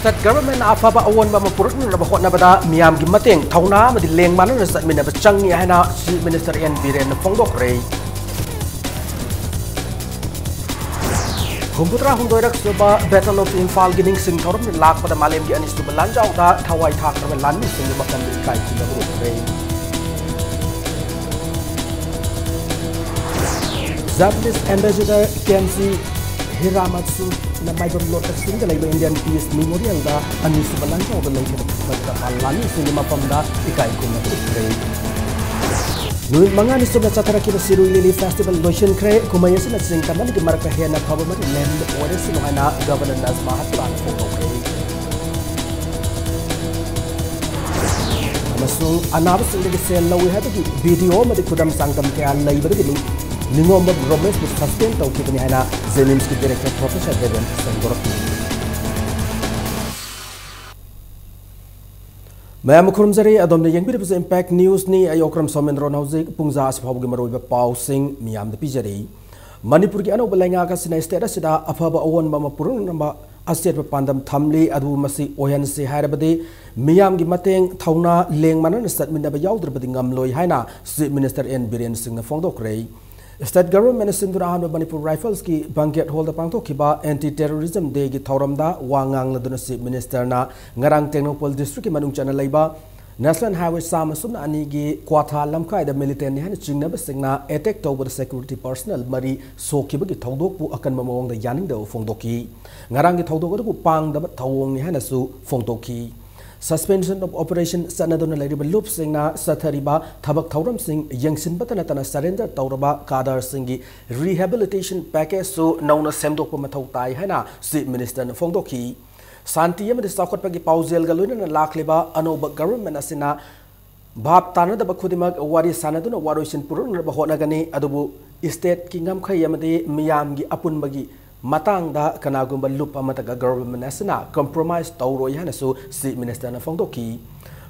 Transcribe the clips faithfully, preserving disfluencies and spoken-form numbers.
State government ꯑꯐꯕ ꯑꯑꯣꯟꯕ ꯑꯃ ꯄꯨꯔꯛꯅꯅꯕ ꯍꯣꯠꯅꯕꯗ ꯃꯤꯌꯥꯝꯒꯤ ꯃꯇꯦꯡ, ꯊꯧꯅꯥ ꯑꯃꯗꯤ ꯂꯦꯡ ꯃꯥꯟꯅꯅ ꯆꯠꯃꯤꯟꯅꯕ ꯆꯪꯏ ꯍꯥꯏꯅ Chief Minister N. ꯕꯤꯔꯦꯟꯅ ꯐꯣꯡꯗꯣꯛꯈ꯭ꯔꯦ꯫ ꯍꯨꯝꯐꯨꯇꯔꯥ ꯍꯨꯝꯗꯣꯏꯔꯛ ꯁꯨꯕ Battle of Imphal-ꯒꯤ ꯅꯤꯡꯁꯤꯡ ꯊꯧꯔꯝꯗ ꯂꯥꯛꯄꯗ ꯃꯥꯂꯦꯝꯒꯤ ꯑꯅꯤꯁꯨꯕ ꯂꯥꯟꯖꯥꯎꯗ ꯊꯋꯥꯏ ꯊꯥꯈ꯭ꯔꯕ ꯂꯥꯟꯃꯤꯁꯤꯡꯒꯤ ꯃꯐꯝꯗ ꯏꯀꯥꯏ ꯈꯨꯝꯅꯕ ꯎꯠꯈ꯭ꯔꯦ꯫ Japanese Ambassador Kenji Hiramatsu-ꯅ ꯃꯥꯏꯕꯝ ꯂꯣꯇꯁ ꯆꯤꯡꯗ ꯂꯩꯕ Indian Peace Memorial-ꯗ ꯑꯅꯤꯁꯨꯕ ꯂꯥꯟꯖꯥꯎꯗ ꯂꯩꯈꯤꯕ ꯈꯨꯠꯇ ꯂꯥꯟꯃꯤꯁꯤꯡꯒꯤ ꯃꯐꯝꯗ ꯏꯀꯥꯏ ꯈꯨꯝꯅꯕ ꯎꯠꯈ꯭ꯔꯦ꯫ ꯅꯨꯃꯤꯠ ꯃꯉꯥꯅꯤ ꯆꯨꯞꯅ ꯆꯠꯊꯔꯛꯈꯤꯕ ꯁꯤꯔꯨꯏ ꯂꯤꯂꯤ Festival ꯂꯣꯏꯁꯤꯟꯈ꯭ꯔꯦ꯫ ꯀꯨꯝꯍꯩ ꯑꯁꯤꯅ ꯆꯤꯡ ꯇꯝꯕꯒꯤ ꯃꯔꯛꯇ ꯍꯦꯟꯅ ꯐꯕ ꯃꯔꯤ ꯂꯩꯍꯟꯕ ꯑꯣꯏꯔꯁꯅꯨ ꯍꯥꯏꯅ Governor ꯅꯖꯃꯥ ꯍꯦꯞꯇꯨꯂꯥꯅ ꯐꯣꯡꯗꯣꯛꯈ꯭ꯔꯦ꯫ ꯑꯃꯁꯨꯡ ꯑꯅꯥꯕꯁꯤꯡꯗꯒꯤ ꯁꯦꯜ ꯂꯧꯏ ꯍꯥꯏꯕꯒꯤ video ꯑꯃꯗꯤ ꯈꯨꯗꯝ ꯆꯥꯡꯗꯝ ꯀꯌꯥ ꯂꯩꯕꯗꯒꯤ ꯅꯤꯉꯣꯝꯕꯝ ꯔꯣꯃꯦꯁꯄꯨ suspend ꯇꯧꯈꯤꯕꯅꯤ ꯍꯥꯏꯅ JNIMS-ꯀꯤ Director Professor ꯗꯦꯕꯦꯟ ꯐꯣꯡꯗꯣꯔꯛꯈꯤ꯫ ꯃꯌꯥꯝ ꯈꯨꯔꯨꯝꯖꯔꯤ, ꯑꯗꯣꯝꯅ ꯌꯦꯡꯕꯤꯔꯤꯕꯁꯤ Impact News-ꯅꯤ꯫ ꯑꯩ ꯑꯣꯀ꯭ꯔꯝ ꯁꯣꯃꯦꯟꯗ꯭ꯔꯣꯅ ꯍꯧꯖꯤꯛ ꯄꯨꯡꯖꯥ ꯑꯁꯤ ꯐꯥꯎꯕꯒꯤ ꯃꯔꯨꯑꯣꯏꯕ ꯄꯥꯎꯁꯤꯡ ꯃꯤꯌꯥꯝꯗ ꯄꯤꯖꯔꯤ꯫ ꯃꯅꯤꯄꯨꯔꯒꯤ ꯑꯅꯧꯕ ꯂꯩꯉꯥꯛ ꯑꯁꯤꯅ state ꯑꯁꯤꯗ ꯑꯐꯕ ꯑꯑꯣꯟꯕ ꯑꯃ ꯄꯨꯔꯛꯅꯕ ꯑꯆꯦꯠꯄ ꯄꯥꯟꯗꯝ ꯊꯝꯂꯤ꯫ ꯑꯗꯨꯕꯨ ꯃꯁꯤ ꯑꯣꯏꯍꯟꯁꯤ ꯍꯥꯏꯔꯕꯗꯤ ꯃꯤꯌꯥꯝꯒꯤ ꯃꯇꯦꯡ, ꯊꯧꯅꯥ, ꯂꯦꯡ ꯃꯥꯟꯅꯅ ꯆꯠꯃꯤꯟꯅꯕ ꯌꯥꯎꯗ꯭ꯔꯕꯗꯤ ꯉꯝꯂꯣꯏ ꯍꯥꯏꯅ Chief Minister N. ꯕꯤꯔꯦꯟ ꯁꯤꯡꯅ ꯐꯣꯡꯗꯣꯛꯈ꯭ꯔꯦ꯫ State government-ꯅ ꯁꯤꯟꯗꯨꯅ ꯑꯍꯥꯟꯕ ꯃꯅꯤꯄꯨꯔ Rifles-ꯀꯤ banquet hall-ꯗ ꯄꯥꯡꯊꯣꯛꯈꯤꯕ Anti Terrorism Day-ꯒꯤ ꯊꯧꯔꯝꯗ ꯋꯥ ꯉꯥꯡꯂꯗꯨꯅ Chief Minister-ꯅ ꯉꯔꯥꯡ ꯇꯦꯡꯅꯧꯄꯜ district-ꯀꯤ ꯃꯅꯨꯡ ꯆꯟꯅ ꯂꯩꯕ National Highway ꯆꯥꯝꯃ ꯁꯨꯞꯅ ꯑꯅꯤꯒꯤ ꯀ꯭ꯋꯥꯊꯥ ꯂꯝꯈꯥꯏꯗ militant-ꯅꯤ ꯍꯥꯏꯅ ꯆꯤꯡꯅꯕꯁꯤꯡꯅ attack ꯇꯧꯕꯗ security personnel ꯃꯔꯤ ꯁꯣꯛꯈꯤꯕꯒꯤ ꯊꯧꯗꯣꯛꯄꯨ ꯑꯀꯟꯕ ꯃꯑꯣꯡꯗ ꯌꯥꯅꯤꯡꯗꯕ ꯐꯣꯡꯗꯣꯛꯈꯤ꯫ ꯉꯔꯥꯡꯒꯤ ꯊꯧꯗꯣꯛ ꯑꯗꯨꯕꯨ ꯄꯥꯡꯗꯕ ꯊꯧꯑꯣꯡꯅꯤ ꯍꯥꯏꯅꯁꯨ ꯐꯣꯡꯗꯣꯛꯈꯤ꯫ Suspension of Operation ꯆꯠꯅꯗꯨꯅ ꯂꯩꯔꯤꯕ ꯂꯨꯞꯁꯤꯡꯅ ꯆꯠꯊꯔꯤꯕ ꯊꯕꯛ ꯊꯧꯔꯝꯁꯤꯡ ꯌꯦꯡꯁꯤꯟꯕꯇ ꯅꯠꯇꯅ surrender ꯇꯧꯔꯕ cadre-ꯁꯤꯡꯒꯤ rehabilitation package-ꯁꯨ ꯅꯧꯅ ꯁꯦꯝꯗꯣꯛꯄ ꯃꯊꯧ ꯇꯥꯏ ꯍꯥꯏꯅ Chief Minister-ꯅ ꯐꯣꯡꯗꯣꯛꯈꯤ꯫ ꯁꯥꯟꯇꯤ ꯑꯃꯗꯤ ꯆꯥꯎꯈꯠꯄꯒꯤ ꯄꯥꯎꯖꯦꯜꯒ ꯂꯣꯏꯅꯅ ꯂꯥꯛꯂꯤꯕ ꯑꯅꯧꯕ government ꯑꯁꯤꯅ ꯚꯥꯞ ꯇꯥꯅꯗꯕ ꯈꯨꯗꯤꯡꯃꯛ ꯋꯥꯔꯤ ꯁꯥꯅꯗꯨꯅ ꯋꯥꯔꯣꯏꯁꯤꯟ ꯄꯨꯔꯛꯅꯅꯕ ꯍꯣꯠꯅꯒꯅꯤ, ꯑꯗꯨꯕꯨ state-ꯀꯤ ꯉꯝꯈꯩ ꯑꯃꯗꯤ ꯃꯤꯌꯥꯝꯒꯤ ꯑꯄꯨꯟꯕꯒꯤ ꯃꯇꯥꯡꯗ ꯀꯅꯥꯒꯨꯝꯕ ꯂꯨꯞ ꯑꯃꯠꯇꯒ government ꯑꯁꯤꯅ compromise ꯇꯧꯔꯣꯏ ꯍꯥꯏꯅꯁꯨ Chief Minister-ꯅ ꯐꯣꯡꯗꯣꯛꯈꯤ꯫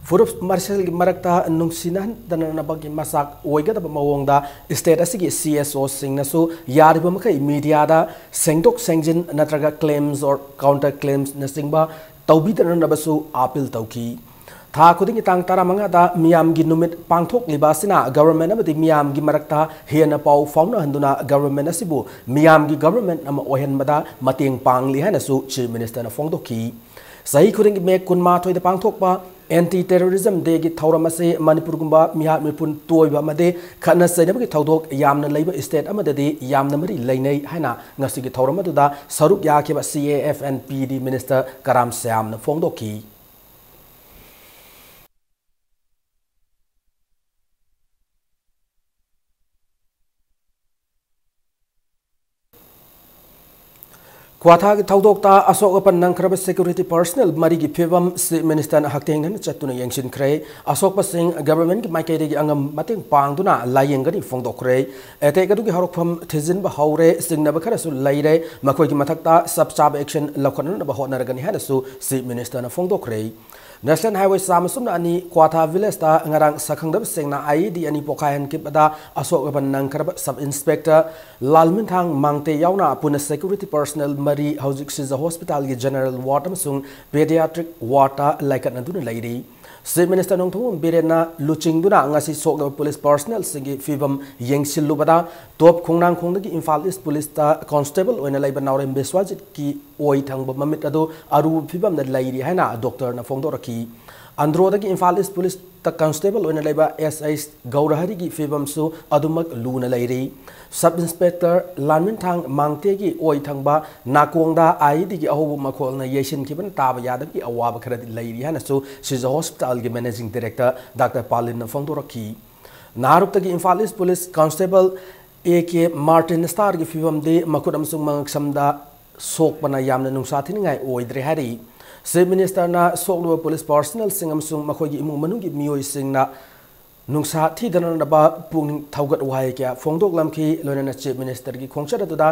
ꯐꯨꯔꯨꯞ ꯃꯁꯦꯜꯒꯤ ꯃꯔꯛꯇ ꯅꯨꯡꯁꯤꯅꯍꯟꯗꯅꯕꯒꯤ ꯃꯆꯥꯛ ꯑꯣꯏꯒꯗꯕ ꯃꯑꯣꯡꯗ state ꯑꯁꯤꯒꯤ C S O-ꯁꯤꯡꯅꯁꯨ ꯌꯥꯔꯤꯕ ꯃꯈꯩ media-ꯗ ꯁꯦꯡꯗꯣꯛ ꯁꯦꯡꯖꯤꯟ ꯅꯠꯇ꯭ꯔꯒ claims or counter claims-ꯅꯆꯤꯡꯕ ꯇꯧꯕꯤꯗꯅꯅꯕꯁꯨ ꯑꯥꯄꯤꯜ ꯇꯧꯈꯤ꯫ ꯊꯥ ꯈꯨꯗꯤꯡꯒꯤ ꯇꯥꯡ ꯇꯔꯥꯃꯉꯥꯗ ꯃꯤꯌꯥꯝꯒꯤ ꯅꯨꯃꯤꯠ ꯄꯥꯡꯊꯣꯛꯂꯤꯕ ꯑꯁꯤꯅ government ꯑꯃꯗꯤ ꯃꯤꯌꯥꯝꯒꯤ ꯃꯔꯛꯇ ꯍꯦꯟꯅ ꯄꯥꯎ ꯐꯥꯎꯅꯍꯟꯗꯨꯅ government ꯑꯁꯤꯕꯨ ꯃꯤꯌꯥꯝꯒꯤ government ꯑꯃ ꯑꯣꯏꯍꯟꯕꯗ ꯃꯇꯦꯡ ꯄꯥꯡꯂꯤ ꯍꯥꯏꯅꯁꯨ Chief Minister ꯅ ꯐꯣꯡꯗꯣꯛꯈꯤ꯫ ꯆꯍꯤ ꯈꯨꯗꯤꯡꯒꯤ May ꯀꯨꯟꯃꯥꯊꯣꯏꯗ ꯄꯥꯡꯊꯣꯛꯄ Anti Terrorism Day ꯒꯤ ꯊꯧꯔꯝ ꯑꯁꯤ ꯃꯅꯤꯄꯨꯔꯒꯨꯝꯕ ꯃꯤꯍꯥꯠ ꯃꯤꯄꯨꯟ ꯇꯣꯏꯕ ꯑꯃꯗꯤ ꯈꯠꯅ ꯆꯩꯅꯕꯒꯤ ꯊꯧꯗꯣꯛ ꯌꯥꯝꯅ ꯂꯩꯕ state ꯑꯃꯗꯗꯤ ꯌꯥꯝꯅ ꯃꯔꯤ ꯂꯩꯅꯩ ꯍꯥꯏꯅ ꯉꯁꯤꯒꯤ ꯊꯧꯔꯝ ꯑꯗꯨꯗ ꯁꯔꯨꯛ ꯌꯥꯈꯤꯕ C A F and P D Minister ꯀꯔꯥꯝ ꯁ꯭ꯌꯥꯝꯅ ꯐꯣꯡꯗꯣꯛꯈꯤ꯫ ꯀ꯭ꯋꯥꯊꯥꯒꯤ ꯊꯧꯗꯣꯛꯇ ꯑꯁꯣꯛ ꯑꯄꯟ ꯅꯪꯈ꯭ꯔꯕ security personnel ꯃꯔꯤꯒꯤ ꯐꯤꯕꯝ Chief Minister ꯅ ꯍꯛꯊꯦꯡꯅꯅ ꯆꯠꯇꯨꯅ ꯌꯦꯡꯁꯤꯟꯈ꯭ꯔꯦ꯫ ꯑꯁꯣꯛꯄꯁꯤꯡ government ꯀꯤ ꯃꯥꯏꯀꯩꯗꯒꯤ ꯑꯉꯝ ꯃꯇꯦꯡ ꯄꯥꯡꯗꯨꯅ ꯂꯥꯌꯦꯡꯒꯅꯤ ꯐꯣꯡꯗꯣꯛꯈ꯭ꯔꯦ꯫ Attack ꯑꯗꯨꯒꯤ ꯍꯧꯔꯛꯐꯝ ꯊꯤꯖꯤꯟꯕ ꯍꯧꯔꯦ, ꯆꯤꯡꯅꯕ ꯈꯔꯁꯨ ꯂꯩꯔꯦ, ꯃꯈꯣꯏꯒꯤ ꯃꯊꯛꯇ ꯆꯞ ꯆꯥꯕ action ꯂꯧꯈꯠꯅꯅꯕ ꯍꯣꯠꯅꯔꯒꯅꯤ ꯍꯥꯏꯅꯁꯨ Chief Minister ꯅ ꯐꯣꯡꯗꯣꯛꯈ꯭ꯔꯦ꯫ National Highway ꯆꯥꯝꯃ ꯁꯨꯞꯅ ꯑꯅꯤ ꯀ꯭ꯋꯥꯊꯥ village ꯇ ꯉꯔꯥꯡ ꯁꯛꯈꯪꯗꯕꯁꯤꯡꯅ I E D ꯑꯅꯤ ꯄꯣꯈꯥꯏꯍꯟꯈꯤꯕꯗ ꯑꯁꯣꯛ ꯑꯄꯟ ꯅꯪꯈ꯭ꯔꯕ Sub Inspector ꯂꯥꯜꯃꯤꯟꯊꯥꯡ ꯃꯥꯡꯇꯦ ꯌꯥꯎꯅ ꯄꯨꯟꯅ security personnel ꯃꯔꯤ ꯍꯧꯖꯤꯛ ꯁꯤꯖ hospital ꯒꯤ general ward ꯑꯃꯁꯨꯡ pediatric ward ꯇ ꯂꯥꯏꯀꯠꯅꯗꯨꯅ ꯂꯩꯔꯤ꯫ Chief Minister ꯅꯣꯡꯊꯣꯝꯕꯝ ꯕꯤꯔꯦꯟꯅ ꯂꯨꯆꯤꯡꯗꯨꯅ ꯉꯁꯤ ꯁꯣꯛꯂꯕ police personnel ꯁꯤꯡꯒꯤ ꯐꯤꯕꯝ ꯌꯦꯡꯁꯤꯜꯂꯨꯕꯗ, ꯇꯣꯞ ꯈꯣꯡꯅꯥꯡꯈꯣꯡꯗꯒꯤ ꯏꯝꯐꯥꯜ East police ꯇ constable ꯑꯣꯏꯅ ꯂꯩꯕ ꯅꯥꯎꯔꯦꯝ ꯕꯤꯁ꯭ꯋꯥꯖꯤꯠꯀꯤ ꯑꯣꯏ ꯊꯪꯕ ꯃꯃꯤꯠ ꯑꯗꯨ ꯑꯔꯨꯕ ꯐꯤꯕꯝꯗ ꯂꯩꯔꯤ ꯍꯥꯏꯅ doctor ꯅ ꯐꯣꯡꯗꯣꯔꯛꯈꯤ꯫ ꯑꯟꯗ꯭ꯔꯣꯗꯒꯤ ꯏꯝꯐꯥꯜ East police ꯇ constable ꯑꯣꯏꯅ ꯂꯩꯕ S I ꯒꯧꯔꯍꯔꯤꯒꯤ ꯐꯤꯕꯝꯁꯨ ꯑꯗꯨꯃꯛ ꯂꯨꯅ ꯂꯩꯔꯤ꯫ Sub Inspector ꯂꯥꯟꯃꯤꯟꯊꯥꯡ ꯃꯥꯡꯇꯦꯒꯤ ꯑꯣꯏ ꯊꯪꯕ ꯅꯥꯀꯣꯡꯗ I E D ꯒꯤ ꯑꯍꯧꯕ ꯃꯈꯣꯜꯅ ꯌꯩꯁꯤꯟꯈꯤꯕꯅ ꯇꯥꯕ ꯌꯥꯗꯕꯒꯤ ꯑꯋꯥꯕ ꯈꯔꯗꯤ ꯂꯩꯔꯤ ꯍꯥꯏꯅꯁꯨ ꯁꯤꯖ hospital ꯒꯤ managing director doctor ꯄꯥꯂꯤꯟꯅ ꯐꯣꯡꯗꯣꯔꯛꯈꯤ꯫ ꯅꯥꯔꯨꯛꯇꯒꯤ Imphal East police constable A K Martin Star ꯒꯤ ꯐꯤꯕꯝꯗꯤ ꯃꯈꯨꯠ ꯑꯃꯁꯨꯡ ꯃꯉꯛꯁꯝꯗ ꯁꯣꯛꯄꯅ ꯌꯥꯝꯅ ꯅꯨꯡꯁꯥ ꯊꯤꯅꯤꯡꯉꯥꯏ ꯑꯣꯏꯗ꯭ꯔꯦ ꯍꯥꯏꯔꯤ꯫ Chief Minister ꯅ ꯁꯣꯛꯂꯤꯕ police personnel ꯁꯤꯡ ꯑꯃꯁꯨꯡ ꯃꯈꯣꯏꯒꯤ ꯏꯃꯨꯡ ꯃꯅꯨꯡꯒꯤ ꯃꯤꯑꯣꯏꯁꯤꯡꯅ ꯅꯨꯡꯁꯥ ꯊꯤꯗꯅꯅꯕ ꯄꯨꯛꯅꯤꯡ ꯊꯧꯒꯠ ꯋꯥꯍꯩ ꯀꯌꯥ ꯐꯣꯡꯗꯣꯛꯂꯝꯈꯤ꯫ ꯂꯣꯏꯅꯅ Chief Minister ꯒꯤ ꯈꯣꯡꯆꯠ ꯑꯗꯨꯗ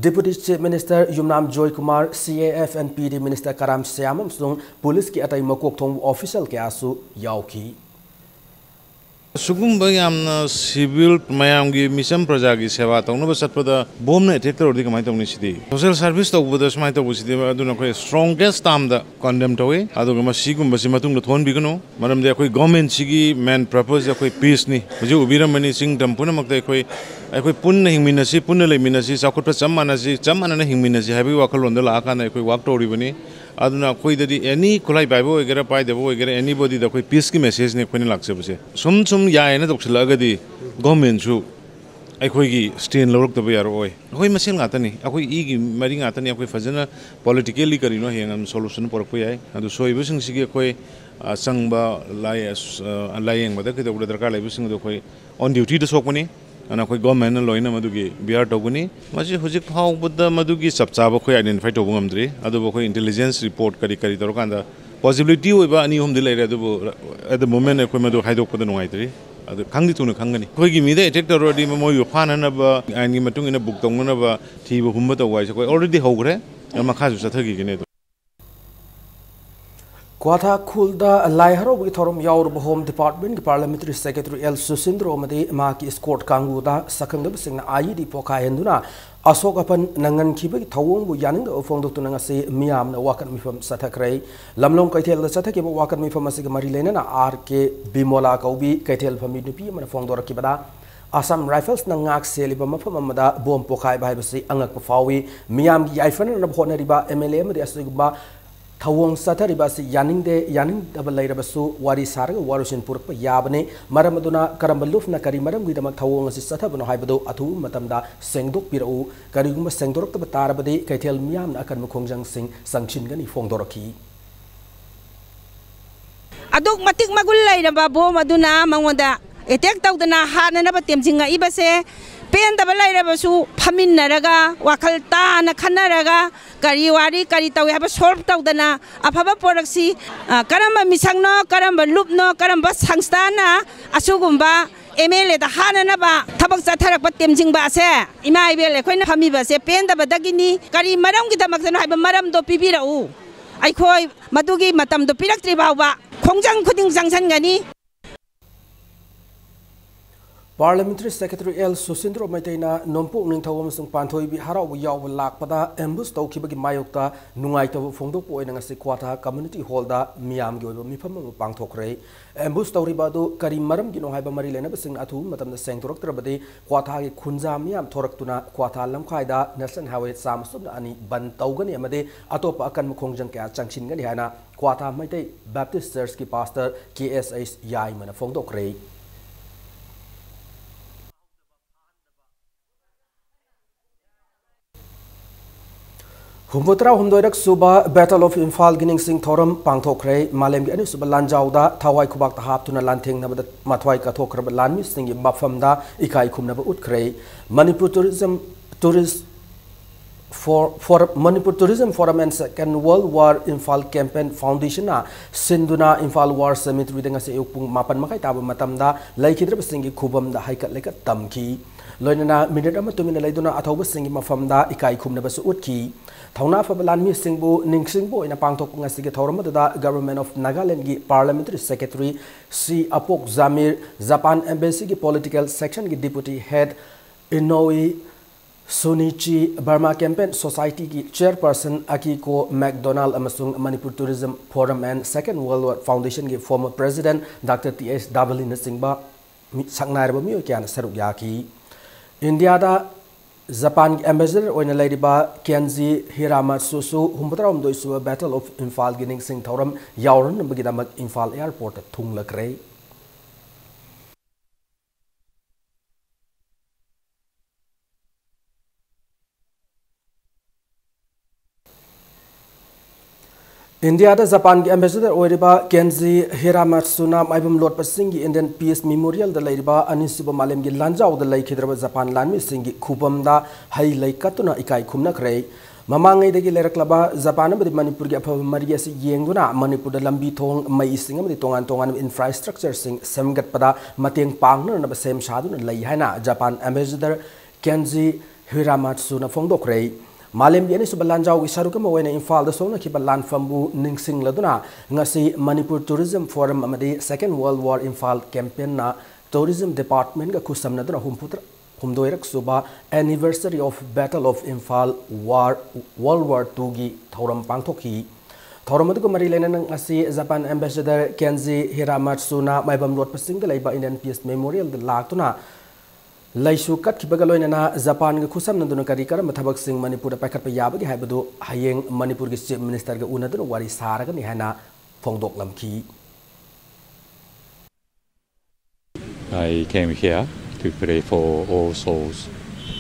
Deputy Chief Minister Yumnam Joykumar, C A F and P D Minister ꯀꯔꯥꯝ ꯁ꯭ꯌꯥꯝ ꯑꯃꯁꯨꯡ police ꯀꯤ ꯑꯇꯩ ꯃꯀꯣꯛ ꯊꯣꯡꯕ official ꯀꯌꯥꯁꯨ ꯌꯥꯎꯈꯤ꯫ ꯁꯤꯒꯨꯝꯕ ꯌꯥꯝꯅ civil, ꯃꯌꯥꯝꯒꯤ ꯃꯤꯆꯝ ꯄ꯭ꯔꯖꯥꯒꯤ ꯁꯦꯕꯥ ꯇꯧꯅꯕ ꯆꯠꯄꯗ ꯕꯣꯝꯅ ꯑꯦꯇꯦꯛ ꯇꯧꯔꯗꯤ ꯀꯃꯥꯏꯅ ꯇꯧꯅꯤ? ꯁꯤꯗꯤ ꯁꯣꯁꯦꯜ ꯁꯥꯔꯚꯤꯁ ꯇꯧꯕꯗ ꯁꯨꯃꯥꯏꯅ ꯇꯧꯕꯁꯤꯗꯤ, ꯑꯗꯨꯅ ꯑꯩꯈꯣꯏ strongest termꯗ condemn ꯇꯧꯏ꯫ ꯑꯗꯨꯒ ꯃꯁꯤꯒꯨꯝꯕꯁꯤ ꯃꯇꯨꯡꯗ ꯊꯣꯛꯍꯟꯕꯤꯒꯅꯨ꯫ ꯃꯔꯝꯗꯤ ꯑꯩꯈꯣꯏ governmentꯁꯤꯒꯤ main purposeꯁꯦ ꯑꯩꯈꯣꯏ peaceꯅꯤ꯫ ꯍꯧꯖꯤꯛ ꯎꯕꯤꯔꯝꯃꯅꯤ, ꯆꯤꯡ ꯇꯝ ꯄꯨꯝꯅꯃꯛꯇ ꯑꯩꯈꯣꯏ, ꯑꯩꯈꯣꯏ ꯄꯨꯟꯅ ꯍꯤꯡꯃꯤꯟꯅꯁꯤ, ꯄꯨꯟꯅ ꯂꯩꯃꯤꯟꯅꯁꯤ, ꯆꯥꯎꯈꯠꯄ ꯆꯞ ꯃꯥꯟꯅꯁꯤ, ꯆꯞ ꯃꯥꯟꯅꯅ ꯍꯤꯡꯃꯤꯟꯅꯁꯤ ꯍꯥꯏꯕꯒꯤ ꯋꯥꯈꯜꯂꯣꯟꯗ ꯂꯥꯛꯑꯀꯥꯟꯗ ꯑꯩꯈꯣꯏ work ꯇꯧꯔꯤꯕꯅꯤ꯫ ꯑꯗꯨꯅ ꯑꯩꯈꯣꯏꯗꯗꯤ any ꯈꯨꯠꯂꯥꯏ ꯄꯥꯏꯕ ꯑꯣꯏꯒꯦꯔꯥ ꯄꯥꯏꯗꯕ ꯑꯣꯏꯒꯦꯔꯥ, anybodyꯗ ꯑꯩꯈꯣꯏ peaceꯀꯤ messageꯅꯤ ꯑꯩꯈꯣꯏꯅ ꯂꯥꯛꯆꯕꯁꯦ꯫ ꯁꯨꯝ ꯁꯨꯝ ꯌꯥꯏꯌꯦꯅ ꯇꯧꯁꯤꯜꯂꯛꯑꯒꯗꯤ governmentꯁꯨ ꯑꯩꯈꯣꯏꯒꯤ stand ꯂꯧꯔꯛꯇꯕ ꯌꯥꯔꯛꯑꯣꯏ꯫ ꯑꯩꯈꯣꯏ ꯃꯁꯦꯜ ꯉꯥꯛꯇꯅꯤ, ꯑꯩꯈꯣꯏ ꯏꯒꯤ ꯃꯔꯤ ꯉꯥꯛꯇꯅꯤ꯫ ꯑꯩꯈꯣꯏ ꯐꯖꯅ politically ꯀꯔꯤꯅꯣ ꯍꯌꯦꯡ ꯑꯗꯨꯝ solution ꯄꯨꯔꯛꯄ ꯌꯥꯏ꯫ ꯑꯗꯨ ꯁꯣꯏꯕꯁꯤꯡꯁꯤꯒꯤ ꯑꯩꯈꯣꯏ, ꯑ, ꯆꯪꯕ ꯂꯥꯏ-, ꯑ, ꯂꯥꯏꯌꯦꯡꯕꯗ ꯀꯩꯗꯧꯕꯗ ꯗꯔꯀꯥꯔ ꯂꯩꯕꯁꯤꯡꯗꯣ ꯑꯩꯈꯣꯏ on dutyꯗ ꯁꯣꯛꯄꯅꯤ꯫ ꯑꯗꯨꯅ ꯑꯩꯈꯣꯏ governmentꯅ ꯂꯣꯏꯅ ꯃꯗꯨꯒꯤ bear ꯇꯧꯒꯅꯤ꯫ ꯃꯁꯤ ꯍꯧꯖꯤꯛ ꯐꯥꯎꯕꯗ ꯃꯗꯨꯒꯤ ꯆꯞ ꯆꯥꯕ ꯑꯩꯈꯣꯏ identify ꯇꯧꯕ ꯉꯝꯗ꯭ꯔꯤ꯫ ꯑꯗꯨꯕꯨ ꯑꯩꯈꯣꯏ intelligence report ꯀꯔꯤ ꯀꯔꯤ ꯇꯧꯔꯀꯥꯟꯗ possibility ꯑꯣꯏꯕ ꯑꯅꯤ ꯑꯍꯨꯝꯗꯤ ꯂꯩꯔꯦ, ꯑꯗꯨꯕꯨ at the moment ꯑꯩꯈꯣꯏ ꯃꯗꯨ ꯍꯥꯏꯗꯣꯛꯄꯗ ꯅꯨꯡꯉꯥꯏꯇ꯭ꯔꯤ꯫ ꯑꯗꯨ ꯈꯪꯗꯤ ꯊꯨꯅ ꯈꯪꯒꯅꯤ꯫ ꯑꯩꯈꯣꯏꯒꯤ ꯃꯤꯗ attack ꯇꯧꯔꯗꯤ ꯃꯣꯏꯕꯨ ꯐꯥꯅꯅꯕ, ꯑꯥꯏꯟꯒꯤ ꯃꯇꯨꯡ ꯏꯟꯅ book ꯇꯧꯅꯅꯕ ꯊꯤꯕ ꯍꯨꯝꯕ ꯇꯧꯕ ꯍꯥꯏꯁꯦ ꯑꯩꯈꯣꯏ already ꯍꯧꯈ꯭ꯔꯦ꯫ ꯃꯈꯥꯁꯨ ꯆꯠꯊꯈꯤꯒꯅꯤ ꯑꯗꯨꯝ꯫ ꯀ꯭ꯋꯥꯊꯥ ꯈꯨꯜꯗ ꯂꯥꯏ ꯍꯔꯥꯎꯕꯒꯤ ꯊꯧꯔꯝ ꯌꯥꯎꯔꯨꯕ Home Departmentꯀꯤ Parliamentary Secretary ꯑꯦꯜ ꯁꯨꯁꯤꯟꯗ꯭ꯔꯣ ꯑꯃꯗꯤ ꯃꯍꯥꯛꯀꯤ escort ꯀꯥꯡꯕꯨꯗ ꯁꯛꯈꯪꯗꯕꯁꯤꯡꯅ IED ꯄꯣꯈꯥꯏꯍꯟꯗꯨꯅ ꯑꯁꯣꯛ ꯑꯄꯟ ꯅꯪꯍꯟꯈꯤꯕꯒꯤ ꯊꯧꯑꯣꯡꯕꯨ ꯌꯥꯅꯤꯡꯗꯕ ꯐꯣꯡꯗꯣꯛꯇꯨꯅ ꯉꯁꯤ ꯃꯤꯌꯥꯝꯅ ꯋꯥꯀꯠ ꯃꯤꯐꯝ ꯆꯠꯊꯈ꯭ꯔꯦ꯫ ꯂꯝꯂꯣꯡ ꯀꯩꯊꯦꯜꯗ ꯆꯠꯊꯈꯤꯕ ꯋꯥꯀꯠ ꯃꯤꯐꯝ ꯑꯁꯤꯒ ꯃꯔꯤ ꯂꯩꯅꯅ ꯑꯥꯔ ꯀꯦ ꯕꯤꯃꯣꯂꯥ ꯀꯧꯕꯤ ꯀꯩꯊꯦꯜ ꯐꯝꯃꯤ ꯅꯨꯄꯤ ꯑꯃꯅ ꯐꯣꯡꯗꯣꯔꯛꯈꯤꯕꯗ, ꯑꯁꯥꯝ ꯔꯥꯏꯐꯜꯁꯅ ꯉꯥꯛ ꯁꯦꯜꯂꯤꯕ ꯃꯐꯝ ꯑꯃꯗ ꯕꯣꯝ ꯄꯣꯈꯥꯏꯕ ꯍꯥꯏꯕꯁꯤ ꯑꯉꯛꯄ ꯐꯥꯎꯏ꯫ ꯃꯤꯌꯥꯝꯒꯤ ꯌꯥꯏꯐꯅꯅꯕ ꯍꯣꯠꯅꯔꯤꯕ MLA ꯑꯃꯗꯤ ꯑꯁꯤꯒꯨꯝꯕ ꯊꯧꯑꯣꯡ ꯆꯠꯊꯔꯤꯕ ꯑꯁꯤ ꯌꯥꯅꯤꯡꯗꯦ꯫ ꯌꯥꯅꯤꯡꯗꯕ ꯂꯩꯔꯕꯁꯨ ꯋꯥꯔꯤ ꯁꯥꯔꯒ ꯋꯥꯔꯣꯏꯁꯤꯟ ꯄꯨꯔꯛꯄ ꯌꯥꯕꯅꯤ꯫ ꯃꯔꯝ ꯑꯗꯨꯅ ꯀꯔꯝꯕ ꯂꯨꯞꯅ ꯀꯔꯤ ꯃꯔꯝꯒꯤꯗꯃꯛ ꯊꯧꯑꯣꯡ ꯑꯁꯤ ꯆꯠꯊꯕꯅꯣ ꯍꯥꯏꯕꯗꯨ ꯑꯊꯨꯕ ꯃꯇꯝꯗ ꯁꯦꯡꯗꯣꯛꯄꯤꯔꯛꯎ꯫ ꯀꯔꯤꯒꯨꯝꯕ ꯁꯦꯡꯗꯣꯔꯛꯇꯕ ꯇꯥꯔꯕꯗꯤ ꯀꯩꯊꯦꯜ ꯃꯤꯌꯥꯝꯅ ꯑꯀꯟꯕ ꯈꯣꯡꯖꯪꯁꯤꯡ ꯆꯪꯁꯤꯟꯒꯅꯤ ꯐꯣꯡꯗꯣꯔꯛꯈꯤ꯫ ꯑꯗꯨꯛ ꯃꯇꯤꯛ ꯃꯒꯨꯟ ꯂꯩꯔꯕ ꯕꯣꯝ ꯑꯗꯨꯅ ꯃꯉꯣꯟꯗ attack ꯇꯧꯗꯅ ꯍꯥꯠꯅꯅꯕ ꯇꯦꯝꯖꯤꯡꯉꯛꯏꯕꯁꯦ ꯄꯦꯟꯗꯕ ꯂꯩꯔꯕꯁꯨ ꯐꯝꯃꯤꯟꯅꯔꯒ ꯋꯥꯈꯜ ꯇꯥꯅ ꯈꯟꯅꯔꯒ ꯀꯔꯤ ꯋꯥꯔꯤ ꯀꯔꯤ ꯇꯧꯏ ꯍꯥꯏꯕ solve ꯇꯧꯗꯅ ꯑꯐꯕ ꯄꯣꯔꯛꯁꯤ꯫ ꯑ, ꯀꯔꯝꯕ ꯃꯤꯁꯛꯅꯣ, ꯀꯔꯝꯕ ꯂꯨꯞꯅꯣ, ꯀꯔꯝꯕ ꯁꯪꯁꯊꯥꯟꯅ ꯑꯁꯤꯒꯨꯝꯕ MLAꯗ ꯍꯥꯠꯅꯅꯕ ꯊꯕꯛ ꯆꯠꯊꯔꯛꯄ ꯇꯦꯝꯖꯤꯡꯕ ꯑꯁꯦ ꯏꯃꯥ ꯏꯕꯦꯜ ꯑꯩꯈꯣꯏꯅ ꯐꯝꯃꯤꯕꯁꯦ ꯄꯦꯟꯗꯕꯗꯒꯤꯅꯤ꯫ ꯀꯔꯤ ꯃꯔꯝꯒꯤꯗꯃꯛꯇꯅꯣ ꯍꯥꯏꯕ ꯃꯔꯝꯗꯣ ꯄꯤꯕꯤꯔꯛꯎ꯫ ꯑꯩꯈꯣꯏ ꯃꯗꯨꯒꯤ ꯃꯇꯝꯗꯣ ꯄꯤꯔꯛꯇ꯭ꯔꯤ ꯐꯥꯎꯕ ꯈꯣꯡꯖꯪ ꯈꯨꯗꯤꯡ ꯆꯪꯁꯤꯟꯒꯅꯤ꯫ Parliamentary Secretary ꯑꯦꯜ ꯁꯨꯁꯤꯟꯗ꯭ꯔꯣ ꯃꯩꯇꯩꯅ ꯅꯣꯡꯄꯣꯛ ꯅꯤꯡꯊꯧ ꯑꯃꯁꯨꯡ ꯄꯥꯟꯊꯣꯏꯕꯤ ꯍꯔꯥꯎꯕ ꯌꯥꯎꯕ ꯂꯥꯛꯄꯗ ambush ꯇꯧꯈꯤꯕꯒꯤ ꯃꯥꯌꯣꯛꯇ ꯅꯨꯡꯉꯥꯏꯇꯕ ꯐꯣꯡꯗꯣꯛꯄ ꯑꯣꯏꯅ ꯉꯁꯤ ꯀ꯭ꯋꯥꯊꯥ Community Hallꯗ ꯃꯤꯌꯥꯝꯒꯤ ꯑꯣꯏꯕ ꯃꯤꯐꯝ ꯑꯃ ꯄꯥꯡꯊꯣꯛꯈ꯭ꯔꯦ꯫ Ambush ꯇꯧꯔꯤꯕ ꯑꯗꯨ ꯀꯔꯤ ꯃꯔꯝꯒꯤꯅꯣ ꯍꯥꯏꯕ ꯃꯔꯤ ꯂꯩꯅꯕꯁꯤꯡꯅ ꯑꯊꯨꯕ ꯃꯇꯝꯗ ꯁꯦꯡꯗꯣꯔꯛꯇ꯭ꯔꯕꯗꯤ ꯀ꯭ꯋꯥꯊꯥꯒꯤ ꯈꯨꯟꯖꯥ ꯃꯤꯌꯥꯝ ꯊꯣꯔꯛꯇꯨꯅ ꯀ꯭ꯋꯥꯊꯥ ꯂꯝꯈꯥꯏꯗ National Highway ꯆꯥꯝꯃ ꯁꯨꯞꯅ ꯑꯅꯤ ꯕꯟ ꯇꯧꯒꯅꯤ ꯑꯃꯗꯤ ꯑꯇꯣꯞꯄ ꯑꯀꯟꯕ ꯈꯣꯡꯖꯪ ꯀꯌꯥ ꯆꯪꯁꯤꯟꯒꯅꯤ ꯍꯥꯏꯅ ꯀ꯭ꯋꯥꯊꯥ ꯃꯩꯇꯩ Baptist Churchꯀꯤ Pastor ꯀꯦ ꯑꯦꯁ ꯑꯩꯆ ꯌꯥꯏꯃꯅ ꯐꯣꯡꯗꯣꯛꯈ꯭ꯔꯦ꯫ ꯍꯨꯝꯐꯨꯇꯔꯥ ꯍꯨꯝꯗꯣꯏꯔꯛ ꯁꯨꯕ Battle of ꯏꯝꯐꯥꯜꯒꯤ ꯅꯤꯡꯁꯤꯡ ꯊꯧꯔꯝ ꯄꯥꯡꯊꯣꯛꯈ꯭ꯔꯦ꯫ ꯃꯥꯂꯦꯝꯒꯤ ꯑꯅꯤꯁꯨꯕ ꯂꯥꯟꯖꯥꯎꯗ ꯊꯋꯥꯏ ꯈꯨꯕꯥꯛꯇ ꯍꯥꯞꯇꯨꯅ ꯂꯥꯟꯊꯦꯡꯅꯕꯗ ꯃꯊ꯭ꯋꯥꯏ ꯀꯠꯊꯣꯛꯈ꯭ꯔꯕ ꯂꯥꯟꯃꯤꯁꯤꯡꯒꯤ ꯃꯐꯝꯗ ꯏꯀꯥꯏ ꯈꯨꯝꯅꯕ ꯎꯠꯈ꯭ꯔꯦ꯫ Manipur Tourism, Tourist for, for, Manipur Tourism Forum and Second World War Imphal Campaign Foundationꯅ ꯁꯤꯟꯗꯨꯅ ꯏꯝꯐꯥꯜ War Cemeteryꯗ ꯉꯁꯤ ꯑꯌꯨꯛ ꯄꯨꯡ ꯃꯥꯄꯟ ꯃꯈꯥꯏ ꯇꯥꯕ ꯃꯇꯝꯗ ꯂꯩꯈꯤꯗ꯭ꯔꯕꯁꯤꯡꯒꯤ ꯈꯨꯕꯝꯗ ꯍꯩꯀꯠ ꯂꯩꯀꯠ ꯇꯝꯈꯤ꯫ ꯂꯣꯏꯅꯅ ꯃꯤꯅꯤꯠ ꯑꯃ ꯇꯨꯃꯤꯟꯅ ꯂꯩꯗꯨꯅ ꯑꯊꯧꯕꯁꯤꯡꯒꯤ ꯃꯐꯝꯗ ꯏꯀꯥꯏ ꯈꯨꯝꯅꯕꯁꯨ ꯎꯠꯈꯤ꯫ ꯊꯧꯅꯥ ꯐꯕ ꯂꯥꯟꯃꯤꯁꯤꯡꯕꯨ ꯅꯤꯡꯁꯤꯡꯕ ꯑꯣꯏꯅ ꯄꯥꯡꯊꯣꯛꯄ ꯉꯁꯤꯒꯤ ꯊꯧꯔꯝ ꯑꯗꯨꯗ Government of Nagalandꯒꯤ Parliamentary Secretary ꯁꯤ ꯑꯄꯣꯛ ꯖꯥꯃꯤꯔ, Japan Embassyꯒꯤ Political Sectionꯒꯤ Deputy Head ꯏꯅꯣꯏ ꯁꯨꯅꯤꯆꯤ, Burma Campaign Societyꯒꯤ Chairperson ꯑꯀꯤꯀꯣ McDonald's ꯑꯃꯁꯨꯡ Manipur Tourism Forum and Second World War Foundationꯒꯤ former President doctor T S ꯗꯥꯕꯂꯤꯅꯆꯤꯡꯕ ꯃꯤ-, ꯁꯛꯅꯥꯏꯔꯕ ꯃꯤꯑꯣꯏ ꯀꯌꯥꯅ ꯁꯔꯨꯛ ꯌꯥꯈꯤ꯫ ꯏꯟꯗꯤꯌꯥꯗ ꯖꯄꯥꯟꯒꯤ ambassador ꯑꯣꯏꯅ ꯂꯩꯔꯤꯕ ꯀꯦꯟꯖꯤ ꯍꯤꯔꯥꯃꯥꯠꯁꯨꯁꯨ ꯍꯨꯝꯐꯨꯇꯔꯥꯍꯨꯝꯗꯣꯏ ꯁꯨꯕ Battle of ꯏꯝꯐꯥꯜꯒꯤ ꯅꯤꯡꯁꯤꯡ ꯊꯧꯔꯝ ꯌꯥꯎꯔꯨꯅꯕꯒꯤꯗꯃꯛ ꯏꯝꯐꯥꯜ airportꯇ ꯊꯨꯡꯂꯈ꯭ꯔꯦ꯫ ꯏꯟꯗꯤꯌꯥꯗ ꯖꯄꯥꯟꯒꯤ ambassador ꯑꯣꯏꯔꯤꯕ ꯀꯦꯟꯖꯤ ꯍꯤꯔꯥꯃꯥꯠꯁꯨꯅ ꯃꯥꯏꯕꯝ ꯂꯣꯠꯄꯁꯤꯡꯒꯤ Indian Peace Memorialꯗ ꯂꯩꯔꯤꯕ ꯑꯅꯤꯁꯨꯕ ꯃꯥꯂꯦꯝꯒꯤ ꯂꯥꯟꯖꯥꯎꯗ ꯂꯩꯈꯤꯗ꯭ꯔꯕ ꯖꯄꯥꯟ ꯂꯥꯟꯃꯤꯁꯤꯡꯒꯤ ꯈꯨꯕꯝꯗ ꯍꯩ ꯂꯩ ꯀꯠꯇꯨꯅ ꯏꯀꯥꯏ ꯈꯨꯝꯅꯈ꯭ꯔꯦ꯫ ꯃꯃꯥꯡꯉꯩꯗꯒꯤ ꯂꯩꯔꯛꯂꯕ ꯖꯄꯥꯟ ꯑꯃꯗꯤ ꯃꯅꯤꯄꯨꯔꯒꯤ ꯑꯐꯕ ꯃꯔꯤ ꯑꯁꯤ ꯌꯦꯡꯗꯨꯅ ꯃꯅꯤꯄꯨꯔꯗ ꯂꯝꯕꯤ ꯊꯣꯡ, ꯃꯩ ꯏꯁꯤꯡ ꯑꯃꯗꯤ ꯇꯣꯉꯥꯟ ꯇꯣꯉꯥꯟꯕ infrastructureꯁꯤꯡ ꯁꯦꯝꯒꯠꯄꯗ ꯃꯇꯦꯡ ꯄꯥꯡꯅꯅꯕ ꯁꯦꯝ ꯁꯥꯗꯨꯅ ꯂꯩ ꯍꯥꯏꯅ ꯖꯄꯥꯟ ambassador ꯀꯦꯟꯖꯤ ꯍꯤꯔꯥꯃꯥꯠꯁꯨꯅ ꯐꯣꯡꯗꯣꯛꯈ꯭ꯔꯦ꯫ ꯃꯥꯂꯦꯝꯒꯤ ꯑꯅꯤꯁꯨꯕ ꯂꯥꯟꯖꯥꯎꯒꯤ ꯁꯔꯨꯛ ꯑꯃ ꯑꯣꯏꯅ ꯏꯝꯐꯥꯜꯗ ꯁꯣꯛꯅꯈꯤꯕ ꯂꯥꯟꯐꯝꯕꯨ ꯅꯤꯡꯁꯤꯡꯂꯗꯨꯅ ꯉꯁꯤ Manipur Tourism Forum ꯑꯃꯗꯤ Second World War Imphal Campaignꯅ Tourism Department-ꯒ ꯈꯨꯠꯁꯝꯅꯗꯨꯅ ꯍꯨꯝꯐꯨ ꯍꯨꯝꯗꯣꯏꯔꯛ ꯁꯨꯕ Anniversary of Battle of Imphal War, World War Two-ꯒꯤ ꯊꯧꯔꯝ ꯄꯥꯡꯊꯣꯛꯈꯤ꯫ ꯊꯧꯔꯝ ꯑꯗꯨꯒ ꯃꯔꯤ ꯂꯩꯅꯅ ꯉꯁꯤ Japan Ambassador Kenji Hiramatsu-ꯅ ꯃꯥꯏꯕꯝ ꯂꯣꯠꯄꯁꯤꯡꯗ ꯂꯩꯕ Indian Peace Memorial-ꯗ ꯂꯥꯛꯇꯨꯅ ꯂꯩꯁꯨ ꯀꯠꯈꯤꯕꯒ ꯂꯣꯏꯅꯅ ꯖꯄꯥꯟꯒ ꯈꯨꯠꯁꯝꯅꯗꯨꯅ ꯀꯔꯤ ꯀꯔꯝꯕ ꯊꯕꯛꯁꯤꯡ ꯃꯅꯤꯄꯨꯔꯗ ꯄꯥꯏꯈꯠꯄ ꯌꯥꯕꯒꯦ ꯍꯥꯏꯕꯗꯨ ꯍꯌꯦꯡ ꯃꯅꯤꯄꯨꯔꯒꯤ Chief Minister-ꯒ ꯎꯅꯗꯨꯅ ꯋꯥꯔꯤ ꯁꯥꯔꯒꯅꯤ ꯍꯥꯏꯅ ꯐꯣꯡꯗꯣꯛꯂꯝꯈꯤ꯫ I came here to pray for all souls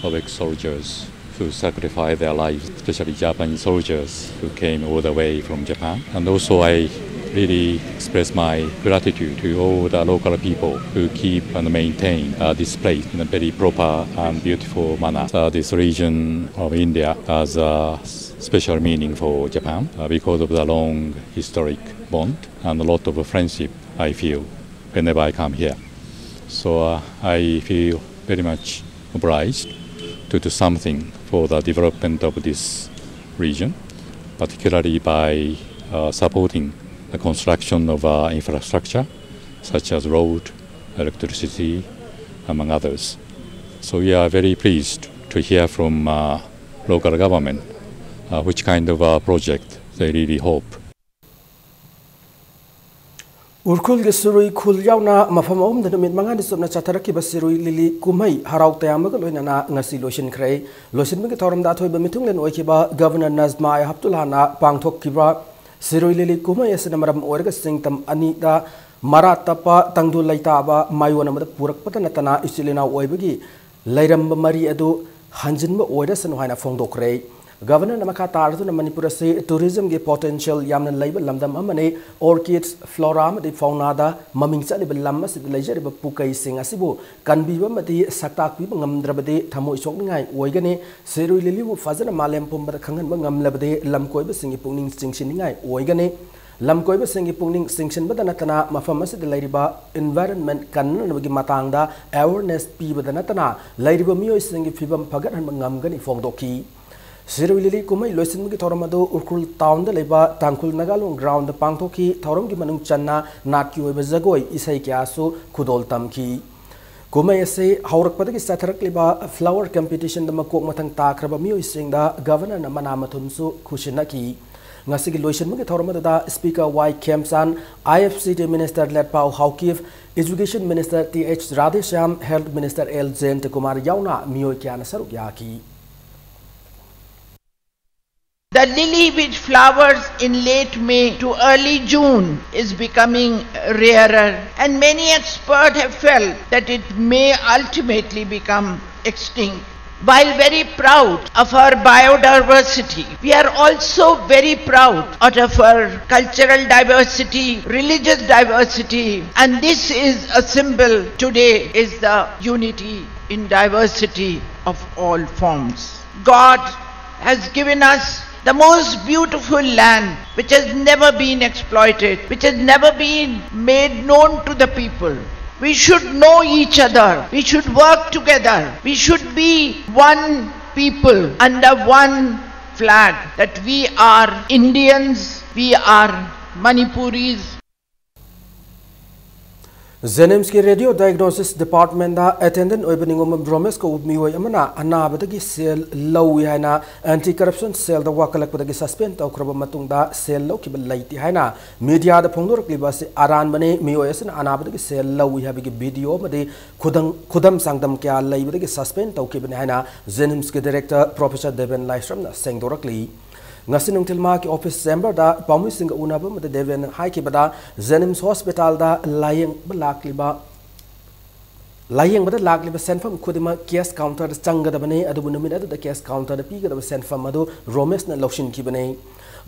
of ex-soldiers who sacrificed their lives, especially Japanese soldiers who came all the way from Japan. And also, I really express my gratitude to all the local people who keep and maintain uh, this place in a very proper and beautiful manner. Uh, this region of India has a s- special meaning for Japan uh, because of the long historic bond and a lot of friendship I feel whenever I come here. So uh, I feel very much obliged to do something for the development of this region, particularly by uh, supporting the construction of uh, infrastructure such as road, electricity, among others. So we are very pleased to hear from uh, local government uh, which kind of uh, project they really hope. ꯎꯈ꯭ꯔꯨꯜꯒꯤ ꯁꯤꯔꯨꯏ ꯈꯨꯜ ꯌꯥꯎꯅ ꯃꯐꯝ ꯑꯍꯨꯝꯗ ꯅꯨꯃꯤꯠ ꯃꯉꯥꯅꯤ ꯆꯨꯞꯅ ꯆꯠꯊꯔꯛꯈꯤꯕ ꯁꯤꯔꯨꯏ ꯂꯤꯂꯤ ꯀꯨꯝꯍꯩ ꯍꯔꯥꯎ ꯇꯌꯥꯝꯕꯒ ꯂꯣꯏꯅꯅ ꯉꯁꯤ ꯂꯣꯏꯁꯤꯟꯈ꯭ꯔꯦ꯫ ꯂꯣꯏꯁꯤꯟꯕꯒꯤ ꯊꯧꯔꯝꯗ ꯑꯊꯣꯏꯕ ꯃꯤꯊꯨꯡꯂꯦꯟ ꯑꯣꯏꯈꯤꯕ Governor ꯅꯖꯃꯥ ꯑꯦ ꯍꯞꯇꯨꯜꯂꯥꯅ ꯄꯥꯡꯊꯣꯛꯈꯤꯕ ꯁꯤꯔꯨꯏ ꯂꯤꯂꯤ ꯀꯨꯝꯍꯩ ꯑꯁꯤꯅ ꯃꯔꯝ ꯑꯣꯏꯔꯒ ꯆꯤꯡꯇꯝ ꯑꯅꯤꯗ ꯃꯔꯥ ꯇꯞꯄ ꯇꯪꯗꯨ ꯂꯩꯇꯥꯕ ꯃꯥꯏꯑꯣꯟ ꯑꯃꯗ ꯄꯨꯔꯛꯄꯇ ꯅꯠꯇꯅ ꯏꯆꯤꯜ ꯏꯅꯥꯎ ꯑꯣꯏꯕꯒꯤ ꯂꯩꯔꯝꯕ ꯃꯔꯤ ꯑꯗꯨ ꯍꯟꯖꯤꯟꯕ ꯑꯣꯏꯔꯁꯅꯨ ꯍꯥꯏꯅ ꯐꯣꯡꯗꯣꯛꯈ꯭ꯔꯦ꯫ Governor-ꯅ ꯃꯈꯥ ꯇꯥꯔꯗꯨꯅ ꯃꯅꯤꯄꯨꯔ ꯑꯁꯤ tourism-ꯒꯤ potential ꯌꯥꯝꯅ ꯂꯩꯕ ꯂꯝꯗꯝ ꯑꯃꯅꯤ꯫ Orchids, flora ꯑꯃꯗꯤ fauna-ꯗ ꯃꯃꯤꯡ ꯆꯠꯂꯤꯕ ꯂꯝ ꯑꯁꯤꯗ ꯂꯩꯖꯔꯤꯕ ꯄꯨꯀꯩꯁꯤꯡ ꯑꯁꯤꯕꯨ ꯀꯟꯕꯤꯕ ꯑꯃꯗꯤ ꯁꯛꯇꯥꯛꯄꯤꯕ ꯉꯝꯗ꯭ꯔꯕꯗꯤ ꯊꯃꯣꯏ ꯁꯣꯛꯅꯤꯡꯉꯥꯏ ꯑꯣꯏꯒꯅꯤ꯫ ꯁꯤꯔꯨꯏ ꯂꯤꯂꯤꯕꯨ ꯐꯖꯅ ꯃꯥꯂꯦꯝ ꯄꯨꯝꯕꯗ ꯈꯪꯍꯟꯕ ꯉꯝꯂꯕꯗꯤ ꯂꯝꯀꯣꯏꯕꯁꯤꯡꯒꯤ ꯄꯨꯛꯅꯤꯡ ꯆꯤꯡꯁꯤꯟꯅꯤꯡꯉꯥꯏ ꯑꯣꯏꯒꯅꯤ꯫ ꯂꯝꯀꯣꯏꯕꯁꯤꯡꯒꯤ ꯄꯨꯛꯅꯤꯡ ꯆꯤꯡꯁꯤꯟꯕꯗ ꯅꯠꯇꯅ ꯃꯐꯝ ꯑꯁꯤꯗ ꯂꯩꯔꯤꯕ environment ꯀꯟꯅꯅꯕꯒꯤ ꯃꯇꯥꯡꯗ awareness ꯄꯤꯕꯗ ꯅꯠꯇꯅ ꯂꯩꯔꯤꯕ ꯃꯤꯑꯣꯏꯁꯤꯡꯒꯤ ꯐꯤꯕꯝ ꯐꯒꯠꯍꯟꯕ ꯉꯝꯒꯅꯤ ꯐꯣꯡꯗꯣꯛꯈꯤ꯫ ꯁꯤꯔꯣꯏ ꯂꯤꯂꯤ ꯀꯨꯝꯍꯩ ꯂꯣꯏꯁꯤꯟꯕꯒꯤ ꯊꯧꯔꯝ ꯑꯗꯨ ꯎꯈ꯭ꯔꯨꯜ ꯇꯥꯎꯟꯗ ꯂꯩꯕ ꯇꯥꯡꯈꯨꯜ ꯅꯥꯒꯥꯂꯣꯡ ꯒ꯭ꯔꯥꯎꯟꯗ ꯄꯥꯡꯊꯣꯛꯈꯤ꯫ ꯊꯧꯔꯝꯒꯤ ꯃꯅꯨꯡ ꯆꯟꯅ ꯅꯥꯠꯀꯤ ꯑꯣꯏꯕ ꯖꯒꯣꯏ, ꯏꯁꯩ ꯀꯌꯥꯁꯨ ꯈꯨꯗꯣꯜ ꯇꯝꯈꯤ꯫ ꯀꯨꯝꯍꯩ ꯑꯁꯤ ꯍꯧꯔꯛꯄꯗꯒꯤ ꯆꯠꯊꯔꯛꯂꯤꯕ ꯐ꯭ꯂꯥꯋꯔ ꯀꯝꯄꯤꯇꯤꯁꯟꯗ ꯃꯀꯣꯛ ꯃꯊꯪ ꯇꯥꯈ꯭ꯔꯕ ꯃꯤꯑꯣꯏꯁꯤꯡꯗ ꯒꯚꯔꯅꯔꯅ ꯃꯅꯥ ꯃꯊꯨꯝꯁꯨ ꯈꯨꯠꯁꯤꯟꯅꯈꯤ꯫ ꯉꯁꯤꯒꯤ ꯂꯣꯏꯁꯤꯟꯕꯒꯤ ꯊꯧꯔꯝ ꯑꯗꯨꯗ speaker Y ꯈꯦꯝꯆꯥꯟ, I F C D minister Letpao Haokip, education minister T H Radheshyam, health minister L Jayantakumar ꯌꯥꯎꯅ ꯃꯤꯑꯣꯏ ꯀꯌꯥꯅ ꯁꯔꯨꯛ ꯌꯥꯈꯤ꯫ The lily which flowers in late May to early June is becoming rarer, and many experts have felt that it may ultimately become extinct. While very proud of our biodiversity, we are also very proud of our cultural diversity, religious diversity, and this is a symbol today, is the unity in diversity of all forms. God has given us the most beautiful land, which has never been exploited, which has never been made known to the people. We should know each other. We should work together. We should be one people under one flag, that we are Indians, we are Manipuris. ꯖꯦꯅꯤꯝꯁꯀꯤ radio diagnosis ꯗꯤꯄꯥꯔꯠꯃꯦꯟꯗ attendant ꯑꯣꯏꯕ ꯅꯤꯉꯣꯝꯕꯝ ꯔꯣꯃꯦꯁ ꯀꯧꯕ ꯃꯤꯑꯣꯏ ꯑꯃꯅ ꯑꯅꯥꯕꯗꯒꯤ ꯁꯦꯜ ꯂꯧꯏ ꯍꯥꯏꯅ anti corruption ꯁꯦꯜꯗ ꯋꯥꯀꯠꯂꯛꯄꯗꯒꯤ suspend ꯇꯧꯈ꯭ꯔꯕ ꯃꯇꯨꯡꯗ ꯁꯦꯜ ꯂꯧꯈꯤꯕ ꯂꯩꯇꯦ ꯍꯥꯏꯅ ꯃꯤꯗꯤꯌꯥꯗ ꯐꯣꯡꯗꯣꯔꯛꯂꯤꯕ ꯑꯁꯤ ꯑꯔꯥꯟꯕꯅꯤ꯫ ꯃꯤꯑꯣꯏ ꯑꯁꯤꯅ ꯑꯅꯥꯕꯗꯒꯤ ꯁꯦꯜ ꯂꯧꯏ ꯍꯥꯏꯕꯒꯤ ꯚꯤꯗꯤꯑꯣ ꯑꯃꯗꯤ ꯈꯨꯗꯝ ꯈꯨꯗꯝ ꯆꯥꯡꯗꯝ ꯀꯌꯥ ꯂꯩꯕꯗꯒꯤ ꯁꯁꯄꯦꯟ ꯇꯧꯈꯤꯕꯅꯤ ꯍꯥꯏꯅ ꯖꯦꯅꯤꯝꯁꯀꯤ ꯗꯥꯏꯔꯦꯛꯇꯔ ꯄ꯭ꯔꯣꯐꯦꯁꯔ ꯗꯦꯕꯦꯟ ꯂꯥꯏꯁ꯭ꯔꯝꯅ ꯁꯦꯡꯗꯣꯔꯛꯂꯤ꯫ ꯉꯁꯤ ꯅꯨꯡꯊꯤꯜ ꯃꯍꯥꯛꯀꯤ ꯑꯣꯐꯤꯁ ꯆꯦꯝꯕꯔꯗ ꯄꯥꯎꯃꯤꯁꯤꯡꯒ ꯎꯅꯕ ꯑꯃꯗ ꯗꯦꯕꯦꯟ ꯍꯥꯏꯈꯤꯕꯗ, ꯖꯦꯅꯤꯝꯁ ꯍꯣꯁꯄꯤꯇꯥꯜꯗ ꯂꯥꯌꯦꯡꯕ ꯂꯥꯛꯂꯤꯕ ꯂꯥꯌꯦꯡꯕꯗ ꯂꯥꯛꯂꯤꯕ ꯁꯦꯟꯐꯝ ꯈꯨꯗꯤꯡꯃꯛ ꯀꯦꯁ ꯀꯥꯎꯟꯇꯔꯗ ꯆꯪꯒꯗꯕꯅꯤ, ꯑꯗꯨꯕꯨ ꯅꯨꯃꯤꯠ ꯑꯗꯨꯗ ꯀꯦꯁ ꯀꯥꯎꯟꯇꯔꯗ ꯄꯤꯒꯗꯕ ꯁꯦꯟꯐꯝ ꯑꯗꯨ ꯔꯣꯃꯦꯁꯅ ꯂꯧꯁꯤꯟꯈꯤꯕꯅꯤ꯫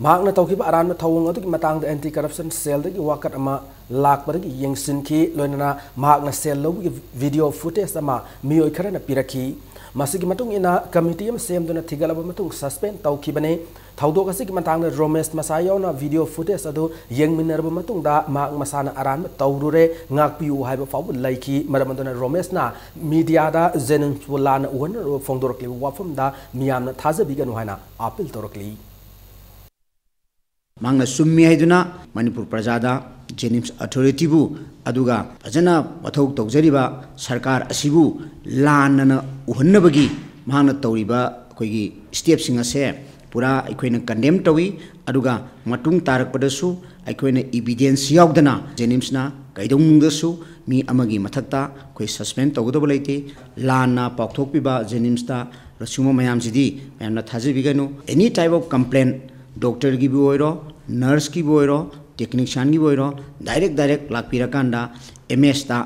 ꯃꯍꯥꯛꯅ ꯇꯧꯈꯤꯕ ꯑꯔꯥꯟꯕ ꯊꯧꯑꯣꯡ ꯑꯗꯨꯒꯤ ꯃꯇꯥꯡꯗ ꯑꯦꯟꯇꯤ ꯀꯔꯞꯁꯟ ꯁꯦꯜꯗꯒꯤ ꯋꯥꯀꯠ ꯑꯃ ꯂꯥꯛꯄꯗꯒꯤ ꯌꯦꯡꯁꯤꯟꯈꯤ꯫ ꯂꯣꯏꯅꯅ ꯃꯍꯥꯛꯅ ꯁꯦꯜ ꯂꯧꯕꯒꯤ ꯚꯤꯗꯤꯑꯣ ꯐꯨꯇꯦꯖ ꯑꯃ ꯃꯤꯑꯣꯏ ꯈꯔꯅ ꯄꯤꯔꯛꯈꯤ꯫ ꯃꯁꯤꯒꯤ ꯃꯇꯨꯡ ꯏꯟꯅ ꯀꯃꯤꯇꯤ ꯑꯃ ꯁꯦꯝꯗꯨꯅ ꯊꯤꯒꯠꯂꯕ ꯃꯇꯨꯡ suspend ꯇꯧꯈꯤꯕꯅꯤ꯫ ꯊꯧꯗꯣꯛ ꯑꯁꯤꯒꯤ ꯃꯇꯥꯡꯗ ꯔꯣꯃꯦꯁ ꯃꯁꯥ ꯌꯥꯎꯅ video footage ꯑꯗꯨ ꯌꯦꯡꯃꯤꯟꯅꯔꯕ ꯃꯇꯨꯡꯗ ꯃꯍꯥꯛ ꯃꯁꯥꯅ ꯑꯔꯥꯟꯕ ꯇꯧꯔꯨꯔꯦ, ꯉꯥꯛꯄꯤꯌꯨ ꯍꯥꯏꯕ ꯐꯥꯎꯕ ꯂꯩꯈꯤ꯫ ꯃꯔꯝ ꯑꯗꯨꯅ ꯔꯣꯃꯦꯁꯅ mediaꯗ ꯖꯦꯅꯤꯝꯁꯄꯨ ꯂꯥꯟꯅ ꯎꯍꯟꯅꯔꯨꯕ ꯐꯣꯡꯗꯣꯔꯛꯂꯤꯕ ꯋꯥꯐꯝꯗ ꯃꯤꯌꯥꯝꯅ ꯊꯥꯖꯕꯤꯒꯅꯨ ꯍꯥꯏꯅ appeal ꯇꯧꯔꯛꯂꯤ꯫ ꯃꯍꯥꯛꯅ ꯆꯨꯝꯃꯤ ꯍꯥꯏꯗꯨꯅ ꯃꯅꯤꯄꯨꯔ ꯄ꯭ꯔꯖꯥꯗ, ꯖꯦꯅꯤꯝꯁ ꯑꯣꯊꯣꯔꯤꯇꯤꯕꯨ, ꯑꯗꯨꯒ ꯐꯖꯅ ꯃꯊꯧ ꯇꯧꯖꯔꯤꯕ ꯁꯔꯀꯥꯔ ꯑꯁꯤꯕꯨ ꯂꯥꯟꯅꯅ ꯎꯍꯟꯅꯕꯒꯤ ꯃꯍꯥꯛꯅ ꯇꯧꯔꯤꯕ ꯑꯩꯈꯣꯏꯒꯤ ꯁ꯭ꯇꯦꯞꯁꯤꯡ ꯑꯁꯦ ꯄꯨꯔꯥ ꯑꯩꯈꯣꯏꯅ ꯀꯟꯗꯦꯝ ꯇꯧꯏ꯫ ꯑꯗꯨꯒ ꯃꯇꯨꯡ ꯇꯥꯔꯛꯄꯗꯁꯨ ꯑꯩꯈꯣꯏꯅ ꯏꯕꯤꯗꯦꯟꯁ ꯌꯥꯎꯗꯅ ꯖꯦꯅꯤꯝꯁꯅ ꯀꯩꯗꯧꯅꯨꯡꯗꯁꯨ ꯃꯤ ꯑꯃꯒꯤ ꯃꯊꯛꯇ ꯑꯩꯈꯣꯏ ꯁꯁꯄꯦꯟ ꯇꯧꯒꯗꯕ ꯂꯩꯇꯦ꯫ ꯂꯥꯟꯅ ꯄꯥꯎꯊꯣꯛꯄꯤꯕ ꯖꯦꯅꯤꯝꯁꯇ ꯁꯤꯒꯨꯝꯕ ꯃꯌꯥꯝꯁꯤꯗꯤ ꯃꯌꯥꯝꯅ ꯊꯥꯖꯕꯤꯒꯅꯨ꯫ Any type of complaint, ꯗꯣꯛꯇꯔꯒꯤꯕꯨ ꯑꯣꯏꯔꯣ, ꯅꯔꯁꯀꯤꯕꯨ ꯑꯣꯏꯔꯣ, ꯇꯦꯛꯅꯤꯁꯤꯌꯥꯟꯒꯤꯕꯨ ꯑꯣꯏꯔꯣ, ꯗꯥꯏꯔꯦꯛ ꯗꯥꯏꯔꯦꯛ ꯂꯥꯛꯄꯤꯔꯀꯥꯟꯗ ꯑꯦꯝ ꯑꯦꯁꯇ,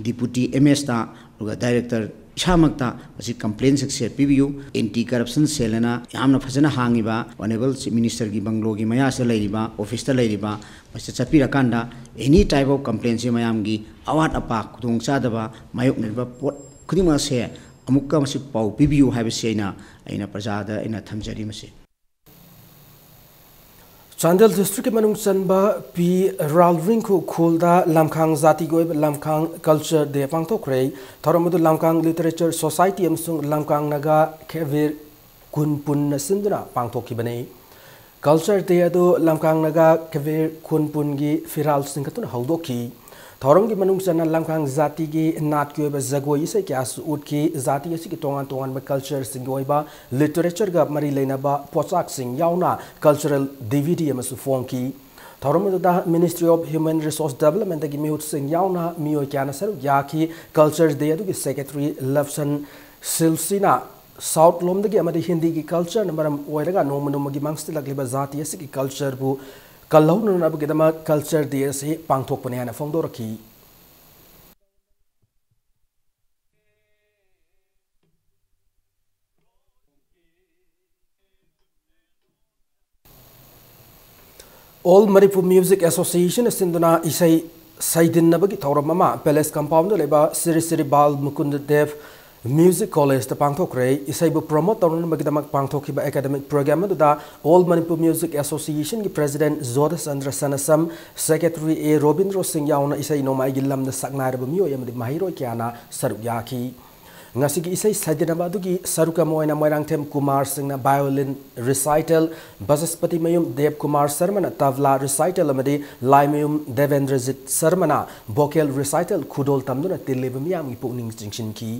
ꯗꯤꯄꯨꯇꯤ ꯑꯦꯝ ꯑꯦꯁꯇ, ꯑꯗꯨꯒ ꯗꯥꯏꯔꯦꯛꯇꯔ ꯏꯁꯥꯃꯛꯇ ꯃꯁꯤ ꯀꯝꯄ꯭ꯂꯦꯟꯁꯤꯡꯁꯦ ꯄꯤꯕꯤꯌꯨ꯫ ꯑꯦꯟꯇꯤ ꯀꯔꯞꯁꯟ ꯁꯦꯜ ꯑꯅ ꯌꯥꯝꯅ ꯐꯖꯅ ꯍꯥꯡꯉꯤꯕ ꯑꯣꯅꯦꯕꯜ ꯆꯤꯐ ꯃꯤꯅꯤꯁꯇꯔꯒꯤ ꯕꯪꯒ꯭ꯂꯣꯒꯤ ꯃꯌꯥꯁꯤꯗ ꯂꯩꯔꯤꯕ, ꯑꯣꯐꯤꯁꯇ ꯂꯩꯔꯤꯕ, ꯃꯁꯤꯗ ꯆꯠꯄꯤꯔꯀꯥꯟꯗ any type of complaintꯁꯦ ꯃꯌꯥꯝꯒꯤ ꯑꯋꯥꯠ ꯑꯄꯥ, ꯈꯨꯗꯣꯡꯆꯥꯗꯕ ꯃꯥꯌꯣꯛꯅꯔꯤꯕ ꯄꯣꯠ ꯈꯨꯗꯤꯡꯃꯛ ꯑꯁꯦ ꯑꯃꯨꯛꯀ ꯃꯁꯤ ꯄꯥꯎ ꯄꯤꯕꯤꯌꯨ ꯍꯥꯏꯕꯁꯤ ꯑꯩꯅ, ꯑꯩꯅ ꯄ꯭ꯔꯖꯥꯗ ꯑꯩꯅ ꯊꯝꯖꯔꯤ꯫ ꯃꯁꯤ ꯆꯥꯟꯗꯦꯜ ꯗꯤꯁꯇ꯭ꯔꯤꯛꯀꯤ ꯃꯅꯨꯡ ꯆꯟꯕ ꯄꯤ ꯔꯥꯜꯔꯤꯡꯈꯨ ꯈꯨꯜꯗ ꯂꯝꯈꯥꯡ ꯖꯥꯇꯤꯒꯤ ꯑꯣꯏꯕ ꯂꯝꯈꯥꯡ ꯀꯜꯆꯔ ꯗꯦ ꯄꯥꯡꯊꯣꯛꯈ꯭ꯔꯦ꯫ ꯊꯧꯔꯝ ꯑꯗꯨ ꯂꯝꯈꯥꯡ ꯂꯤꯇꯔꯦꯆꯔ ꯁꯣꯁꯥꯏꯇꯤ ꯑꯃꯁꯨꯡ ꯂꯝꯈꯥꯡ ꯅꯥꯒꯥ ꯈꯦꯕꯤꯔ ꯈꯨꯟ ꯄꯨꯟꯅ ꯁꯤꯟꯗꯨꯅ ꯄꯥꯡꯊꯣꯛꯈꯤꯕꯅꯤ꯫ ꯀꯜꯆꯔ ꯗꯦ ꯑꯗꯨ ꯂꯝꯈꯥꯡ ꯅꯥꯒꯥ ꯈꯦꯕꯤꯔ ꯈꯨꯟ ꯄꯨꯟꯒꯤ ꯐꯤꯔꯥꯜ ꯆꯤꯡꯈꯠꯇꯨꯅ ꯍꯧꯗꯣꯛꯈꯤ꯫ ꯊꯧꯔꯝꯒꯤ ꯃꯅꯨꯡ ꯆꯟꯅ ꯂꯝꯈꯥꯡ ꯖꯥꯇꯤꯒꯤ ꯅꯥꯠꯀꯤ ꯑꯣꯏꯕ ꯖꯒꯣꯏ ꯏꯁꯩ ꯀꯌꯥꯁꯨ ꯎꯠꯈꯤ꯫ ꯖꯥꯇꯤ ꯑꯁꯤꯒꯤ ꯇꯣꯉꯥꯟ ꯇꯣꯉꯥꯟꯕ ꯀꯜꯆꯔꯁꯤꯡꯒꯤ ꯑꯣꯏꯕ ꯂꯤꯇꯔꯦꯆꯔꯒ ꯃꯔꯤ ꯂꯩꯅꯕ ꯄꯣꯠꯆꯥꯛꯁꯤꯡ ꯌꯥꯎꯅ ꯀꯜꯆꯔꯦꯜ ꯗꯤ ꯚꯤ ꯗꯤ ꯑꯃꯁꯨ ꯐꯣꯡꯈꯤ꯫ ꯊꯧꯔꯝ ꯑꯗꯨꯗ Ministry of Human Resource Developmentꯇꯒꯤ ꯃꯤꯍꯨꯠꯁꯤꯡ ꯌꯥꯎꯅ ꯃꯤꯑꯣꯏ ꯀꯌꯥꯅ ꯁꯔꯨꯛ ꯌꯥꯈꯤ꯫ ꯀꯜꯆꯔ ꯗꯦ ꯑꯗꯨꯒꯤ ꯁꯦꯀ꯭ꯔꯦꯇꯔꯤ ꯂꯞꯁꯟ ꯁꯤꯜꯁꯤꯅ ꯁꯥꯎꯠ ꯂꯣꯝꯗꯒꯤ ꯑꯃꯗꯤ ꯍꯤꯟꯗꯤꯒꯤ ꯀꯜꯆꯔꯅ ꯃꯔꯝ ꯑꯣꯏꯔꯒ ꯅꯣꯡꯃ ꯅꯣꯡꯃꯒꯤ ꯃꯥꯡꯁꯤꯜꯂꯛꯂꯤꯕ ꯖꯥꯇꯤ ꯑꯁꯤꯒꯤ ꯀꯜꯆꯔꯕꯨ ꯀꯜꯍꯧꯅꯅꯕꯒꯤꯗꯃꯛ ꯀꯜꯆꯔ ꯗꯦ ꯑꯁꯤ ꯄꯥꯡꯊꯣꯛꯄꯅꯤ ꯍꯥꯏꯅ ꯐꯣꯡꯗꯣꯔꯛꯈꯤ꯫ All Manipur Music Association ꯁꯤꯟꯗꯨꯅ ꯏꯁꯩ ꯁꯩꯗꯤꯟꯅꯕꯒꯤ ꯊꯧꯔꯝ ꯑꯃ ꯄꯦꯂꯦꯁ ꯀꯝꯄꯥꯎꯟꯗ ꯂꯩꯕ ꯁ꯭ꯔꯤ ꯁ꯭ꯔꯤ ꯕꯥꯜ ꯃꯨꯀꯨꯟꯗ ꯗꯦꯕ Music College ꯇ ꯄꯥꯡꯊꯣꯛꯈ꯭ꯔꯦ꯫ ꯏꯁꯩꯕꯨ promote ꯇꯧꯅꯅꯕꯒꯤꯗꯃꯛ ꯄꯥꯡꯊꯣꯛꯈꯤꯕ academic program ꯑꯗꯨꯗ All Manipur Music Association ꯒꯤ President ꯖꯣꯙꯆꯟꯗ꯭ꯔ ꯁꯅꯥꯁꯝ, Secretary ꯑꯦ ꯔꯣꯕꯤꯟꯗ꯭ꯔꯣ ꯁꯤꯡ ꯌꯥꯎꯅ ꯏꯁꯩ ꯅꯣꯡꯃꯥꯏꯒꯤ ꯂꯝꯗ ꯁꯛꯅꯥꯏꯔꯕ ꯃꯤꯑꯣꯏ ꯑꯃꯗꯤ ꯃꯍꯩꯔꯣꯏ ꯀꯌꯥꯅ ꯁꯔꯨꯛ ꯌꯥꯈꯤ꯫ ꯉꯁꯤꯒꯤ ꯏꯁꯩ ꯁꯩꯗꯅꯕ ꯑꯗꯨꯒꯤ ꯁꯔꯨꯛ ꯑꯃ ꯑꯣꯏꯅ ꯃꯣꯏꯔꯥꯡꯊꯦꯝ ꯀꯨꯃꯥꯔ ꯁꯤꯡꯅ violin recital, ꯕꯆꯁꯄꯇꯤꯃꯌꯨꯝ ꯗꯦꯕ ꯀꯨꯃꯥꯔ ꯁꯔꯃꯅ ꯇꯕ꯭ꯂꯥ recital ꯑꯃꯗꯤ ꯂꯥꯏꯃꯌꯨꯝ ꯗꯦꯕꯦꯟꯗ꯭ꯔꯖꯤꯠ ꯁꯔꯃꯅ vocal recital ꯈꯨꯗꯣꯜ ꯇꯝꯗꯨꯅ ꯇꯤꯜꯂꯤꯕ ꯃꯤꯌꯥꯝꯒꯤ ꯄꯨꯛꯅꯤꯡ ꯆꯤꯡꯁꯤꯟꯈꯤ꯫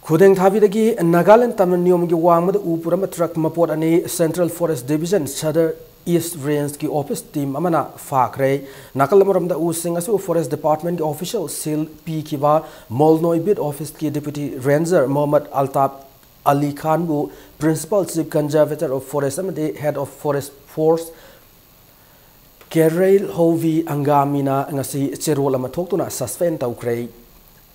ꯈꯨꯗꯦꯡ ꯊꯥꯕꯤꯗꯒꯤ ꯅꯥꯒꯥꯂꯦꯟ ꯇꯝꯅ ꯅꯤꯌꯣꯝꯒꯤ ꯋꯥꯡꯃꯗ ꯎ ꯄꯨꯔꯝꯕ ꯇ꯭ꯔꯛ ꯃꯄꯣꯠ ꯑꯅꯤ Central Forest Division Sadar East Range ꯀꯤ office team ꯑꯃꯅ ꯐꯥꯈ꯭ꯔꯦ꯫ ꯅꯥꯀꯜ ꯑꯃꯔꯣꯝꯗ ꯎꯁꯤꯡ ꯑꯁꯤꯕꯨ Forest Department ꯀꯤ official seal ꯄꯤꯈꯤꯕ ꯃꯣꯜꯅꯣꯏ beat office ꯀꯤ Deputy Ranger Mohammad Altaf Ali ꯈꯥꯟꯕꯨ Principal Chief Conservator of Forest ꯑꯃꯗꯤ Head of Forest Force ꯀꯦꯔꯦꯜ ꯍꯣꯚꯤ ꯑꯪꯒꯥꯃꯤꯅ ꯉꯁꯤ ꯆꯦꯔꯣꯜ ꯑꯃ ꯊꯣꯛꯇꯨꯅ suspend ꯇꯧꯈ꯭ꯔꯦ꯫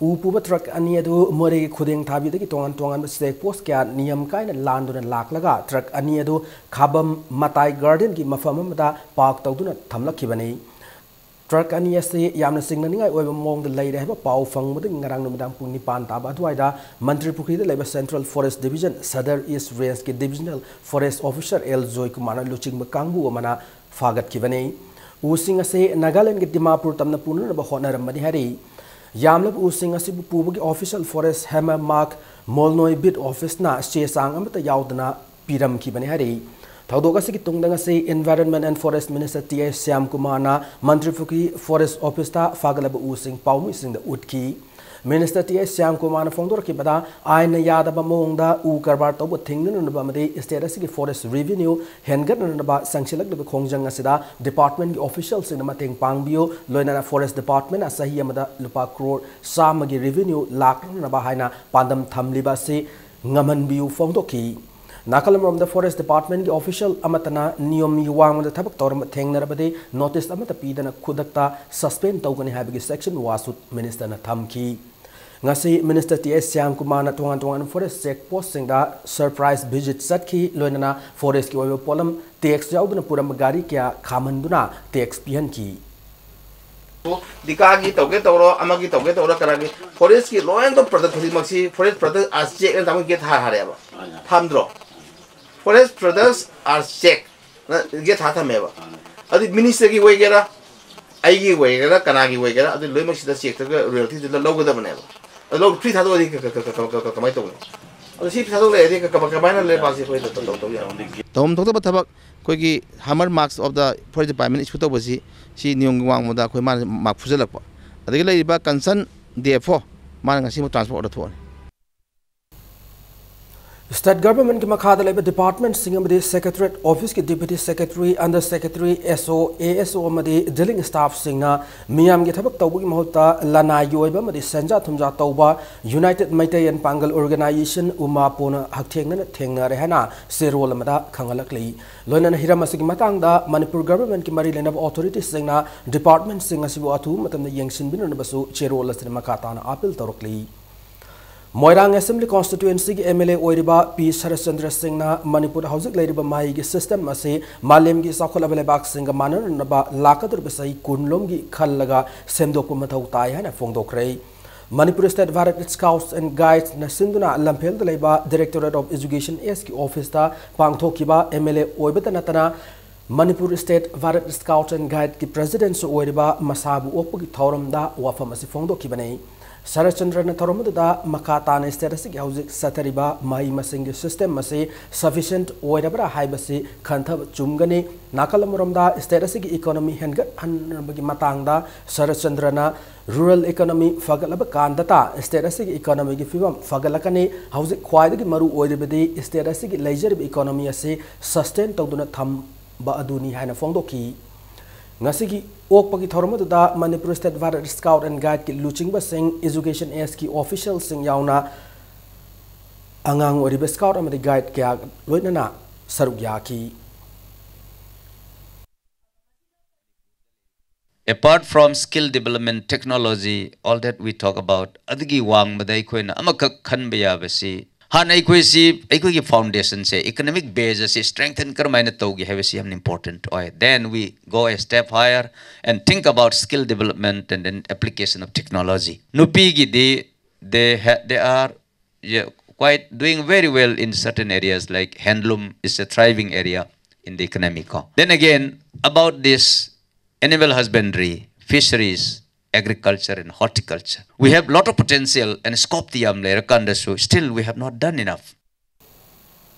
ꯎ ꯄꯨꯕ ꯇ꯭ꯔꯛ ꯑꯅꯤ ꯑꯗꯨ ꯃꯣꯔꯦꯒꯤ ꯈꯨꯗꯦꯡ ꯊꯥꯕꯤꯗꯒꯤ ꯇꯣꯉꯥꯟ ꯇꯣꯉꯥꯟꯕ check post ꯀꯌꯥ ꯅꯤꯌꯝ ꯀꯥꯏꯅ ꯂꯥꯟꯗꯨꯅ ꯂꯥꯛꯂꯒ ꯇ꯭ꯔꯛ ꯑꯅꯤ ꯑꯗꯨ ꯈꯥꯕꯝ ꯃꯇꯥꯏ garden ꯒꯤ ꯃꯐꯝ ꯑꯃꯗ park ꯇꯧꯗꯨꯅ ꯊꯝꯂꯛꯈꯤꯕꯅꯤ꯫ ꯇ꯭ꯔꯛ ꯑꯅꯤ ꯑꯁꯤ ꯌꯥꯝꯅ ꯆꯤꯡꯅꯅꯤꯡꯉꯥꯏ ꯑꯣꯏꯕ ꯃꯑꯣꯡꯗ ꯂꯩꯔꯦ ꯍꯥꯏꯕ ꯄꯥꯎ ꯐꯪꯕꯗꯒꯤ ꯉꯔꯥꯡ ꯅꯨꯃꯤꯗꯥꯡ ꯄꯨꯡ ꯅꯤꯄꯥꯟ ꯇꯥꯕ ꯑꯗꯨꯋꯥꯏꯗ ꯃꯟꯇ꯭ꯔꯤ ꯄꯨꯈ꯭ꯔꯤꯗ ꯂꯩꯕ Central Forest Division Sadar East Range ꯀꯤ Divisional Forest Officer ꯑꯦꯜ ꯖꯣꯏꯀꯨꯃꯥꯔꯅ ꯂꯨꯆꯤꯡꯕ ꯀꯥꯡꯕꯨ ꯑꯃꯅ ꯐꯥꯒꯠꯈꯤꯕꯅꯤ꯫ ꯎꯁꯤꯡ ꯑꯁꯤ ꯅꯥꯒꯥꯂꯦꯟꯒꯤ ꯗꯤꯃꯥꯄꯨꯔ ꯇꯝꯅ ꯄꯨꯅꯅꯕ ꯍꯣꯠꯅꯔꯝꯕꯅꯤ ꯍꯥꯏꯔꯤ꯫ ꯌꯥꯝꯂꯕ ꯎꯁꯤꯡ ꯑꯁꯤꯕꯨ ꯄꯨꯕꯒꯤ official forest hammer mark ꯃꯣꯜꯅꯣꯏ beat office ꯅ ꯆꯦ ꯆꯥꯡ ꯑꯃꯠꯇ ꯌꯥꯎꯗꯅ ꯄꯤꯔꯝꯈꯤꯕꯅꯤ ꯍꯥꯏꯔꯤ꯫ ꯊꯧꯗꯣꯛ ꯑꯁꯤꯒꯤ ꯇꯨꯡꯗ ꯉꯁꯤ Environment and Forest Minister T I ꯁ꯭ꯌꯥꯝꯀꯨꯃꯥꯔꯅ ꯃꯟꯇ꯭ꯔꯤ ꯄꯨꯈ꯭ꯔꯤ Forest Office ꯇ ꯐꯥꯒꯠꯂꯕ ꯎꯁꯤꯡ ꯄꯥꯎꯃꯤꯁꯤꯡꯗ ꯎꯠꯈꯤ꯫ Minister ꯇꯤ ꯑꯥꯏ ꯁ꯭ꯌꯥꯝꯀꯨꯃꯥꯔꯅ ꯐꯣꯡꯗꯣꯔꯛꯈꯤꯕꯗ ꯑꯥꯏꯟꯅ ꯌꯥꯗꯕ ꯃꯑꯣꯡꯗ ꯎ ꯀꯔꯕꯥꯔ ꯇꯧꯕ ꯊꯤꯡꯅꯅꯕ ꯑꯃꯗꯤ state ꯑꯁꯤꯒꯤ forest revenue ꯍꯦꯟꯒꯠꯅꯅꯕ ꯆꯪꯁꯤꯜꯂꯛꯂꯤꯕ ꯈꯣꯡꯖꯪ ꯑꯁꯤꯗ department ꯀꯤ official ꯁꯤꯡꯅ ꯃꯇꯦꯡ ꯄꯥꯡꯕꯤꯌꯨ, ꯂꯣꯏꯅꯅ Forest Department ꯅ ꯆꯍꯤ ꯑꯃꯗ ꯂꯨꯄꯥ ꯀ꯭ꯔꯣꯔ ꯆꯥꯝꯃꯒꯤ revenue ꯂꯥꯛꯅꯅꯕ ꯍꯥꯏꯅ ꯄꯥꯟꯗꯝ ꯊꯝꯂꯤꯕ ꯑꯁꯤ ꯉꯝꯍꯟꯕꯤꯌꯨ ꯐꯣꯡꯗꯣꯛꯈꯤ꯫ ꯅꯥꯀꯜ ꯑꯃꯔꯣꯝꯗ Forest Department ꯀꯤ official ꯑꯃꯠꯇꯅ ꯅꯤꯌꯣꯝꯒꯤ ꯋꯥꯡꯃꯗ ꯊꯕꯛ ꯇꯧꯔꯝꯕ ꯊꯦꯡꯅꯔꯕꯗꯤ notice ꯑꯃꯠꯇ ꯄꯤꯗꯅ ꯈꯨꯗꯛꯇ suspend ꯇꯧꯒꯅꯤ ꯍꯥꯏꯕꯒꯤ section ꯋꯥꯁꯨ minister ꯅ ꯊꯝꯈꯤ꯫ ꯉꯁꯤ Minister T S ꯁ꯭ꯌꯥꯝ ꯀꯨꯃꯥꯔꯅ ꯇꯣꯉꯥꯟ ꯇꯣꯉꯥꯟꯕ forest check postꯁꯤꯡꯗ surprise visit ꯆꯠꯈꯤ, ꯂꯣꯏꯅꯅ forestꯀꯤ ꯑꯣꯏꯕ ꯄꯣꯠꯂꯝ tax ꯌꯥꯎꯗꯅ ꯄꯨꯔꯝꯕ ꯒꯥꯔꯤ ꯀꯌꯥ ꯈꯥꯝꯍꯟꯗꯨꯅ tax ꯄꯤꯍꯟꯈꯤ꯫ ꯗꯤꯀꯥꯒꯤ ꯇꯧꯒꯦ ꯇꯧꯔꯣ, ꯑꯃꯒꯤ ꯇꯧꯒꯦ ꯇꯧꯔꯣ, ꯀꯅꯥꯒꯤ forestꯀꯤ ꯂꯣꯏꯅꯃꯛ product ꯈꯨꯗꯤꯡꯃꯛꯁꯤ forest product are checkꯅ ꯇꯥꯃꯣ gate ꯊꯥ ꯍꯥꯏꯔꯦꯕ꯫ ꯊꯝꯗ꯭ꯔꯣ? Forest products are check꯫ Gate ꯊꯥ ꯊꯝꯃꯦꯕ꯫ ꯑꯗꯨ ministerꯒꯤ ꯑꯣꯏꯒꯦꯔꯥ, ꯑꯩꯒꯤ ꯑꯣꯏꯒꯦꯔꯥ, ꯀꯅꯥꯒꯤ ꯑꯣꯏꯒꯦꯔꯥ, ꯑꯗꯨ ꯂꯣꯏꯅꯃꯛ ꯁꯤꯗ checkꯇꯒ royaltyꯗꯨꯗ ꯂꯧꯒꯗꯕꯅꯦꯕ꯫ ꯑꯗꯨ ꯂꯧ free ꯊꯥꯗꯣꯛꯑꯗꯤ ꯀ-, ꯀ-, ꯀ-, ꯀ-, ꯀ-, ꯀ-, ꯀꯃꯥꯏꯅ ꯇꯧꯅꯤ? ꯑꯗꯨ ꯁꯤ ꯊꯥꯗꯣꯛ ꯂꯩꯔꯗꯤ ꯀ-, ꯀ-, ꯀꯃꯥꯏꯅ ꯂꯩꯕꯥꯛꯁꯤ ꯑꯩꯈꯣꯏ ꯇꯧ-, ꯇꯧ-, ꯇꯧ ꯌꯥꯅꯤ? ꯇꯧꯐꯝ ꯊꯣꯛꯇꯕ ꯊꯕꯛ ꯑꯩꯈꯣꯏꯒꯤ hammer marks of the forest department issue ꯇꯧꯕꯁꯤ, ꯁꯤ ꯅꯤꯌꯣꯝꯒꯤ ꯋꯥꯡꯃꯗ ꯑꯩꯈꯣꯏ ꯃꯥꯅ mark ꯐꯨꯖꯜꯂꯛꯄ꯫ ꯑꯗꯒꯤ ꯂꯩꯔꯤꯕ concern D F O, ꯃꯥꯅ ꯉꯁꯤꯃꯛ transfer order ꯊꯣꯛꯑꯅꯤ꯫ State governmentꯀꯤ ꯃꯈꯥꯗ ꯂꯩꯕ departmentꯁꯤꯡ ꯑꯃꯗꯤ Secretariat Officeꯀꯤ Deputy Secretary, Under Secretary, S O, A S O ꯑꯃꯗꯤ dealing staffꯁꯤꯡꯅ ꯃꯤꯌꯥꯝꯒꯤ ꯊꯕꯛ ꯇꯧꯕꯒꯤ ꯃꯍꯨꯠꯇ ꯂꯅꯥꯏꯒꯤ ꯑꯣꯏꯕ ꯑꯃꯗꯤ ꯁꯦꯟꯖꯥ ꯊꯨꯝꯖꯥ ꯇꯧꯕ United Meitei and Pangal Organization, ꯎꯃꯥꯄꯣꯅ ꯍꯛꯊꯦꯡꯅꯅ ꯊꯦꯡꯅꯔꯦ ꯍꯥꯏꯅ ꯆꯦꯔꯣꯜ ꯑꯃꯗ ꯈꯪꯍꯜꯂꯛꯂꯤ꯫ ꯂꯣꯏꯅꯅ ꯍꯤꯔꯝ ꯑꯁꯤꯒꯤ ꯃꯇꯥꯡꯗ ꯃꯅꯤꯄꯨꯔ governmentꯀꯤ ꯃꯔꯤ ꯂꯩꯅꯕ authoritiesꯁꯤꯡꯅ departmentꯁꯤꯡ ꯑꯁꯤꯕꯨ ꯑꯊꯨꯕ ꯃꯇꯝꯗ ꯌꯦꯡꯁꯤꯟꯕꯤꯅꯅꯕꯁꯨ ꯆꯦꯔꯣꯜ ꯑꯁꯤꯗ ꯃꯈꯥ ꯇꯥꯅ appeal ꯇꯧꯔꯛꯂꯤ꯫ Moirang Assembly Constituencyꯒꯤ M L A ꯑꯣꯏꯔꯤꯕ ꯄꯤ ꯁꯔꯠꯆꯟꯗ꯭ꯔ ꯁꯤꯡꯅ ꯃꯅꯤꯄꯨꯔꯗ ꯍꯧꯖꯤꯛ ꯂꯩꯔꯤꯕ ꯃꯍꯩꯒꯤ system ꯑꯁꯤ ꯃꯥꯂꯦꯝꯒꯤ ꯆꯥꯎꯈꯠꯂꯕ ꯂꯩꯕꯥꯛꯁꯤꯡꯒ ꯃꯥꯟꯅꯅꯕ ꯂꯥꯛꯀꯗꯧꯔꯤꯕ ꯆꯍꯤ ꯀꯨꯟꯂꯣꯝꯒꯤ ꯈꯜꯂꯒ ꯁꯦꯝꯗꯣꯛꯄ ꯃꯊꯧ ꯇꯥꯏ ꯍꯥꯏꯅ ꯐꯣꯡꯗꯣꯛꯈ꯭ꯔꯦ꯫ Manipur State Bharat Scouts and Guidesꯅ ꯁꯤꯟꯗꯨꯅ ꯂꯝꯐꯦꯜꯗ ꯂꯩꯕ Directorate of Education Sꯀꯤ officeꯇ ꯄꯥꯡꯊꯣꯛꯈꯤꯕ M L A ꯑꯣꯏꯕꯇ ꯅꯠꯇꯅ Manipur State Bharat Scouts and Guideꯀꯤ presidentꯁꯨ ꯑꯣꯏꯔꯤꯕ ꯃꯁꯥꯕꯨ ꯑꯣꯛꯄꯒꯤ ꯊꯧꯔꯝꯗ ꯋꯥꯐꯝ ꯑꯁꯤ ꯐꯣꯡꯗꯣꯛꯈꯤꯕꯅꯤ꯫ ꯁꯔꯠꯆꯟꯗ꯭ꯔꯅ ꯊꯧꯔꯝ ꯑꯗꯨꯗ ꯃꯈꯥ ꯇꯥꯅ state ꯑꯁꯤꯒꯤ ꯍꯧꯖꯤꯛ ꯆꯠꯊꯔꯤꯕ ꯃꯍꯩ ꯃꯁꯤꯡꯒꯤ system ꯑꯁꯤ sufficient ꯑꯣꯏꯔꯕ꯭ꯔꯥ ꯍꯥꯏꯕꯁꯤ ꯈꯟꯊꯕ ꯆꯨꯝꯒꯅꯤ꯫ ꯅꯥꯀꯜ ꯑꯃꯔꯣꯝꯗ state ꯑꯁꯤꯒꯤ economy ꯍꯦꯟꯒꯠꯍꯟꯅꯕꯒꯤ ꯃꯇꯥꯡꯗ ꯁꯔꯠꯆꯟꯗ꯭ꯔꯅ rural economy ꯐꯒꯠꯂꯕ ꯀꯥꯟꯗꯇ state ꯑꯁꯤꯒꯤ economyꯒꯤ ꯐꯤꯕꯝ ꯐꯒꯠꯂꯛꯀꯅꯤ꯫ ꯍꯧꯖꯤꯛ ꯈ꯭ꯋꯥꯏꯗꯒꯤ ꯃꯔꯨ ꯑꯣꯏꯔꯤꯕꯗꯤ state ꯑꯁꯤꯒꯤ ꯂꯩꯖꯔꯤꯕ economy ꯑꯁꯤ sustain ꯇꯧꯗꯨꯅ ꯊꯝꯕ ꯑꯗꯨꯅꯤ ꯍꯥꯏꯅ ꯐꯣꯡꯗꯣꯛꯈꯤ꯫ ꯉꯁꯤꯒꯤ ꯑꯣꯛꯄꯒꯤ ꯊꯧꯔꯝ ꯑꯗꯨꯗ Manipur State Bharat Scout and Guideꯀꯤ ꯂꯨꯆꯤꯡꯕꯁꯤꯡ, Education Sꯀꯤ officialꯁꯤꯡ ꯌꯥꯎꯅ ꯑꯉꯥꯡ ꯑꯣꯏꯔꯤꯕ scout ꯑꯃꯗꯤ guide ꯀꯌꯥ ꯂꯣꯏꯅꯅ ꯁꯔꯨꯛ ꯌꯥꯈꯤ꯫ Apart from skill development, technology, all that we talk about, ꯑꯗꯨꯒꯤ ꯋꯥꯡꯃꯗ ꯑꯩꯈꯣꯏꯅ ꯑꯃꯈꯛ ꯈꯟꯕ ꯌꯥꯕꯁꯤ, ꯍꯥꯟꯅ ꯑꯩꯈꯣꯏꯁꯤ, ꯑꯩꯈꯣꯏꯒꯤ foundationꯁꯦ, economic base ꯑꯁꯤ strengthen ꯀꯔꯝꯍꯥꯏꯅ ꯇꯧꯒꯦ ꯍꯥꯏꯕꯁꯤ ꯌꯥꯝꯅ important ꯑꯣꯏ. Then we go a step higher and think about skill development and then application of technology. ꯅꯨꯄꯤꯒꯤꯗꯤ, they ha-, they are, yeah, quite doing very well in certain areas, like handloom is a thriving area in the economy. Ko. Then again, about this animal husbandry, fisheries, agriculture and horticulture, we have lot of potential and scope T ꯌꯥꯝ ꯂꯩꯔꯀꯥꯟꯗꯁꯨ, still we have not done enough.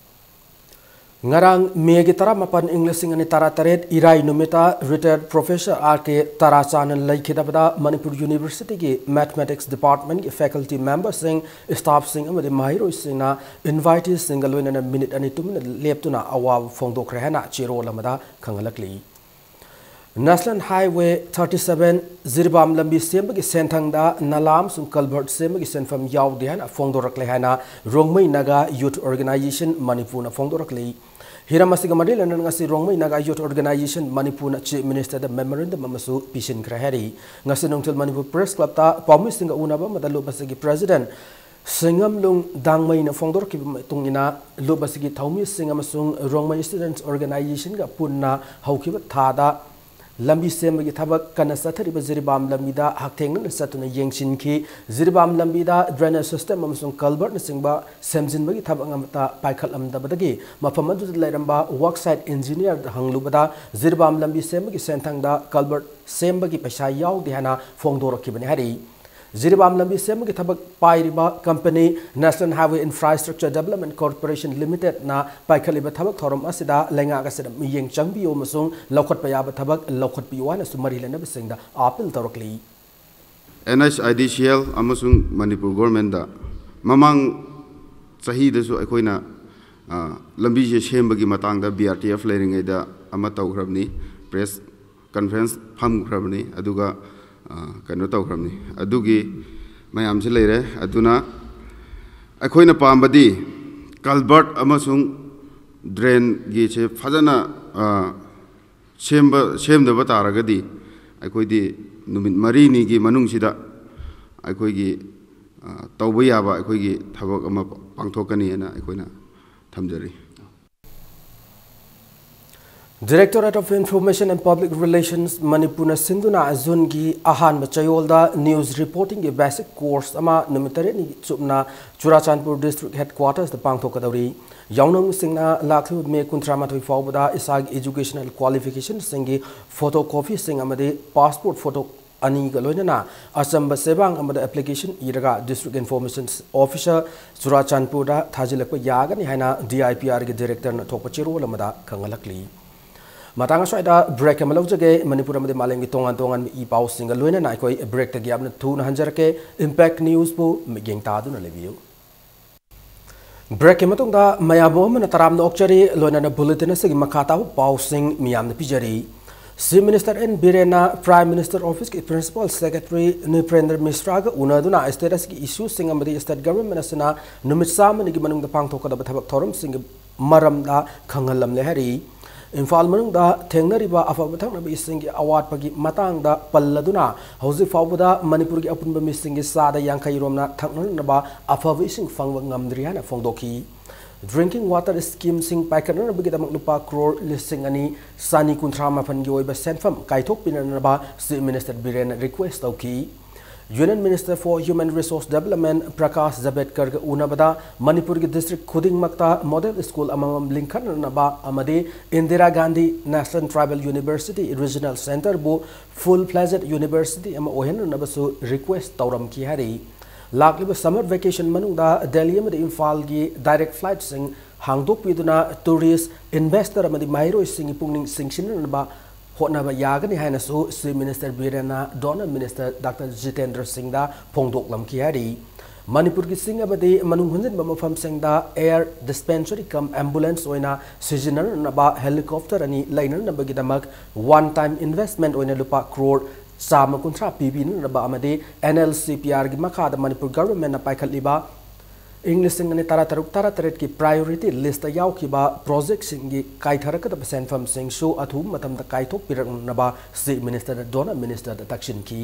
ꯉꯔꯥꯡ ꯃꯦꯒꯤ ꯇꯔꯥꯃꯥꯄꯟ, ꯏꯪ ꯂꯤꯁꯤꯡ ꯑꯅꯤ ꯇꯔꯥꯇꯔꯦꯠ, ꯏꯔꯥꯏ ꯅꯨꯃꯤꯠꯇ retired professor R K ꯇꯔꯥꯆꯥꯟꯅ ꯂꯩꯈꯤꯗꯕꯗ Manipur Universityꯒꯤ Mathematics Departmentꯀꯤ faculty memberꯁꯤꯡ, staffꯁꯤꯡ ꯑꯃꯗꯤ ꯃꯍꯩꯔꯣꯏꯁꯤꯡꯅ inviteeꯁꯤꯡꯒ ꯂꯣꯏꯅꯅ ꯃꯤꯅꯤꯠ ꯑꯅꯤ ꯇꯨꯃꯤꯟꯅ ꯂꯦꯞꯇꯨꯅ ꯑꯋꯥꯕ ꯐꯣꯡꯗꯣꯛꯈ꯭ꯔꯦ ꯍꯥꯏꯅ ꯆꯦꯔꯣꯜ ꯑꯃꯗ ꯈꯪꯍꯜꯂꯛꯂꯤ꯫ National Highway thirty seven Jiribam ꯂꯝꯕꯤ ꯁꯦꯝꯕꯒꯤ ꯁꯦꯟꯊꯪꯗ ꯅꯂꯥ ꯑꯃꯁꯨꯡ culvert ꯁꯦꯝꯕꯒꯤ ꯁꯦꯟꯐꯝ ꯌꯥꯎꯗꯦ ꯍꯥꯏꯅ ꯐꯣꯡꯗꯣꯔꯛꯂꯦ ꯍꯥꯏꯅ ꯔꯣꯡꯃꯩ ꯅꯥꯒꯥ Youth Organisation ꯃꯅꯤꯄꯨꯔꯅ ꯐꯣꯡꯗꯣꯔꯛꯂꯤ꯫ ꯍꯤꯔꯝ ꯑꯁꯤꯒ ꯃꯔꯤ ꯂꯩꯅꯅ ꯉꯁꯤ ꯔꯣꯡꯃꯩ ꯅꯥꯒꯥ Youth Organisation ꯃꯅꯤꯄꯨꯔꯅ Chief Ministerꯗ memorandum ꯑꯃꯁꯨ ꯄꯤꯁꯤꯟꯈ꯭ꯔꯦ ꯍꯥꯏꯔꯤ꯫ ꯉꯁꯤ ꯅꯨꯡꯊꯤꯜ ꯃꯅꯤꯄꯨꯔ Press Clubꯇ ꯄꯥꯎꯃꯤꯁꯤꯡꯒ ꯎꯅꯕ ꯑꯃꯗ ꯂꯨꯞ ꯑꯁꯤꯒꯤ President ꯁꯤꯡꯉꯝꯂꯨꯡ ꯗꯥꯡꯃꯩꯅ ꯐꯣꯡꯗꯣꯔꯛꯈꯤꯕ ꯃꯇꯨꯡ ꯏꯟꯅ, ꯂꯨꯞ ꯑꯁꯤꯒꯤ ꯊꯧꯃꯤꯁꯤꯡ ꯑꯃꯁꯨꯡ ꯔꯣꯡꯃꯩ Students Organisationꯒ ꯄꯨꯟꯅ ꯍꯧꯈꯤꯕ ꯊꯥꯗ ꯂꯝꯕꯤ ꯁꯦꯝꯕꯒꯤ ꯊꯕꯛ ꯀꯟꯅ ꯆꯠꯊꯔꯤꯕ ꯖꯤꯔꯤꯕꯥꯝ ꯂꯝꯕꯤꯗ ꯍꯛꯊꯦꯡꯅꯅ ꯆꯠꯇꯨꯅ ꯌꯦꯡꯁꯤꯟꯈꯤ꯫ ꯖꯤꯔꯤꯕꯥꯝ ꯂꯝꯕꯤꯗ drainage system ꯑꯃꯁꯨꯡ culvertꯅꯆꯤꯡꯕ ꯁꯦꯝꯖꯤꯟꯕꯒꯤ ꯊꯕꯛ ꯑꯃꯠꯇ ꯄꯥꯏꯈꯠꯂꯝꯗꯕꯗꯒꯤ ꯃꯐꯝ ꯑꯗꯨꯗ ꯂꯩꯔꯝꯕ work site engineerꯗ ꯍꯪꯂꯨꯕꯗ ꯖꯤꯔꯤꯕꯥꯝ ꯂꯝꯕꯤ ꯁꯦꯝꯕꯒꯤ ꯁꯦꯟꯊꯪꯗ culvert ꯁꯦꯝꯕꯒꯤ ꯄꯩꯁꯥ ꯌꯥꯎꯗꯦ ꯍꯥꯏꯅ ꯐꯣꯡꯗꯣꯔꯛꯈꯤꯕꯅꯤ ꯍꯥꯏꯔꯤ꯫ ꯖꯤꯔꯤꯕꯥꯝ ꯂꯝꯕꯤ ꯁꯦꯝꯕꯒꯤ ꯊꯕꯛ ꯄꯥꯏꯔꯤꯕ company National Highway Infrastructure Development Corporation Limitedꯅ ꯄꯥꯏꯈꯠꯂꯤꯕ ꯊꯕꯛ ꯊꯧꯔꯝ ꯑꯁꯤꯗ ꯂꯩꯉꯥꯛ ꯑꯁꯤꯅ ꯃꯤꯠꯌꯦꯡ ꯆꯪꯕꯤꯌꯨ ꯑꯃꯁꯨꯡ ꯂꯧꯈꯠꯄ ꯌꯥꯕ ꯊꯕꯛ ꯂꯧꯈꯠꯄꯤꯌꯨ ꯍꯥꯏꯅꯁꯨ ꯃꯔꯤ ꯂꯩꯅꯕꯁꯤꯡꯗ appeal ꯇꯧꯔꯛꯂꯤ꯫ NHIDCL ꯑꯃꯁꯨꯡ ꯃꯅꯤꯄꯨꯔ governmentꯗ ꯃꯃꯥꯡ ꯆꯍꯤꯗꯁꯨ ꯑꯩꯈꯣꯏꯅ, ꯑ, ꯂꯝꯕꯤꯁꯦ ꯁꯦꯝꯕꯒꯤ ꯃꯇꯥꯡꯗ BRTF ꯂꯩꯔꯤꯉꯩꯗ ꯑꯃ ꯇꯧꯈ꯭ꯔꯕꯅꯤ, press conference ꯐꯝꯈ꯭ꯔꯕꯅꯤ, ꯑꯗꯨꯒ, ꯑ, ꯀꯩꯅꯣ ꯇꯧꯈ꯭ꯔꯕꯅꯤ꯫ ꯑꯗꯨꯒꯤ ꯃꯌꯥꯝꯁꯦ ꯂꯩꯔꯦ꯫ ꯑꯗꯨꯅ ꯑꯩꯈꯣꯏꯅ ꯄꯥꯝꯕꯗꯤ culvert ꯑꯃꯁꯨꯡ drainꯒꯤꯁꯦ ꯐꯖꯅ, ꯑ, ꯁꯦꯝꯕ, ꯁꯦꯝꯗꯕ ꯇꯥꯔꯒꯗꯤ ꯑꯩꯈꯣꯏꯗꯤ ꯅꯨꯃꯤꯠ ꯃꯔꯤꯅꯤꯒꯤ ꯃꯅꯨꯡꯁꯤꯗ ꯑꯩꯈꯣꯏꯒꯤ, ꯑ, ꯇꯧꯕ ꯌꯥꯕ ꯑꯩꯈꯣꯏꯒꯤ ꯊꯕꯛ ꯑꯃ ꯄꯥꯡꯊꯣꯛꯀꯅꯤ ꯍꯥꯏꯅ ꯑꯩꯈꯣꯏꯅ ꯊꯝꯖꯔꯤ꯫ Directorate of Information and Public Relations ꯃꯅꯤꯄꯨꯔꯅ ꯁꯤꯟꯗꯨꯅ ꯖꯨꯟꯒꯤ ꯑꯍꯥꯟꯕ ꯆꯌꯣꯜꯗ news reporting ꯒꯤ basic course ꯑꯃ ꯅꯨꯃꯤꯠ ꯇꯔꯦꯠꯅꯤ ꯆꯨꯞꯅ ꯆꯨꯔꯥꯆꯥꯟꯄꯨꯔ district headquarters ꯇ ꯄꯥꯡꯊꯣꯛꯀꯗꯧꯔꯤ꯫ ꯌꯥꯎꯅꯕꯁꯤꯡꯅ ꯂꯥꯛꯂꯤꯕ May ꯀꯨꯟꯊ꯭ꯔꯥ ꯃꯥꯊꯣꯏ ꯐꯥꯎꯕꯗ ꯏꯁꯥꯒꯤ educational qualification ꯁꯤꯡꯒꯤ photocopy ꯁꯤꯡ ꯑꯃꯗꯤ passport photo ꯑꯅꯤꯒ ꯂꯣꯏꯅꯅ ꯑꯆꯝꯕ ꯆꯦꯕꯥꯡ ꯑꯃꯗ application ꯏꯔꯒ District Information Officer ꯆꯨꯔꯥꯆꯥꯟꯄꯨꯔꯗ ꯊꯥꯖꯤꯜꯂꯛꯄ ꯌꯥꯒꯅꯤ ꯍꯥꯏꯅ D I P R ꯒꯤ director ꯅ ꯊꯣꯛꯄ ꯆꯦꯔꯣꯜ ꯑꯃꯗ ꯈꯪꯍꯜꯂꯛꯂꯤ꯫ ꯃꯇꯥꯡ ꯑꯁ꯭ꯋꯥꯏꯗ break ꯑꯃ ꯂꯧꯖꯒꯦ꯫ ꯃꯅꯤꯄꯨꯔ ꯑꯃꯗꯤ ꯃꯥꯂꯦꯝꯒꯤ ꯇꯣꯉꯥꯟ ꯇꯣꯉꯥꯟꯕ ꯏ ꯄꯥꯎꯁꯤꯡꯒ ꯂꯣꯏꯅꯅ ꯑꯩꯈꯣꯏ break ꯇꯒꯤ ꯌꯥꯝꯅ ꯊꯨꯅ ꯍꯟꯖꯔꯛꯀꯦ꯫ Impact News ꯄꯨ ꯃꯤꯠꯌꯦꯡ ꯇꯥꯗꯨꯅ ꯂꯩꯕꯤꯌꯨ꯫ Break ꯀꯤ ꯃꯇꯨꯡꯗ ꯃꯌꯥꯝꯕꯨ ꯑꯃꯅ ꯇꯔꯥꯝꯅ ꯑꯣꯛꯆꯔꯤ, ꯂꯣꯏꯅꯅ bulletin ꯑꯁꯤꯒꯤ ꯃꯈꯥ ꯇꯥꯕ ꯄꯥꯎꯁꯤꯡ ꯃꯤꯌꯥꯝꯅ ꯄꯤꯖꯔꯤ꯫ Chief Minister N ꯕꯤꯔꯦꯟꯅ Prime Minister Office ꯀꯤ Principal Secretary ꯅ꯭ꯔꯤꯄꯦꯟꯗ꯭ꯔ ꯃꯤꯁ꯭ꯔꯥꯒ ꯎꯅꯗꯨꯅ state ꯑꯁꯤꯒꯤ issue ꯁꯤꯡ ꯑꯃꯗꯤ state government ꯑꯁꯤꯅ ꯅꯨꯃꯤꯠ ꯆꯥꯝꯃꯅꯤꯒꯤ ꯃꯅꯨꯡꯗ ꯄꯥꯡꯊꯣꯛꯀꯗꯕ ꯊꯕꯛ ꯊꯧꯔꯝꯁꯤꯡꯒꯤ ꯃꯔꯝꯗ ꯈꯪꯍꯜꯂꯝꯂꯦ ꯍꯥꯏꯔꯤ꯫ ꯏꯝꯐꯥꯜ ꯃꯅꯨꯡꯗ ꯊꯦꯡꯅꯔꯤꯕ ꯑꯐꯕ ꯊꯛꯅꯕ ꯏꯁꯤꯡꯒꯤ ꯑꯋꯥꯠꯄꯒꯤ ꯃꯇꯥꯡꯗ ꯄꯜꯂꯗꯨꯅ, ꯍꯧꯖꯤꯛ ꯐꯥꯎꯕꯗ ꯃꯅꯤꯄꯨꯔꯒꯤ ꯑꯄꯨꯟꯕ ꯃꯤꯁꯤꯡꯒꯤ ꯆꯥꯗ ꯌꯥꯡꯈꯩ ꯔꯣꯝꯅ ꯊꯛꯅꯅꯕ ꯑꯐꯕ ꯏꯁꯤꯡ ꯐꯪꯕ ꯉꯝꯗ꯭ꯔꯤ ꯍꯥꯏꯅ ꯐꯣꯡꯗꯣꯛꯈꯤ꯫ Drinking water scheme ꯁꯤꯡ ꯄꯥꯏꯈꯠꯅꯅꯕꯒꯤꯗꯃꯛ ꯂꯨꯄꯥ ꯀ꯭ꯔꯣꯔ ꯂꯤꯁꯤꯡ ꯑꯅꯤ ꯆꯅꯤ ꯀꯨꯟꯊ꯭ꯔꯥ ꯃꯥꯄꯟꯒꯤ ꯑꯣꯏꯕ ꯁꯦꯟꯐꯝ ꯀꯥꯏꯊꯣꯛꯄꯤꯅꯅꯕ Chief Minister ꯕꯤꯔꯦꯟꯅ request ꯇꯧꯈꯤ꯫ Union Minister for Human Resource Development Prakash ꯖꯕꯦꯗꯀꯔꯒ ꯎꯅꯕꯗ ꯃꯅꯤꯄꯨꯔꯒꯤ district ꯈꯨꯗꯤꯡꯃꯛꯇ model school ꯑꯃꯃꯝ ꯂꯤꯡꯈꯠꯅꯅꯕ ꯑꯃꯗꯤ Indira Gandhi National Tribal University Regional Centre ꯕꯨ full fledged university ꯑꯃ ꯑꯣꯏꯍꯟꯅꯅꯕꯁꯨ request ꯇꯧꯔꯝꯈꯤ ꯍꯥꯏꯔꯤ꯫ ꯂꯥꯛꯂꯤꯕ summer vacation ꯃꯅꯨꯡꯗ ꯗꯦꯜꯂꯤ ꯑꯃꯗꯤ ꯏꯝꯐꯥꯜꯒꯤ direct flight ꯁꯤꯡ ꯍꯥꯡꯗꯣꯛꯄꯤꯗꯨꯅ tourist, investor ꯑꯃꯗꯤ ꯃꯍꯩꯔꯣꯏꯁꯤꯡꯒꯤ ꯄꯨꯛꯅꯤꯡ ꯆꯤꯡꯁꯤꯟꯅꯅꯕ ꯍꯣꯠꯅꯕ ꯌꯥꯒꯅꯤ ꯍꯥꯏꯅꯁꯨ Chief Minister ꯕꯤꯔꯦꯟꯅ Donor Minister Doctor Jitendra ꯁꯤꯡꯗ ꯐꯣꯡꯗꯣꯛꯂꯝꯈꯤ ꯍꯥꯏꯔꯤ꯫ ꯃꯅꯤꯄꯨꯔꯒꯤ ꯆꯤꯡ ꯑꯃꯗꯤ ꯃꯅꯨꯡ ꯍꯨꯟꯖꯤꯟꯕ ꯃꯐꯝꯁꯤꯡꯗ air dispensary cum ambulance ꯑꯣꯏꯅ ꯁꯤꯖꯤꯟꯅꯅꯅꯕ helicopter ꯑꯅꯤ ꯂꯩꯅꯅꯕꯒꯤꯗꯃꯛ one time investment ꯑꯣꯏꯅ ꯂꯨꯄꯥ ꯀ꯭ꯔꯣꯔ ꯆꯥꯝꯃ ꯀꯨꯟꯊ꯭ꯔꯥ ꯄꯤꯕꯤꯅꯅꯕ ꯑꯃꯗꯤ N L C P R ꯒꯤ ꯃꯈꯥꯗ ꯃꯅꯤꯄꯨꯔ government ꯅ ꯄꯥꯏꯈꯠꯂꯤꯕ ꯏꯪ ꯂꯤꯁꯤꯡ ꯑꯅꯤ ꯇꯔꯥꯇꯔꯨꯛ ꯇꯔꯥꯇꯔꯦꯠꯀꯤ priority listꯇ ꯌꯥꯎꯈꯤꯕ projectꯁꯤꯡꯒꯤ ꯀꯥꯏꯊꯔꯛꯀꯗꯕ ꯁꯦꯟꯐꯝꯁꯤꯡꯁꯨ ꯑꯊꯨꯕ ꯃꯇꯝꯗ ꯀꯥꯏꯊꯣꯛꯄꯤꯔꯛꯅꯕ Chief Ministerꯅ Donor Ministerꯗ ꯇꯛꯁꯤꯟꯈꯤ꯫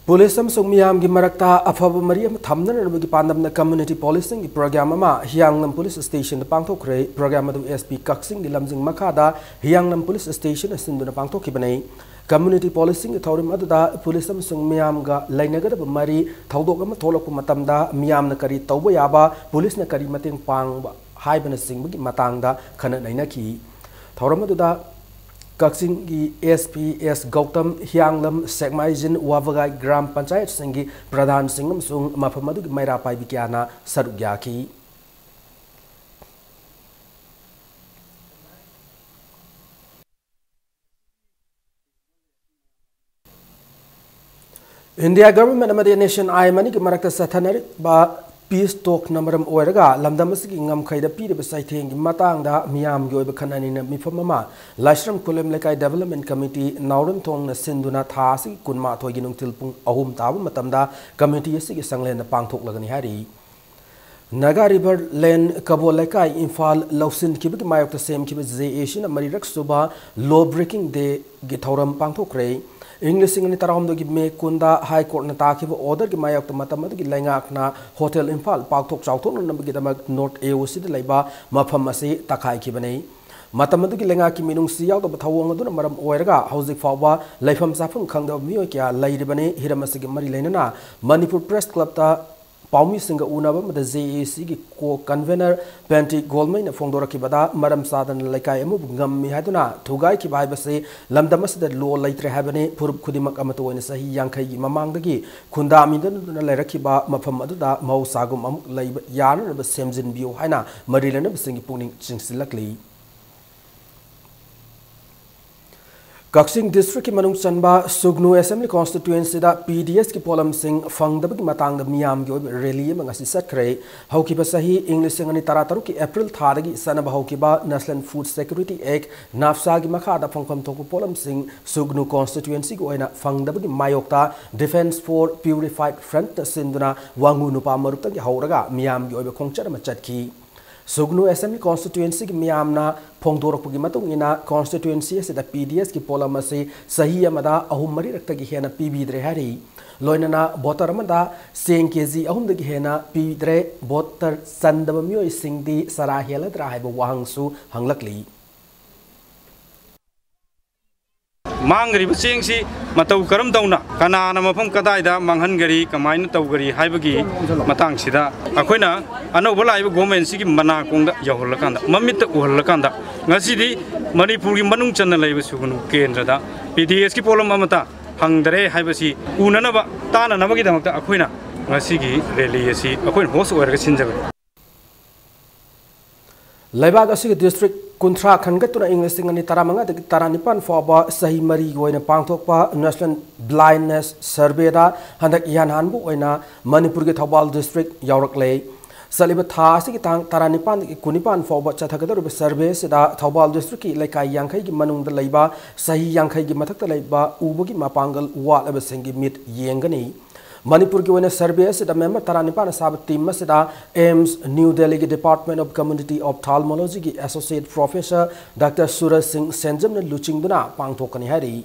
ꯄꯨꯂꯤꯁ ꯑꯃꯁꯨꯡ ꯃꯤꯌꯥꯝꯒꯤ ꯃꯔꯛꯇ ꯑꯐꯕ ꯃꯔꯤ ꯑꯃ ꯊꯝꯅꯅꯕꯒꯤ ꯄꯥꯟꯗꯝꯅ community policingꯒꯤ program ꯑꯃ ꯍꯤꯌꯥꯡꯂꯝ police stationꯗ ꯄꯥꯡꯊꯣꯛꯈ꯭ꯔꯦ꯫ Program ꯑꯗꯨ S P ꯀꯛꯆꯤꯡꯒꯤ ꯂꯝꯖꯤꯡ ꯃꯈꯥꯗ ꯍꯤꯌꯥꯡꯂꯝ police stationꯅ ꯁꯤꯟꯗꯨꯅ ꯄꯥꯡꯊꯣꯛꯈꯤꯕꯅꯤ꯫ Community policingꯒꯤ ꯊꯧꯔꯝ ꯑꯗꯨꯗ ꯄꯨꯂꯤꯁ ꯑꯃꯁꯨꯡ ꯃꯤꯌꯥꯝꯒ ꯂꯩꯅꯒꯗꯕ ꯃꯔꯤ, ꯊꯧꯗꯣꯛ ꯑꯃ ꯊꯣꯛꯂꯛꯄ ꯃꯇꯝꯗ ꯃꯤꯌꯥꯝꯅ ꯀꯔꯤ ꯇꯧꯕ ꯌꯥꯕ, ꯄꯨꯂꯤꯁꯅ ꯀꯔꯤ ꯃꯇꯦꯡ ꯄꯥꯡꯕ ꯍꯥꯏꯕꯅꯆꯤꯡꯕꯒꯤ ꯃꯇꯥꯡꯗ ꯈꯟꯅ ꯅꯩꯅꯈꯤ꯫ ꯊꯧꯔꯝ ꯑꯗꯨꯗ ꯀꯛꯆꯤꯡꯒꯤ S P S ꯒꯧꯇꯝ, ꯍꯤꯌꯥꯡꯂꯝ, ꯁꯦꯛꯃꯥꯏꯖꯤꯟ, ꯋꯥꯕꯒꯥꯏ ꯒ꯭ꯔꯥꯝ ꯄꯟꯆꯥꯌꯠꯁꯤꯡꯒꯤ ꯄ꯭ꯔꯙꯥꯟꯁꯤꯡ ꯑꯃꯁꯨꯡ ꯃꯐꯝ ꯑꯗꯨꯒꯤ ꯃꯩꯔꯥ ꯄꯥꯏꯕꯤ ꯀꯌꯥꯅ ꯁꯔꯨꯛ ꯌꯥꯈꯤ꯫ India government ꯑꯃꯗꯤ N S C N ꯑꯃꯅꯤꯒꯤ ꯃꯔꯛꯇ ꯆꯠꯊꯅꯔꯤꯕ peace talkꯅ ꯃꯔꯝ ꯑꯣꯏꯔꯒ ꯂꯝꯗꯝ ꯑꯁꯤꯒꯤ ꯉꯝꯈꯩꯗ ꯄꯤꯔꯤꯕ ꯆꯩꯊꯦꯡꯒꯤ ꯃꯇꯥꯡꯗ ꯃꯤꯌꯥꯝꯒꯤ ꯑꯣꯏꯕ ꯈꯟꯅ ꯅꯩꯅꯕ ꯃꯤꯐꯝ ꯑꯃ ꯂꯥꯏꯁ꯭ꯔꯝ ꯈꯨꯂꯦꯝ ꯂꯩꯀꯥꯏ development committee ꯅꯥꯎꯔꯦꯝꯊꯣꯡꯅ ꯁꯤꯟꯗꯨꯅ ꯊꯥ ꯑꯁꯤꯒꯤ ꯀꯨꯟꯃꯥꯊꯣꯏꯒꯤ ꯅꯨꯡꯊꯤꯜ ꯄꯨꯡ ꯑꯍꯨꯝ ꯇꯥꯕ ꯃꯇꯝꯗ committee ꯑꯁꯤꯒꯤ ꯆꯥꯡꯂꯦꯟꯗ ꯄꯥꯡꯊꯣꯛꯂꯒꯅꯤ ꯍꯥꯏꯔꯤ꯫ Naga River Lane ꯀꯕꯣ ꯂꯩꯀꯥꯏ ꯏꯝꯐꯥꯜ ꯂꯧꯁꯤꯟꯈꯤꯕꯒꯤ ꯃꯥꯌꯣꯛꯇ ꯁꯦꯝꯈꯤꯕ J A Cꯅ ꯃꯔꯤꯔꯛ ꯁꯨꯕ Law Breaking Dayꯒꯤ ꯊꯧꯔꯝ ꯄꯥꯡꯊꯣꯛꯈ꯭ꯔꯦ꯫ ꯏꯪ ꯂꯤꯁꯤꯡ ꯑꯅꯤ ꯇꯔꯥꯍꯨꯝꯗꯣꯏꯒꯤ May ꯀꯨꯟꯗ High Courtꯅ ꯇꯥꯈꯤꯕ orderꯒꯤ ꯃꯥꯌꯣꯛꯇ ꯃꯇꯝ ꯑꯗꯨꯒꯤ ꯂꯩꯉꯥꯛꯅ Hotel ꯏꯝꯐꯥꯜ ꯄꯥꯛꯊꯣꯛ ꯆꯥꯎꯊꯣꯛꯅꯅꯕꯒꯤꯗꯃꯛ North A O Cꯗ ꯂꯩꯕ ꯃꯐꯝ ꯑꯁꯤ ꯇꯛꯈꯥꯏꯈꯤꯕꯅꯤ꯫ ꯃꯇꯝ ꯑꯗꯨꯒꯤ ꯂꯩꯉꯥꯛꯀꯤ ꯃꯤꯅꯨꯡꯁꯤ ꯌꯥꯎꯗꯕ ꯊꯧꯑꯣꯡ ꯑꯗꯨꯅ ꯃꯔꯝ ꯑꯣꯏꯔꯒ ꯍꯧꯖꯤꯛ ꯐꯥꯎꯕ ꯂꯩꯐꯝ ꯆꯥꯐꯝ ꯈꯪꯗꯕ ꯃꯤꯑꯣꯏ ꯀꯌꯥ ꯂꯩꯔꯤꯕꯅꯤ꯫ ꯍꯤꯔꯝ ꯑꯁꯤꯒꯤ ꯃꯔꯤ ꯂꯩꯅꯅ Manipur Press Clubꯇ ꯄꯥꯎꯃꯤꯁꯤꯡꯒ ꯎꯅꯕ ꯑꯃꯗ J A Cꯒꯤ co-convener ꯄꯦꯟꯇꯤ ꯒꯣꯜꯃꯩꯅ ꯐꯣꯡꯗꯣꯔꯛꯈꯤꯕꯗ, ꯃꯔꯝ ꯆꯥꯗꯅ ꯂꯩꯀꯥꯏ ꯑꯃꯕꯨ ꯉꯝꯃꯤ ꯍꯥꯏꯗꯨꯅ ꯊꯨꯒꯥꯏꯈꯤꯕ ꯍꯥꯏꯕꯁꯤ ꯂꯝꯗꯝ ꯑꯁꯤꯗ law ꯂꯩꯇ꯭ꯔꯦ ꯍꯥꯏꯕꯅꯤ꯫ ꯐꯨꯔꯨꯞ ꯈꯨꯗꯤꯡꯃꯛ ꯑꯃꯠꯇ ꯑꯣꯏꯅ ꯆꯍꯤ ꯌꯥꯡꯈꯩꯒꯤ ꯃꯃꯥꯡꯗꯒꯤ ꯈꯨꯟꯗꯥꯃꯤꯟꯅꯗꯨꯅ ꯂꯩꯔꯛꯈꯤꯕ ꯃꯐꯝ ꯑꯗꯨꯗ ꯃꯍꯧꯁꯥꯒꯨꯝ ꯑꯃꯨꯛ ꯂꯩꯕ ꯌꯥꯅꯅꯕ ꯁꯦꯝꯖꯤꯟꯕꯤꯌꯨ ꯍꯥꯏꯅ ꯃꯔꯤ ꯂꯩꯅꯕꯁꯤꯡꯒꯤ ꯄꯨꯛꯅꯤꯡ ꯆꯤꯡꯁꯤꯜꯂꯛꯂꯤ꯫ ꯀꯛꯆꯤꯡ ꯗꯤꯁꯇ꯭ꯔꯤꯛꯀꯤ ꯃꯅꯨꯡ ꯆꯟꯕ ꯁꯨꯒꯅꯨ ꯑꯦꯁꯦꯝꯕ꯭ꯂꯤ ꯀꯣꯟꯁꯇꯤꯇ꯭ꯌꯨꯑꯦꯟꯁꯤꯗ ꯄꯤ ꯗꯤ ꯑꯦꯁꯀꯤ ꯄꯣꯠꯂꯝꯁꯤꯡ ꯐꯪꯗꯕꯒꯤ ꯃꯇꯥꯡꯗ ꯃꯤꯌꯥꯝꯒꯤ ꯑꯣꯏꯕ ꯔꯦꯂꯤ ꯑꯃ ꯉꯁꯤ ꯆꯠꯈ꯭ꯔꯦ꯫ ꯍꯧꯈꯤꯕ ꯆꯍꯤ ꯏꯪ ꯂꯤꯁꯤꯡ ꯑꯅꯤ ꯇꯔꯥꯇꯔꯨꯛꯀꯤ ꯑꯦꯄ꯭ꯔꯤꯜ ꯊꯥꯗꯒꯤ ꯆꯠꯅꯕ ꯍꯧꯈꯤꯕ National Food Security Act, ꯅꯥꯐꯁꯥꯒꯤ ꯃꯈꯥꯗ ꯐꯪꯐꯝ ꯊꯣꯛꯄ ꯄꯣꯠꯂꯝꯁꯤꯡ ꯁꯨꯒꯅꯨ ꯀꯣꯟꯁꯇꯤꯇ꯭ꯌꯨꯑꯦꯟꯁꯤꯒꯤ ꯑꯣꯏꯅ ꯐꯪꯗꯕꯒꯤ ꯃꯥꯌꯣꯛꯇ Defence for Purified Frontꯅ ꯁꯤꯟꯗꯨꯅ ꯋꯥꯉꯨ ꯅꯨꯄꯥ ꯃꯔꯨꯞꯇꯒꯤ ꯍꯧꯔꯒ ꯃꯤꯌꯥꯝꯒꯤ ꯑꯣꯏꯕ ꯈꯣꯡꯆꯠ ꯑꯃ ꯆꯠꯈꯤ꯫ ꯁꯨꯒꯅꯨ ꯑꯦꯁꯦꯝꯕ꯭ꯂꯤ ꯀꯣꯟꯁꯇꯤꯇ꯭ꯌꯨꯑꯦꯟꯁꯤꯒꯤ ꯃꯤꯌꯥꯝꯅ ꯐꯣꯡꯗꯣꯔꯛꯄꯒꯤ ꯃꯇꯨꯡ ꯏꯟꯅ, ꯀꯣꯟꯁꯇꯤꯇ꯭ꯌꯨꯑꯦꯟꯁꯤ ꯑꯁꯤꯗ ꯄꯤ ꯗꯤ ꯑꯦꯁꯀꯤ ꯄꯣꯠꯂꯝ ꯑꯁꯤ ꯆꯍꯤ ꯑꯃꯗ ꯑꯍꯨꯝ ꯃꯔꯤꯔꯛꯇꯒꯤ ꯍꯦꯟꯅ ꯄꯤꯕꯤꯗ꯭ꯔꯦ ꯍꯥꯏꯔꯤ꯫ ꯂꯣꯏꯅꯅ ꯚꯣꯇꯔ ꯑꯃꯗ ꯆꯦꯡ ꯀꯦ ꯖꯤ ꯑꯍꯨꯝꯗꯒꯤ ꯍꯦꯟꯅ ꯄꯤꯗ꯭ꯔꯦ꯫ ꯚꯣꯇꯔ ꯆꯟꯗꯕ ꯃꯤꯑꯣꯏꯁꯤꯡꯗꯤ ꯆꯔꯥ ꯍꯦꯜꯂꯗ꯭ꯔꯥ ꯍꯥꯏꯕ ꯋꯥꯍꯪꯁꯨ ꯍꯪꯂꯛꯂꯤ꯫ ꯃꯥꯡꯈ꯭ꯔꯤꯕ ꯆꯦꯡꯁꯤ ꯃꯇꯧ ꯀꯔꯝ ꯇꯧꯅ, ꯀꯅꯥꯅ ꯃꯐꯝ ꯀꯗꯥꯏꯗ ꯃꯥꯡꯍꯟꯒꯔꯤ, ꯀꯃꯥꯏꯅ ꯇꯧꯒꯔꯤ ꯍꯥꯏꯕꯒꯤ ꯃꯇꯥꯡꯁꯤꯗ ꯑꯩꯈꯣꯏꯅ ꯑꯅꯧꯕ ꯂꯥꯛꯏꯕ ꯒꯣꯔꯃꯦꯟꯁꯤꯒꯤ ꯃꯅꯥꯀꯣꯡꯗ ꯌꯧꯍꯜꯂꯀꯥꯟꯗ, ꯃꯃꯤꯠꯇ ꯎꯍꯜꯂꯀꯥꯟꯗ, ꯉꯁꯤꯗꯤ ꯃꯅꯤꯄꯨꯔꯒꯤ ꯃꯅꯨꯡ ꯆꯟꯅ ꯂꯩꯕ ꯁꯨꯒꯅꯨ ꯀꯦꯟꯗ꯭ꯔꯗ ꯄꯤ ꯗꯤ ꯑꯦꯁꯀꯤ ꯄꯣꯠꯂꯝ ꯑꯃꯠꯇ ꯐꯪꯗꯔꯦ ꯍꯥꯏꯕꯁꯤ ꯎꯅꯅꯕ, ꯇꯥꯅꯅꯕꯒꯤꯗꯃꯛꯇ ꯑꯩꯈꯣꯏꯅ ꯉꯁꯤꯒꯤ ꯔꯦꯂꯤ ꯑꯁꯤ ꯑꯩꯈꯣꯏꯅ ꯍꯣꯁ ꯑꯣꯏꯔꯒ ꯁꯤꯟꯖꯕꯅꯤ꯫ ꯂꯩꯕꯥꯛ ꯑꯁꯤꯒꯤ ꯗꯤꯁꯇ꯭ꯔꯤꯛ ꯀꯨꯟꯊ꯭ꯔꯥ ꯈꯟꯒꯠꯇꯨꯅ ꯏꯪ ꯂꯤꯁꯤꯡ ꯑꯅꯤ ꯇꯔꯥꯃꯉꯥꯗꯒꯤ ꯇꯔꯥꯅꯤꯄꯥꯟ ꯐꯥꯎꯕ ꯆꯍꯤ ꯃꯔꯤꯒꯤ ꯑꯣꯏꯅ ꯄꯥꯡꯊꯣꯛꯄ National Blindness Surveyꯗ ꯍꯟꯗꯛ ꯏꯍꯥꯟ ꯍꯥꯟꯕ ꯑꯣꯏꯅ ꯃꯅꯤꯄꯨꯔꯒꯤ ꯊꯧꯕꯥꯜ ꯗꯤꯁꯇ꯭ꯔꯤꯛ ꯌꯥꯎꯔꯛꯂꯦ꯫ ꯆꯠꯂꯤꯕ ꯊꯥ ꯑꯁꯤꯒꯤ ꯇꯥꯡ ꯇꯔꯥꯅꯤꯄꯥꯟꯗꯒꯤ ꯀꯨꯟꯅꯤꯄꯥꯟ ꯐꯥꯎꯕ ꯆꯠꯊꯒꯗꯧꯔꯤꯕ ꯁꯔꯚꯦ ꯑꯁꯤꯗ ꯊꯧꯕꯥꯜ ꯗꯤꯁꯇ꯭ꯔꯤꯛꯀꯤ ꯂꯩꯀꯥꯏ ꯌꯥꯡꯈꯩꯒꯤ ꯃꯅꯨꯡꯗ ꯂꯩꯕ ꯆꯍꯤ ꯌꯥꯡꯈꯩꯒꯤ ꯃꯊꯛꯇ ꯂꯩꯕ ꯎꯕꯒꯤ ꯃꯄꯥꯡꯒꯜ ꯋꯥꯠꯂꯕꯁꯤꯡꯒꯤ ꯃꯤꯠ ꯌꯦꯡꯒꯅꯤ꯫ ꯃꯅꯤꯄꯨꯔꯒꯤ ꯑꯣꯏꯅ ꯁꯔꯚꯦ ꯑꯁꯤꯗ ꯃꯦꯝꯕꯔ ꯇꯔꯥꯅꯤꯄꯥꯟꯅ ꯁꯥꯕ ꯇꯤꯝ ꯑꯁꯤꯗ ꯑꯦꯝꯁ ꯅ꯭ꯌꯨ ꯗꯦꯜꯂꯤꯒꯤ Department of Community Ophthalmologyꯒꯤ Associate Professor Doctor ꯁꯨꯔꯖ ꯁꯤꯡ ꯁꯦꯟꯖꯝꯅ ꯂꯨꯆꯤꯡꯗꯨꯅ ꯄꯥꯡꯊꯣꯛꯀꯅꯤ ꯍꯥꯏꯔꯤ꯫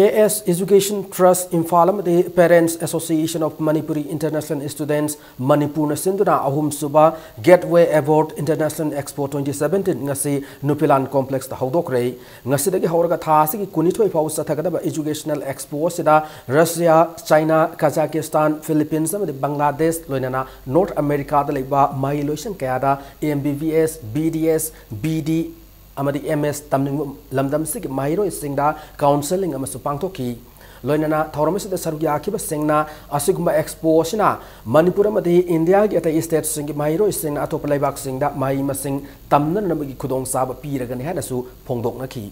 A S Education Trust Imphal ꯑꯃꯗꯤ Parents Association of Manipuri International Students ꯃꯅꯤꯄꯨꯔꯅ ꯁꯤꯟꯗꯨꯅ ꯑꯍꯨꯝꯁꯨꯕ Gateway Award International Expo twenty seventeen ꯉꯁꯤ ꯅꯨꯄꯤꯂꯥꯟ ꯀꯣꯝꯄ꯭ꯂꯦꯛꯁꯇ ꯍꯧꯗꯣꯛꯈ꯭ꯔꯦ꯫ ꯉꯁꯤꯗꯒꯤ ꯍꯧꯔꯒ ꯊꯥ ꯑꯁꯤꯒꯤ ꯀꯨꯟꯅꯤꯊꯣꯏ ꯐꯥꯎꯕ ꯆꯠꯊꯒꯗꯕ Educational Expo ꯑꯁꯤꯗ ꯔꯁꯤꯌꯥ, ꯆꯥꯏꯅꯥ, ꯀꯖꯥꯀꯤꯁꯇꯥꯟ, ꯐꯤꯂꯤꯄꯤꯟꯁ ꯑꯃꯗꯤ ꯕꯪꯒ꯭ꯂꯥꯗꯦꯁ, ꯂꯣꯏꯅꯅ ꯅꯣꯔꯠ ꯑꯃꯦꯔꯤꯀꯥꯗ ꯂꯩꯕ ꯃꯍꯩꯂꯣꯏꯁꯪ ꯀꯌꯥꯗ M B B S, B D S, B D ꯑꯃꯗꯤ ꯑꯦꯝ ꯑꯦꯁ ꯇꯝꯅꯤꯡꯕ ꯂꯝꯗꯝꯁꯤꯒꯤ ꯃꯍꯩꯔꯣꯏꯁꯤꯡꯗ ꯀꯥꯎꯟꯁꯦꯂꯤꯡ ꯑꯃꯁꯨ ꯄꯥꯡꯊꯣꯛꯈꯤ꯫ ꯂꯣꯏꯅꯅ ꯊꯧꯔꯝ ꯑꯁꯤꯗ ꯁꯔꯨꯛ ꯌꯥꯈꯤꯕꯁꯤꯡꯅ ꯑꯁꯤꯒꯨꯝꯕ ꯑꯦꯛꯁꯄꯣ ꯑꯁꯤꯅ ꯃꯅꯤꯄꯨꯔ ꯑꯃꯗꯤ ꯏꯟꯗꯤꯌꯥꯒꯤ ꯑꯇꯩ ꯁ꯭ꯇꯦꯠꯁꯤꯡꯒꯤ ꯃꯍꯩꯔꯣꯏꯁꯤꯡꯅ ꯑꯇꯣꯞꯄ ꯂꯩꯕꯥꯛꯁꯤꯡꯗ ꯃꯍꯩ ꯃꯁꯤꯡ ꯇꯝꯅꯅꯕꯒꯤ ꯈꯨꯗꯣꯡꯆꯥꯕ ꯄꯤꯔꯒꯅꯤ ꯍꯥꯏꯅꯁꯨ ꯐꯣꯡꯗꯣꯛꯅꯈꯤ꯫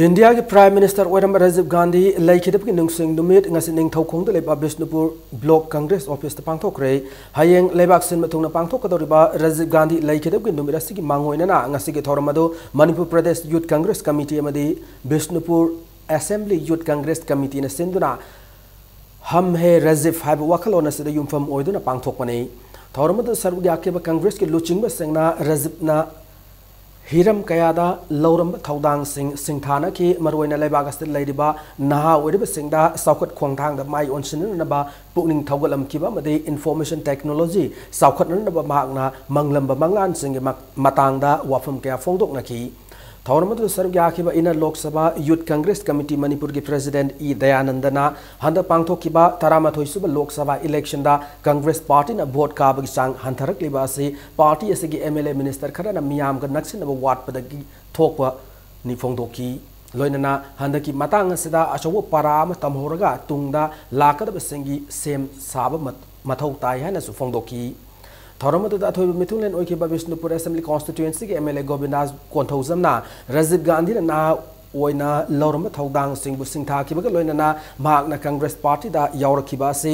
ꯏꯟꯗꯤꯌꯥꯒꯤ Prime Minister ꯑꯣꯏꯔꯝꯕ ꯔꯥꯖꯤꯕ ꯒꯥꯟꯙꯤ ꯂꯩꯈꯤꯗꯕꯒꯤ ꯅꯤꯡꯁꯤꯡ ꯅꯨꯃꯤꯠ ꯉꯁꯤ ꯅꯤꯡꯊꯧꯈꯣꯡꯗ ꯂꯩꯕ ꯕꯤꯁꯅꯨꯄꯨꯔ Block Congress Officeꯇ ꯄꯥꯡꯊꯣꯛꯈ꯭ꯔꯦ꯫ ꯍꯌꯦꯡ ꯂꯩꯕꯥꯛ ꯁꯤꯟꯕ ꯊꯨꯡꯅ ꯄꯥꯡꯊꯣꯛꯀꯗꯧꯔꯤꯕ ꯔꯥꯖꯤꯕ ꯒꯥꯟꯙꯤ ꯂꯩꯈꯤꯗꯕꯒꯤ ꯅꯨꯃꯤꯠ ꯑꯁꯤꯒꯤ ꯃꯥꯡꯑꯣꯏꯅꯅ ꯉꯁꯤꯒꯤ ꯊꯧꯔꯝ ꯑꯗꯨ Manipur Pradesh Youth Congress Committee ꯑꯃꯗꯤ ꯕꯤꯁꯅꯨꯄꯨꯔ Assembly Youth Congress Committeeꯅ ꯁꯤꯟꯗꯨꯅ ꯍꯝ ꯍꯦ ꯔꯥꯖꯤꯕ ꯍꯥꯏꯕ ꯋꯥꯈꯜꯂꯣꯟ ꯑꯁꯤꯗ ꯌꯨꯝꯐꯝ ꯑꯣꯏꯗꯨꯅ ꯄꯥꯡꯊꯣꯛꯄꯅꯤ꯫ ꯊꯧꯔꯝ ꯑꯗꯨꯗ ꯁꯔꯨꯛ ꯌꯥꯈꯤꯕ ꯀꯪꯒ꯭ꯔꯦꯁꯀꯤ ꯂꯨꯆꯤꯡꯕꯁꯤꯡꯅ ꯔꯥꯖꯤꯕꯅ ꯍꯤꯔꯝ ꯀꯌꯥꯗ ꯂꯧꯔꯝꯕ ꯊꯧꯗꯥꯡꯁꯤꯡ ꯁꯤꯡꯊꯥꯅꯈꯤ꯫ ꯃꯔꯨꯑꯣꯏꯅ ꯂꯩꯕꯥꯛ ꯑꯁꯤꯗ ꯂꯩꯔꯤꯕ ꯅꯍꯥ ꯑꯣꯏꯔꯤꯕꯁꯤꯡꯗ ꯆꯥꯎꯈꯠ ꯈꯣꯡꯊꯥꯡꯗ ꯃꯥꯏ ꯑꯣꯟꯁꯤꯟꯅꯅꯕ ꯄꯨꯛꯅꯤꯡ ꯊꯧꯒꯠꯂꯝꯈꯤꯕ ꯑꯃꯗꯤ Information Technology ꯆꯥꯎꯈꯠꯅꯅꯕ ꯃꯍꯥꯛꯅ ꯃꯪꯂꯝꯕ ꯃꯪꯂꯥꯟꯁꯤꯡꯒꯤ ꯃ-, ꯃꯇꯥꯡꯗ ꯋꯥꯐꯝ ꯀꯌꯥ ꯐꯣꯡꯗꯣꯛꯅꯈꯤ꯫ ꯊꯧꯔꯝ ꯑꯗꯨꯗ ꯁꯔꯨꯛ ꯌꯥꯈꯤꯕ Inner Lok Sabha Youth Congress Committee ꯃꯅꯤꯄꯨꯔꯒꯤ President ꯏ ꯗꯌꯥꯅꯟꯗꯅ ꯍꯟꯗꯛ ꯄꯥꯡꯊꯣꯛꯈꯤꯕ ꯇꯔꯥꯃꯥꯊꯣꯏ ꯁꯨꯕ Lok Sabha Electionꯗ ꯀꯪꯒ꯭ꯔꯦꯁ ꯄꯥꯔꯇꯤꯅ ꯚꯣꯠ ꯀꯥꯕꯒꯤ ꯆꯥꯡ ꯍꯟꯊꯔꯛꯂꯤꯕ ꯑꯁꯤ ꯄꯥꯔꯇꯤ ꯑꯁꯤꯒꯤ MLA Minister ꯈꯔꯅ ꯃꯤꯌꯥꯝꯒ ꯅꯛꯁꯤꯟꯅꯕ ꯋꯥꯠꯄꯗꯒꯤ ꯊꯣꯛꯄꯅꯤ ꯐꯣꯡꯗꯣꯛꯈꯤ꯫ ꯂꯣꯏꯅꯅ ꯍꯟꯗꯛꯀꯤ ꯃꯇꯥꯡ ꯑꯁꯤꯗ ꯑꯆꯧꯕ ꯄꯔꯥ ꯑꯃ ꯇꯝꯍꯧꯔꯒ ꯇꯨꯡꯗ ꯂꯥꯛꯀꯗꯕꯁꯤꯡꯒꯤ ꯁꯦꯝ ꯁꯥꯕ ꯃꯠ-, ꯃꯊꯧ ꯇꯥꯏ ꯍꯥꯏꯅꯁꯨ ꯐꯣꯡꯗꯣꯛꯈꯤ꯫ ꯊꯧꯔꯝ ꯑꯗꯨꯗ ꯑꯊꯣꯏꯕ ꯃꯤꯊꯨꯡꯂꯦꯟ ꯑꯣꯏꯈꯤꯕ ꯕꯤꯁꯅꯨꯄꯨꯔ Assembly Constituencyꯒꯤ MLA ꯒꯣꯕꯤꯟꯗꯥꯁ ꯀꯣꯟꯊꯧꯖꯝꯅ ꯔꯥꯖꯤꯕ ꯒꯥꯟꯙꯤꯅ ꯅꯍꯥ ꯑꯣꯏꯅ ꯂꯧꯔꯝꯕ ꯊꯧꯗꯥꯡꯁꯤꯡꯕꯨ ꯁꯤꯡꯊꯥꯈꯤꯕꯒ ꯂꯣꯏꯅꯅ ꯃꯍꯥꯛꯅ ꯀꯪꯒ꯭ꯔꯦꯁ ꯄꯥꯔꯇꯤꯗ ꯌꯥꯎꯔꯛꯈꯤꯕ ꯑꯁꯤ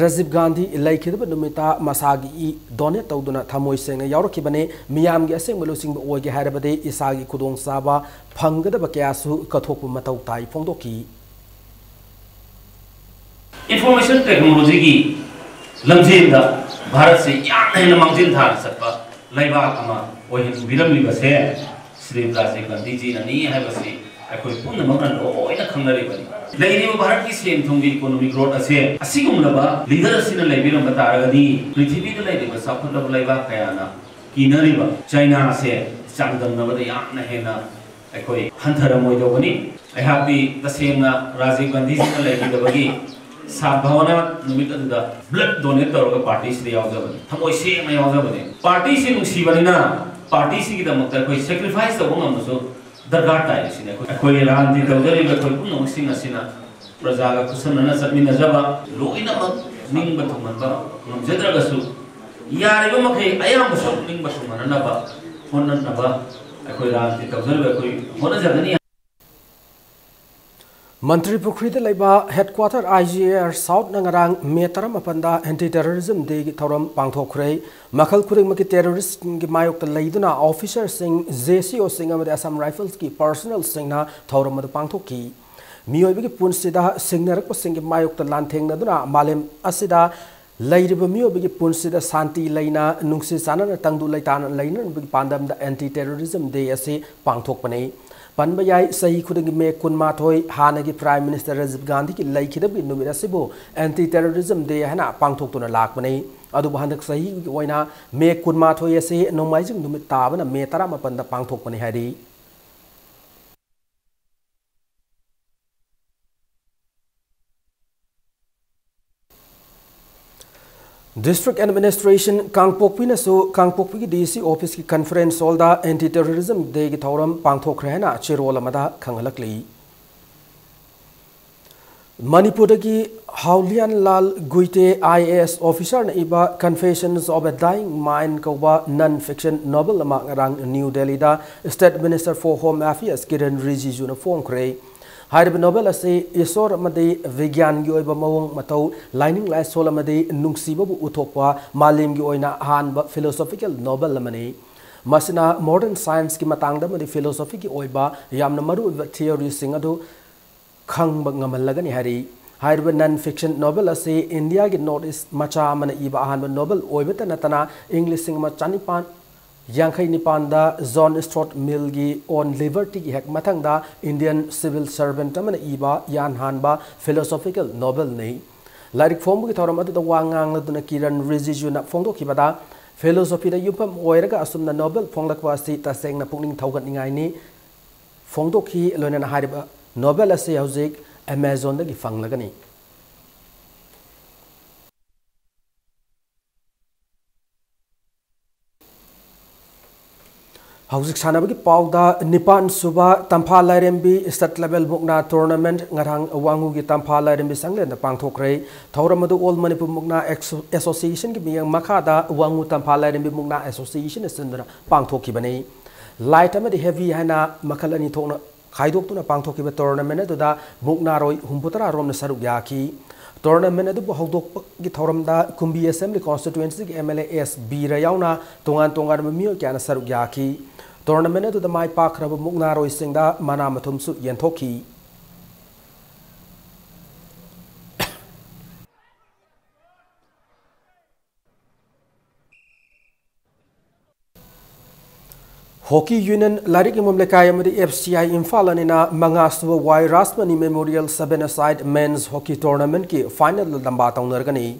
ꯔꯥꯖꯤꯕ ꯒꯥꯟꯙꯤ ꯂꯩꯈꯤꯗꯕ ꯅꯨꯃꯤꯠꯇ ꯃꯁꯥꯒꯤ ꯏ donate ꯇꯧꯗꯨꯅ ꯊꯃꯣꯏ ꯁꯦꯡꯅ ꯌꯥꯎꯔꯛꯈꯤꯕꯅꯤ꯫ ꯃꯤꯌꯥꯝꯒꯤ ꯑꯁꯦꯡꯕ ꯂꯨꯆꯤꯡꯕ ꯑꯣꯏꯒꯦ ꯍꯥꯏꯔꯕꯗꯤ ꯏꯁꯥꯒꯤ ꯈꯨꯗꯣꯡꯆꯥꯕ ꯐꯪꯒꯗꯕ ꯀꯌꯥꯁꯨ ꯀꯠꯊꯣꯛꯄ ꯃꯊꯧ ꯇꯥꯏ ꯐꯣꯡꯗꯣꯛꯈꯤ꯫ Information Technologyꯒꯤ ꯂꯝꯖꯦꯜꯗ ꯚꯥꯔꯠꯁꯤ ꯌꯥꯝꯅ ꯍꯦꯟꯅ ꯃꯥꯡꯖꯤꯜ ꯊꯥꯅ ꯆꯠꯄ ꯂꯩꯕꯥꯛ ꯑꯃ ꯑꯣꯏꯍꯟꯕꯤꯔꯝꯂꯤꯕꯁꯦ ꯁ꯭ꯔꯤ ꯔꯥꯖꯤꯕ ꯒꯥꯟꯙꯤꯖꯤꯅꯅꯤ ꯍꯥꯏꯕꯁꯤ ꯑꯩꯈꯣꯏ ꯄꯨꯝꯅꯃꯛꯅ ꯂꯣꯏꯅ ꯈꯪꯅꯔꯤꯕꯅꯤ꯫ ꯂꯩꯔꯤꯕ ꯚꯥꯔꯠꯀꯤ ꯁꯦꯟ ꯊꯨꯝꯒꯤ economic growth ꯑꯁꯦ ꯑꯁꯤꯒꯨꯝꯂꯕ leader ꯑꯁꯤꯅ ꯂꯩꯕꯤꯔꯝꯕ ꯇꯥꯔꯒꯗꯤ ꯄ꯭ꯔꯤꯊꯤꯕꯤꯗ ꯂꯩꯔꯤꯕ ꯆꯥꯎꯈꯠꯂꯕ ꯂꯩꯕꯥꯛ ꯀꯌꯥꯅ ꯀꯤꯅꯔꯤꯕ ꯆꯥꯏꯅꯥꯁꯦ ꯆꯥꯡꯗꯝꯅꯕꯗ ꯌꯥꯝꯅ ꯍꯦꯟꯅ ꯑꯩꯈꯣꯏ ꯍꯟꯊꯔꯝꯃꯣꯏꯗꯧꯕꯅꯤ꯫ ꯑꯩꯍꯥꯛꯇꯤ ꯇꯁꯦꯡꯅ ꯔꯥꯖꯤꯕ ꯒꯥꯟꯙꯤꯖꯤꯅ ꯂꯩꯈꯤꯗꯕꯒꯤ ꯁꯥꯗ ꯚꯥꯋꯅꯥ ꯅꯨꯃꯤꯠ ꯑꯗꯨꯗ blood donate ꯇꯧꯔꯒ ꯄꯥꯔꯇꯤꯁꯤꯗ ꯌꯥꯎꯖꯕꯅꯤ, ꯊꯃꯣꯏ ꯁꯦꯡꯅ ꯌꯥꯎꯖꯕꯅꯤ꯫ ꯄꯥꯔꯇꯤꯁꯤ ꯅꯨꯡꯁꯤꯕꯅꯤꯅ ꯄꯥꯔꯇꯤꯁꯤꯒꯤꯗꯃꯛꯇ ꯑꯩꯈꯣꯏ sacrifice ꯇꯧꯕ ꯉꯝꯕꯁꯨ ꯗꯔꯀꯥꯔ ꯇꯥꯏ꯫ ꯁꯤꯅꯤ ꯑꯩꯈꯣꯏ, ꯑꯩꯈꯣꯏ ꯔꯥꯖꯅꯤꯇꯤ ꯇꯧꯖꯔꯤꯕ ꯑꯩꯈꯣꯏ ꯄꯨꯝꯅꯃꯛꯁꯤꯡ ꯑꯁꯤꯅ ꯄ꯭ꯔꯖꯥꯒ ꯈꯨꯠꯁꯝꯅꯅ ꯆꯠꯃꯤꯟꯅꯖꯕ, ꯂꯣꯏꯅꯃꯛ ꯅꯤꯡꯕ ꯊꯨꯡꯍꯟꯕ ꯉꯝꯖꯗ꯭ꯔꯒꯁꯨ, ꯌꯥꯔꯤꯕ ꯃꯈꯩ ꯑꯌꯥꯝꯕꯁꯨ ꯅꯤꯡꯕ ꯊꯨꯡꯍꯟꯅꯅꯕ ꯍꯣꯠꯅꯅꯕ ꯑꯩꯈꯣꯏ ꯔꯥꯖꯅꯤꯇꯤ ꯇꯧꯖꯔꯤꯕ ꯑꯩꯈꯣꯏ ꯍꯣꯠꯅꯖꯒꯅꯤ꯫ ꯃꯟꯇ꯭ꯔꯤ ꯄꯨꯈ꯭ꯔꯤꯗ ꯂꯩꯕ headquarter I G A R South ꯅ ꯉꯔꯥꯡ May ꯇꯔꯥꯃꯥꯄꯟꯗ Anti Terrorism Day ꯒꯤ ꯊꯧꯔꯝ ꯄꯥꯡꯊꯣꯛꯈ꯭ꯔꯦ꯫ ꯃꯈꯜ ꯈꯨꯗꯤꯡꯃꯛꯀꯤ terrorist ꯁꯤꯡꯒꯤ ꯃꯥꯌꯣꯛꯇ ꯂꯩꯗꯨꯅ officer ꯁꯤꯡ, J C O ꯁꯤꯡ ꯑꯃꯗꯤ Assam Rifles ꯀꯤ personnel ꯁꯤꯡꯅ ꯊꯧꯔꯝ ꯑꯗꯨ ꯄꯥꯡꯊꯣꯛꯈꯤ꯫ ꯃꯤꯑꯣꯏꯕꯒꯤ ꯄꯨꯟꯁꯤꯗ ꯁꯤꯡꯅꯔꯛꯄꯁꯤꯡꯒꯤ ꯃꯥꯌꯣꯛꯇ ꯂꯥꯟꯊꯦꯡꯅꯗꯨꯅ ꯃꯥꯂꯦꯝ ꯑꯁꯤꯗ ꯂꯩꯔꯤꯕ ꯃꯤꯑꯣꯏꯕꯒꯤ ꯄꯨꯟꯁꯤꯗ ꯁꯥꯟꯇꯤ ꯂꯩꯅ, ꯅꯨꯡꯁꯤ ꯆꯥꯟꯅꯅ, ꯇꯪꯗꯨ ꯂꯩꯇꯥꯅ ꯂꯩꯅꯅꯕꯒꯤ ꯄꯥꯟꯗꯝꯗ Anti Terrorism Day ꯑꯁꯤ ꯄꯥꯡꯊꯣꯛꯄꯅꯤ꯫ ꯄꯟꯕ ꯌꯥꯏ, ꯆꯍꯤ ꯈꯨꯗꯤꯡꯒꯤ May ꯀꯨꯟꯃꯥꯊꯣꯏ ꯍꯥꯟꯅꯒꯤ Prime Minister ꯔꯥꯖꯤꯕ ꯒꯥꯟꯙꯤꯒꯤ ꯂꯩꯈꯤꯗꯕꯒꯤ ꯅꯨꯃꯤꯠ ꯑꯁꯤꯕꯨ Anti Terrorism Day ꯍꯥꯏꯅ ꯄꯥꯡꯊꯣꯛꯇꯨꯅ ꯂꯥꯛꯄꯅꯤ꯫ ꯑꯗꯨꯕꯨ ꯍꯟꯗꯛ ꯆꯍꯤꯒꯤ ꯑꯣꯏꯅ May ꯀꯨꯟꯃꯥꯊꯣꯏ ꯑꯁꯤ ꯅꯣꯡꯃꯥꯏꯖꯤꯡ ꯅꯨꯃꯤꯠ ꯇꯥꯕꯅ May ꯇꯔꯥꯃꯥꯄꯟꯗ ꯄꯥꯡꯊꯣꯛꯄꯅꯤ ꯍꯥꯏꯔꯤ꯫ District Administration ꯀꯥꯡꯄꯣꯛꯄꯤꯅꯁꯨ ꯀꯥꯡꯄꯣꯛꯄꯤꯒꯤ D C office ꯀꯤ conference hall ꯗ Anti Terrorism Day ꯒꯤ ꯊꯧꯔꯝ ꯄꯥꯡꯊꯣꯛꯈ꯭ꯔꯦ ꯍꯥꯏꯅ ꯆꯦꯔꯣꯜ ꯑꯃꯗ ꯈꯪꯍꯜꯂꯛꯂꯤ꯫ ꯃꯅꯤꯄꯨꯔꯗꯒꯤ ꯍꯥꯎꯂꯤꯌꯥꯟ ꯂꯥꯜ ꯒꯨꯏꯇꯦ I A S officer ꯅ ꯏꯕ Confessions of a Dying Mind ꯀꯧꯕ non fiction novel ꯑꯃ ꯉꯔꯥꯡ ꯅ꯭ꯌꯨ ꯗꯦꯜꯂꯤꯗ State Minister for Home Affairs Kiran ꯔꯤꯖꯤꯖꯨꯅ ꯐꯣꯡꯈ꯭ꯔꯦ꯫ ꯍꯥꯏꯔꯤꯕ novel ꯑꯁꯤ ꯏꯁꯣꯔ ꯑꯃꯗꯤ ꯕꯤꯒ꯭ꯌꯥꯟꯒꯤ ꯑꯣꯏꯕ ꯃꯑꯣꯡ ꯃꯇꯧ, ꯂꯥꯏꯅꯤꯡ ꯂꯥꯏꯁꯣꯜ ꯑꯃꯗꯤ ꯅꯨꯡꯁꯤꯕꯕꯨ ꯎꯠꯊꯣꯛꯄ ꯃꯥꯂꯦꯝꯒꯤ ꯑꯣꯏꯅ ꯑꯍꯥꯟꯕ philosophical novel ꯑꯃꯅꯤ꯫ ꯃꯁꯤꯅ modern science ꯀꯤ ꯃꯇꯥꯡꯗ ꯑꯃꯗꯤ philosophy ꯒꯤ ꯑꯣꯏꯕ ꯌꯥꯝꯅ ꯃꯔꯨꯑꯣꯏꯕ theory ꯁꯤꯡ ꯑꯗꯨ ꯈꯪꯕ ꯉꯝꯍꯜꯂꯒꯅꯤ ꯍꯥꯏꯔꯤ꯫ ꯍꯥꯏꯔꯤꯕ non fiction novel ꯑꯁꯤ ꯏꯟꯗꯤꯌꯥꯒꯤ North East ꯃꯆꯥ ꯑꯃꯅ ꯏꯕ ꯑꯍꯥꯟꯕ novel ꯑꯣꯏꯕꯇ ꯅꯠꯇꯅ, ꯏꯪ ꯂꯤꯁꯤꯡ ꯑꯃ ꯆꯅꯤꯄꯥꯟ ꯌꯥꯡꯈꯩ ꯅꯤꯄꯥꯟꯗ John Stuart Mill ꯒꯤ On Liberty ꯒꯤ ꯍꯦꯛ ꯃꯊꯪꯗ Indian civil servant ꯑꯃꯅ ꯏꯕ ꯌꯥꯝ ꯍꯥꯟꯕ philosophical novel ꯅꯤ꯫ ꯂꯥꯏꯔꯤꯛ ꯐꯣꯡꯕꯒꯤ ꯊꯧꯔꯝ ꯑꯗꯨꯗ ꯋꯥ ꯉꯥꯡꯂꯗꯨꯅ ꯀꯤꯔꯟ ꯔꯤꯖꯤꯖꯨꯅ ꯐꯣꯡꯗꯣꯛꯈꯤꯕꯗ, philosophy ꯗ ꯌꯨꯝꯐꯝ ꯑꯣꯏꯔꯒ ꯑꯁꯨꯝꯅ novel ꯐꯣꯡꯂꯛꯄ ꯑꯁꯤ ꯇꯁꯦꯡꯅ ꯄꯨꯛꯅꯤꯡ ꯊꯧꯒꯠꯅꯤꯡꯉꯥꯏꯅꯤ ꯐꯣꯡꯗꯣꯛꯈꯤ꯫ ꯂꯣꯏꯅꯅ ꯍꯥꯏꯔꯤꯕ novel ꯑꯁꯤ ꯍꯧꯖꯤꯛ Amazon ꯗꯒꯤ ꯐꯪꯂꯒꯅꯤ꯫ ꯍꯧꯖꯤꯛ ꯁꯥꯟꯅꯕꯒꯤ ꯄꯥꯎꯗ, ꯅꯤꯄꯥꯟ ꯁꯨꯕ ꯇꯝꯐꯥ ꯂꯥꯏꯔꯦꯝꯕꯤ State Level ꯃꯨꯛꯅꯥ Tournament ꯉꯔꯥꯡ ꯋꯥꯉꯨꯒꯤ ꯇꯝꯐꯥ ꯂꯥꯏꯔꯦꯝꯕꯤ ꯁꯪꯂꯦꯟꯗ ꯄꯥꯡꯊꯣꯛꯈ꯭ꯔꯦ꯫ ꯊꯧꯔꯝ ꯑꯗꯨ All Manipur Mukna Ex-, Association ꯒꯤ ꯃꯤꯠꯌꯦꯡ ꯃꯈꯥꯗ ꯋꯥꯉꯨ ꯇꯝꯐꯥ ꯂꯥꯏꯔꯦꯝꯕꯤ ꯃꯨꯛꯅꯥ Association ꯅ ꯁꯤꯟꯗꯨꯅ ꯄꯥꯡꯊꯣꯛꯈꯤꯕꯅꯤ꯫ Light ꯑꯃꯗꯤ heavy ꯍꯥꯏꯅ ꯃꯈꯜ ꯑꯅꯤ ꯊꯣꯛꯅ ꯈꯥꯏꯗꯣꯛꯇꯨꯅ ꯄꯥꯡꯊꯣꯛꯈꯤꯕ tournament ꯑꯗꯨꯗ ꯃꯨꯛꯅꯥꯔꯣꯏ ꯍꯨꯝꯐꯨꯇꯔꯥ ꯔꯣꯝꯅ ꯁꯔꯨꯛ ꯌꯥꯈꯤ꯫ Tournament ꯑꯗꯨꯕꯨ ꯍꯧꯗꯣꯛꯄꯒꯤ ꯊꯧꯔꯝꯗ ꯀꯨꯝꯕꯤ Assembly Constituency ꯒꯤ M L A S ꯕꯤꯔ ꯌꯥꯎꯅ ꯇꯣꯉꯥꯟ ꯇꯣꯉꯥꯟꯕ ꯃꯤꯑꯣꯏ ꯀꯌꯥꯅ ꯁꯔꯨꯛ ꯌꯥꯈꯤ꯫ Tournament ꯑꯗꯨꯗ ꯃꯥꯏ ꯄꯥꯛꯈ꯭ꯔꯕ ꯃꯨꯛꯅꯥꯔꯣꯏꯁꯤꯡꯗ ꯃꯅꯥ ꯃꯊꯨꯝꯁꯨ ꯌꯦꯟꯊꯣꯛꯈꯤ꯫ Hockey Union ꯂꯥꯏꯔꯤꯛ ꯌꯨꯝꯐꯝ ꯂꯩꯀꯥꯏ ꯑꯃꯗꯤ F C I ꯏꯝꯐꯥꯜ ꯑꯅꯤꯅ ꯃꯉꯥ ꯁꯨꯕ ꯋꯥꯏ Rajmani Memorial Seven Aside Men's Hockey Tournament ꯀꯤ final ꯂꯝꯕꯥ ꯇꯧꯅꯔꯒꯅꯤ꯫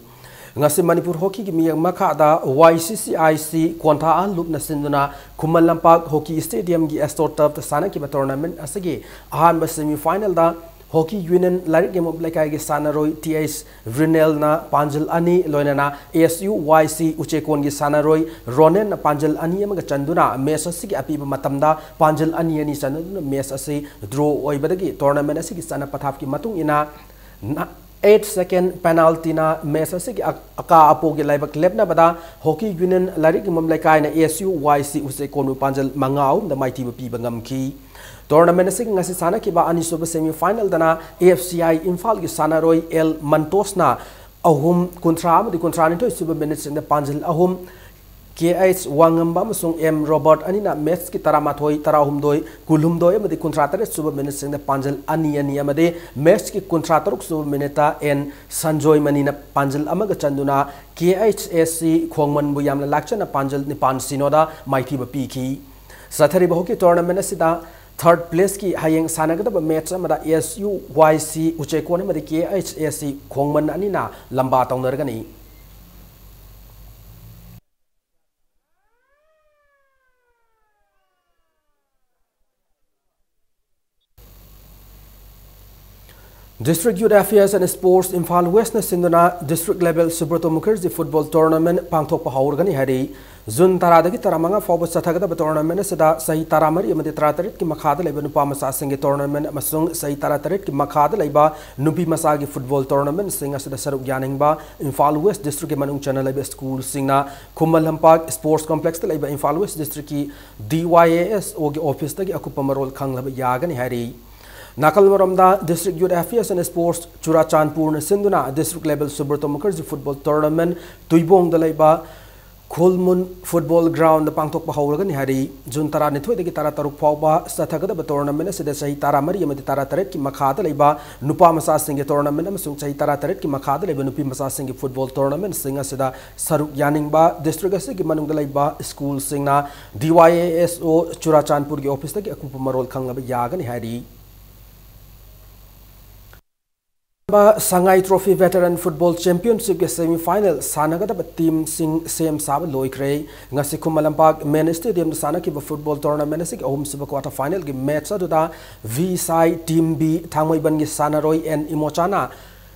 ꯉꯁꯤ ꯃꯅꯤꯄꯨꯔ ꯍꯣꯀꯤꯒꯤ ꯃꯤꯌꯦꯡ ꯃꯈꯥꯗ Y C C I C ꯀꯣꯟꯊꯥ ꯑꯍꯜ ꯂꯨꯞꯅ ꯁꯤꯟꯗꯨꯅ ꯈꯨꯃꯟ ꯂꯝꯄꯥꯛ Hockey Stadium ꯒꯤ AstroTurf ꯇ ꯁꯥꯟꯅꯈꯤꯕ tournament ꯑꯁꯤꯒꯤ ꯑꯍꯥꯟꯕ semi final ꯗ Hockey Union ꯂꯥꯏꯔꯤꯛ ꯌꯨꯝꯐꯝ ꯂꯩꯀꯥꯏꯒꯤ ꯁꯥꯟꯅꯔꯣꯏ T H ꯔꯤꯅꯦꯜꯅ ꯄꯥꯟꯖꯜ ꯑꯅꯤ, ꯂꯣꯏꯅꯅ S U Y C ꯎꯆꯦꯀꯣꯟꯒꯤ ꯁꯥꯟꯅꯔꯣꯏ ꯔꯣꯅꯦꯟꯅ ꯄꯥꯟꯖꯜ ꯑꯅꯤ ꯑꯃꯒ ꯆꯟꯗꯨꯅ match ꯑꯁꯤꯒꯤ ꯑꯄꯤꯕ ꯃꯇꯝꯗ ꯄꯥꯟꯖꯜ ꯑꯅꯤ ꯑꯅꯤ ꯆꯟꯅꯗꯨꯅ match ꯑꯁꯤ draw ꯑꯣꯏꯕꯗꯒꯤ tournament ꯑꯁꯤꯒꯤ ꯆꯠꯅ ꯄꯊꯥꯞꯀꯤ ꯃꯇꯨꯡ ꯏꯟꯅ ꯅ-, eight second penalty ꯅ match ꯑꯁꯤꯒꯤ ꯑ-, ꯑꯀꯥ ꯑꯄꯣꯒꯤ ꯂꯥꯏꯕꯛ ꯂꯦꯞꯅꯕꯗ Hockey Union ꯂꯥꯏꯔꯤꯛ ꯌꯨꯝꯐꯝ ꯂꯩꯀꯥꯏꯅ S U Y C ꯎꯆꯦꯀꯣꯟꯕꯨ ꯄꯥꯟꯖꯜ ꯃꯉꯥ ꯑꯍꯨꯝꯗ ꯃꯥꯏꯊꯤꯕ ꯄꯤꯕ ꯉꯝꯈꯤ꯫ Tournament ꯑꯁꯤꯒꯤ ꯉꯁꯤ ꯁꯥꯟꯅꯈꯤꯕ ꯑꯅꯤꯁꯨꯕ semi final ꯗꯅ F C I ꯏꯝꯐꯥꯜꯒꯤ ꯁꯥꯟꯅꯔꯣꯏ L ꯃꯟꯇꯣꯁꯅ ꯑꯍꯨꯝ, ꯀꯨꯟꯊ꯭ꯔꯥ ꯑꯃꯗꯤ ꯀꯨꯟꯊ꯭ꯔꯥ ꯅꯤꯊꯣꯏ ꯁꯨꯕ minute ꯁꯤꯡꯗ ꯄꯥꯟꯖꯜ ꯑꯍꯨꯝ, K H ꯋꯥꯉꯝꯕ ꯑꯃꯁꯨꯡ M ꯔꯣꯕꯔꯠ ꯑꯅꯤꯅ match ꯀꯤ ꯇꯔꯥꯃꯥꯊꯣꯏ, ꯇꯔꯥꯍꯨꯝꯗꯣꯏ, ꯀꯨꯟꯍꯨꯝꯗꯣꯏ ꯑꯃꯗꯤ ꯀꯨꯟꯊ꯭ꯔꯥ ꯇꯔꯦꯠ ꯁꯨꯕ minute ꯁꯤꯡꯗ ꯄꯥꯟꯖꯜ ꯑꯅꯤ ꯑꯅꯤ ꯑꯃꯗꯤ match ꯀꯤ ꯀꯨꯟꯊ꯭ꯔꯥ ꯇꯔꯨꯛ ꯁꯨꯕ minute ꯇ N ꯁꯟꯖꯣꯏ ꯃꯅꯤꯅ ꯄꯥꯟꯖꯜ ꯑꯃꯒ ꯆꯟꯗꯨꯅ K H S C ꯈꯣꯡꯃꯟꯕꯨ ꯌꯥꯝꯅ ꯂꯥꯛꯆꯅ ꯄꯥꯟꯖꯜ ꯅꯤꯄꯥꯟ ꯁꯤꯅꯣꯗ ꯃꯥꯏꯊꯤꯕ ꯄꯤꯈꯤ꯫ ꯆꯠꯊꯔꯤꯕ hockey tournament ꯑꯁꯤꯗ third place ꯀꯤ ꯍꯌꯦꯡ ꯁꯥꯟꯅꯒꯗꯕ match ꯑꯃꯗ S U Y C ꯎꯆꯦꯀꯣꯟ ꯑꯃꯗꯤ K H S C ꯈꯣꯡꯃꯟ ꯑꯅꯤꯅ ꯂꯝꯕꯥ ꯇꯧꯅꯔꯒꯅꯤ꯫ District Youth Affairs and Sports, Imphal West ꯅ ꯁꯤꯟꯗꯨꯅ District Level Subroto Mukherjee Football Tournament ꯄꯥꯡꯊꯣꯛꯄ ꯍꯧꯔꯒꯅꯤ ꯍꯥꯏꯔꯤ꯫ ꯖꯨꯟ ꯇꯔꯥꯗꯒꯤ ꯇꯔꯥꯃꯉꯥ ꯐꯥꯎꯕ ꯆꯠꯊꯒꯗꯕ tournament ꯑꯁꯤꯗ ꯆꯍꯤ ꯇꯔꯥꯃꯔꯤ ꯑꯃꯗꯤ ꯇꯔꯥꯇꯔꯦꯠꯀꯤ ꯃꯈꯥꯗ ꯂꯩꯕ ꯅꯨꯄꯥ ꯃꯆꯥꯁꯤꯡꯒꯤ tournament ꯑꯃꯁꯨꯡ ꯆꯍꯤ ꯇꯔꯥꯇꯔꯦꯠꯀꯤ ꯃꯈꯥꯗ ꯂꯩꯕ ꯅꯨꯄꯤ ꯃꯆꯥꯒꯤ football tournamentꯁꯤꯡ ꯑꯁꯤꯗ ꯁꯔꯨꯛ ꯌꯥꯅꯤꯡꯕ ꯏꯝꯐꯥꯜ West Districtꯀꯤ ꯃꯅꯨꯡ ꯆꯟꯅ ꯂꯩꯕ schoolꯁꯤꯡꯅ ꯈꯨꯃꯟ ꯂꯝꯄꯥꯛ Sports Complexꯇ ꯂꯩꯕ Imphal West Districtꯀꯤ D Y A S Oꯒꯤ officeꯇꯒꯤ ꯑꯀꯨꯞꯄ ꯃꯔꯣꯜ ꯈꯪꯂꯕ ꯌꯥꯒꯅꯤ ꯍꯥꯏꯔꯤ꯫ ꯅꯥꯀꯜ ꯑꯃꯔꯣꯝꯗ, District Youth Affairs and Sports ꯆꯨꯔꯥꯆꯥꯟꯄꯨꯔꯅ ꯁꯤꯟꯗꯨꯅ District Level Subroto Mukherjee Football Tournament ꯇꯨꯏꯕꯣꯡꯗ ꯂꯩꯕ ꯈꯨꯜꯃꯨꯟ Football Groundꯗ ꯄꯥꯡꯊꯣꯛꯄ ꯍꯧꯔꯒꯅꯤ ꯍꯥꯏꯔꯤ꯫ ꯖꯨꯟ ꯇꯔꯥꯅꯤꯊꯣꯏꯗꯒꯤ ꯇꯔꯥꯇꯔꯨꯛ ꯐꯥꯎꯕ ꯆꯠꯊꯒꯗꯕ tournament ꯑꯁꯤꯗ ꯆꯍꯤ ꯇꯔꯥꯃꯔꯤ ꯑꯃꯗꯤ ꯇꯔꯥꯇꯔꯦꯠꯀꯤ ꯃꯈꯥꯗ ꯂꯩꯕ ꯅꯨꯄꯥ ꯃꯆꯥꯁꯤꯡꯒꯤ tournament ꯑꯃꯁꯨꯡ ꯆꯍꯤ ꯇꯔꯥꯇꯔꯦꯠꯀꯤ ꯃꯈꯥꯗ ꯂꯩꯕ ꯅꯨꯄꯤ ꯃꯆꯥꯁꯤꯡꯒꯤ football tournamentꯁꯤꯡ ꯑꯁꯤꯗ ꯁꯔꯨꯛ ꯌꯥꯅꯤꯡꯕ district ꯑꯁꯤꯒꯤ ꯃꯅꯨꯡꯗ ꯂꯩꯕ schoolꯁꯤꯡꯅ D Y A S O ꯆꯨꯔꯥꯆꯥꯟꯄꯨꯔꯒꯤ officeꯇꯒꯤ ꯑꯀꯨꯞꯄ ꯃꯔꯣꯜ ꯈꯪꯂꯕ ꯌꯥꯒꯅꯤ ꯍꯥꯏꯔꯤ꯫ ꯁꯉꯥꯏ Trophy Veteran Football Championshipꯀꯤ semi final ꯁꯥꯟꯅꯒꯗꯕ teamꯁꯤꯡ ꯁꯦꯝ ꯁꯥꯕ ꯂꯣꯏꯈ꯭ꯔꯦ꯫ ꯉꯁꯤ ꯈꯨꯃꯟ ꯂꯝꯄꯥꯛ Main Stadiumꯗ ꯁꯥꯟꯅꯈꯤꯕ football tournament ꯑꯁꯤꯒꯤ ꯑꯍꯨꯝꯁꯨꯕ quarter finalꯒꯤ match ꯑꯗꯨꯗ V ꯁꯥꯏ Team B ꯊꯥꯡꯃꯩꯕꯟꯒꯤ ꯁꯥꯟꯅꯔꯣꯏ N ꯏꯃꯣꯆꯥꯅ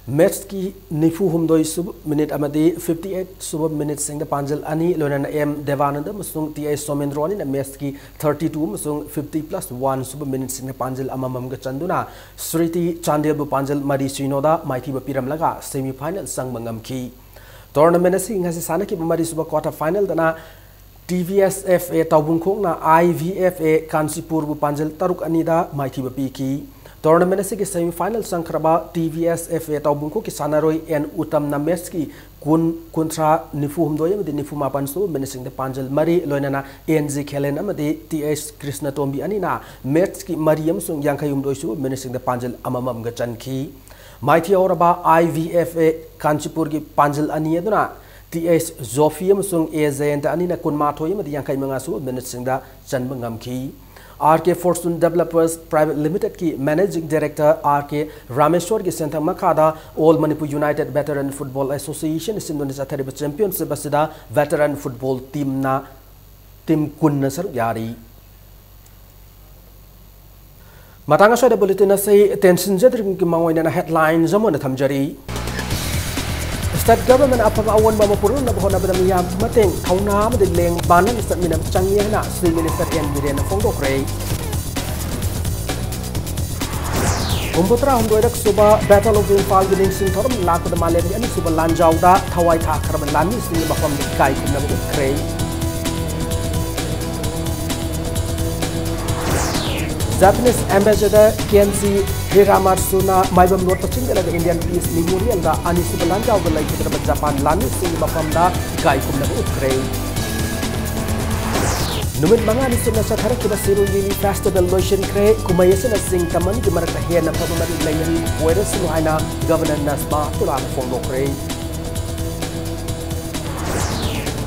matchꯀꯤ ꯅꯤꯐꯨ ꯍꯨꯝꯗꯣꯏ ꯁꯨꯕ minute ꯑꯃꯗꯤ fifty eight ꯁꯨꯕ minuteꯁꯤꯡꯗ ꯄꯥꯟꯖꯜ ꯑꯅꯤ, ꯂꯣꯏꯅꯅ M ꯗꯦꯕꯥꯅꯟꯗ ꯑꯃꯁꯨꯡ T H ꯁꯣꯃꯦꯟꯗ꯭ꯔꯣ ꯑꯅꯤꯅ matchꯀꯤ thirty two ꯑꯃꯁꯨꯡ fifty plus one ꯁꯨꯕ minuteꯁꯤꯡꯗ ꯄꯥꯟꯖꯜ ꯑꯃꯃꯝꯒ ꯆꯟꯗꯨꯅ ꯁ꯭ꯔꯤꯇꯤ ꯆꯥꯟꯗꯦꯜꯕꯨ ꯄꯥꯟꯖꯜ ꯃꯔꯤ ꯁꯤꯅꯣꯗ ꯃꯥꯏꯊꯤꯕ ꯄꯤꯔꯝꯂꯒ semi final ꯆꯪꯕ ꯉꯝꯈꯤ꯫ Tournament ꯑꯁꯤ ꯉꯁꯤ ꯁꯥꯟꯅꯈꯤꯕ ꯃꯔꯤꯁꯨꯕ quarter finalꯗꯅ T V S F A ꯇꯥꯎꯕꯨꯡꯈꯣꯛꯅ I V F A ꯀꯥꯟꯆꯤꯄꯨꯔꯕꯨ ꯄꯥꯟꯖꯜ ꯇꯔꯨꯛ ꯑꯅꯤꯗ ꯃꯥꯏꯊꯤꯕ ꯄꯤꯈꯤ꯫ Tournament ꯑꯁꯤꯒꯤ semi final ꯆꯪꯈ꯭ꯔꯕ T V S F A ꯇꯥꯎꯕꯨꯡꯈꯣꯛꯀꯤ ꯁꯥꯟꯅꯔꯣꯏ N ꯎꯇꯝꯅ matchꯀꯤ ꯀꯨꯟ, ꯀꯨꯟꯊ꯭ꯔꯥ, ꯅꯤꯐꯨ ꯍꯨꯝꯗꯣꯏ ꯑꯃꯗꯤ ꯅꯤꯐꯨ ꯃꯥꯄꯟ ꯁꯨꯕ minuteꯁꯤꯡꯗ ꯄꯥꯟꯖꯜ ꯃꯔꯤ, ꯂꯣꯏꯅꯅ N G ꯈꯦꯂꯦꯟ ꯑꯃꯗꯤ T H ꯀ꯭ꯔꯤꯁꯅꯇꯣꯝꯕꯤ ꯑꯅꯤꯅ matchꯀꯤ ꯃꯔꯤ ꯑꯃꯁꯨꯡ ꯌꯥꯡꯈꯩ ꯍꯨꯝꯗꯣꯏ ꯁꯨꯕ minuteꯁꯤꯡꯗ ꯄꯥꯟꯖꯜ ꯑꯃꯃꯝꯒ ꯆꯟꯈꯤ꯫ ꯃꯥꯏꯊꯤꯍꯧꯔꯕ I V F A ꯀꯥꯟꯆꯤꯄꯨꯔꯒꯤ ꯄꯥꯟꯖꯜ ꯑꯅꯤ ꯑꯗꯨꯅ T H ꯖꯣꯐꯤ ꯑꯃꯁꯨꯡ A ꯖꯌꯟꯇ ꯑꯅꯤꯅ ꯀꯨꯟꯃꯥꯊꯣꯏ ꯑꯃꯗꯤ ꯌꯥꯡꯈꯩ ꯃꯉꯥ ꯁꯨꯕ minuteꯁꯤꯡꯗ ꯆꯟꯕ ꯉꯝꯈꯤ꯫ R K Fortune Developers Private Limitedꯀꯤ Managing Director R K ꯔꯥꯃꯦꯁ꯭ꯋꯔꯒꯤ ꯁꯦꯟꯊꯪ ꯃꯈꯥꯗ All Manipur United Veteran Football Association ꯁꯤꯟꯗꯨꯅ ꯆꯠꯊꯔꯤꯕ championship ꯑꯁꯤꯗ veteran football teamꯅ team ꯀꯨꯟꯅ ꯁꯔꯨꯛ ꯌꯥꯔꯤ꯫ ꯃꯇꯥꯡ ꯑꯁ꯭ꯋꯥꯏꯗ ꯕꯨꯂꯦꯇꯤꯟ ꯑꯁꯤ ꯇꯦꯟꯁꯤꯟꯖꯗ꯭ꯔꯤꯉꯩꯒꯤ ꯃꯥꯡꯑꯣꯏꯅꯅ ꯍꯦꯗꯂꯥꯏꯟꯁ ꯑꯃ ꯑꯣꯏꯅ ꯊꯝꯖꯔꯤ꯫ ꯁ꯭ꯇꯦꯠ ꯒꯚꯔꯟꯃꯦꯟꯠꯅ ꯑꯐꯕ ꯑꯑꯣꯟꯕ ꯑꯃ ꯄꯨꯔꯛꯅꯕ ꯍꯣꯠꯅꯕꯗ ꯃꯤꯌꯥꯝꯒꯤ ꯃꯇꯦꯡ, ꯊꯧꯅꯥ ꯑꯃꯗꯤ ꯂꯦꯡ ꯃꯥꯟꯅꯅ ꯆꯠꯃꯤꯟꯅꯕ ꯆꯪꯏ ꯍꯥꯏꯅ ꯆꯤꯐ ꯃꯤꯅꯤꯁꯇꯔ ꯑꯦꯟ ꯕꯤꯔꯦꯟꯅ ꯐꯣꯡꯗꯣꯛꯈ꯭ꯔꯦ꯫ ꯍꯨꯝꯐꯨꯇꯔꯥ ꯍꯨꯝꯗꯣꯏꯔꯛ ꯁꯨꯕ ꯕꯦꯇꯜ ꯑꯣꯐ ꯏꯝꯐꯥꯜꯒꯤ ꯅꯤꯡꯁꯤꯡ ꯊꯧꯔꯝ ꯂꯥꯛꯄꯗ ꯃꯥꯂꯦꯝꯒꯤ ꯑꯅꯤꯁꯨꯕ ꯂꯥꯟꯖꯥꯎꯗ ꯊꯋꯥꯏ ꯊꯥꯈ꯭ꯔꯕ ꯂꯥꯟꯃꯤꯁꯤꯡꯒꯤ ꯃꯐꯝꯗ ꯏꯀꯥꯏ ꯈꯨꯝꯅꯕ ꯎꯠꯈ꯭ꯔꯦ꯫ ꯖꯄꯥꯅꯤꯁ ꯑꯦꯝꯕꯦꯁꯦꯗꯔ ꯀꯦꯟꯖꯤ ꯍꯤꯔꯥꯃꯥꯠꯁꯨꯅ ꯃꯥꯏꯕꯝ ꯅꯣꯔꯠꯇ ꯆꯤꯡꯗ ꯂꯩꯕ ꯏꯟꯗꯤꯌꯟ ꯄꯤꯁ ꯃꯦꯃꯣꯔꯤꯌꯦꯜꯗ ꯑꯅꯤꯁꯨꯕ ꯂꯥꯟꯖꯥꯎꯗ ꯂꯩꯈꯤꯗ꯭ꯔꯕ ꯖꯄꯥꯟ ꯂꯥꯟꯃꯤꯁꯤꯡꯒꯤ ꯃꯐꯝꯗ ꯏꯀꯥꯏ ꯈꯨꯝꯅꯕ ꯎꯠꯈ꯭ꯔꯦ꯫ ꯅꯨꯃꯤꯠ ꯃꯉꯥꯅꯤ ꯆꯨꯞꯅ ꯆꯠꯊꯔꯛꯈꯤꯕ ꯁꯤꯔꯣꯏ ꯂꯤꯂꯤ ꯐꯦꯁꯇꯤꯚꯦꯜ ꯂꯣꯏꯁꯤꯟꯈ꯭ꯔꯦ꯫ ꯀꯨꯝꯍꯩ ꯑꯁꯤꯅ ꯆꯤꯡ ꯇꯝ ꯑꯅꯤꯒꯤ ꯃꯔꯛꯇ ꯍꯦꯟꯅ ꯐꯕ ꯃꯔꯤ ꯂꯩꯍꯟꯕ ꯑꯣꯏꯔꯁꯅꯨ ꯍꯥꯏꯅ ꯒꯚꯔꯅꯔ ꯅꯁꯃꯥ ꯇꯨꯂꯥꯅ ꯐꯣꯡꯗꯣꯛꯈ꯭ꯔꯦ꯫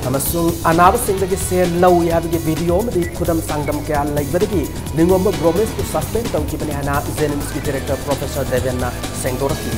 ꯑꯃꯁꯨꯡ ꯑꯅꯥꯕꯁꯤꯡꯗꯒꯤ ꯁꯦꯜ ꯂꯧꯏ ꯍꯥꯏꯕꯒꯤ ꯚꯤꯗꯤꯑꯣ ꯑꯃꯗꯤ ꯈꯨꯗꯝ ꯆꯥꯡꯗꯝ ꯀꯌꯥ ꯂꯩꯕꯗꯒꯤ ꯅꯤꯡꯉꯣꯝꯕꯝ ꯔꯣꯃꯦꯁꯄꯨ ꯁꯁꯄꯦꯟ ꯇꯧꯈꯤꯕꯅꯤ ꯍꯥꯏꯅ ꯖꯦꯅꯤꯝꯁꯀꯤ ꯗꯤꯔꯦꯛꯇꯔ ꯄ꯭ꯔꯣꯐꯦꯁꯔ ꯗꯦꯕꯦꯟꯅ ꯁꯦꯡꯗꯣꯔꯛꯈꯤ꯫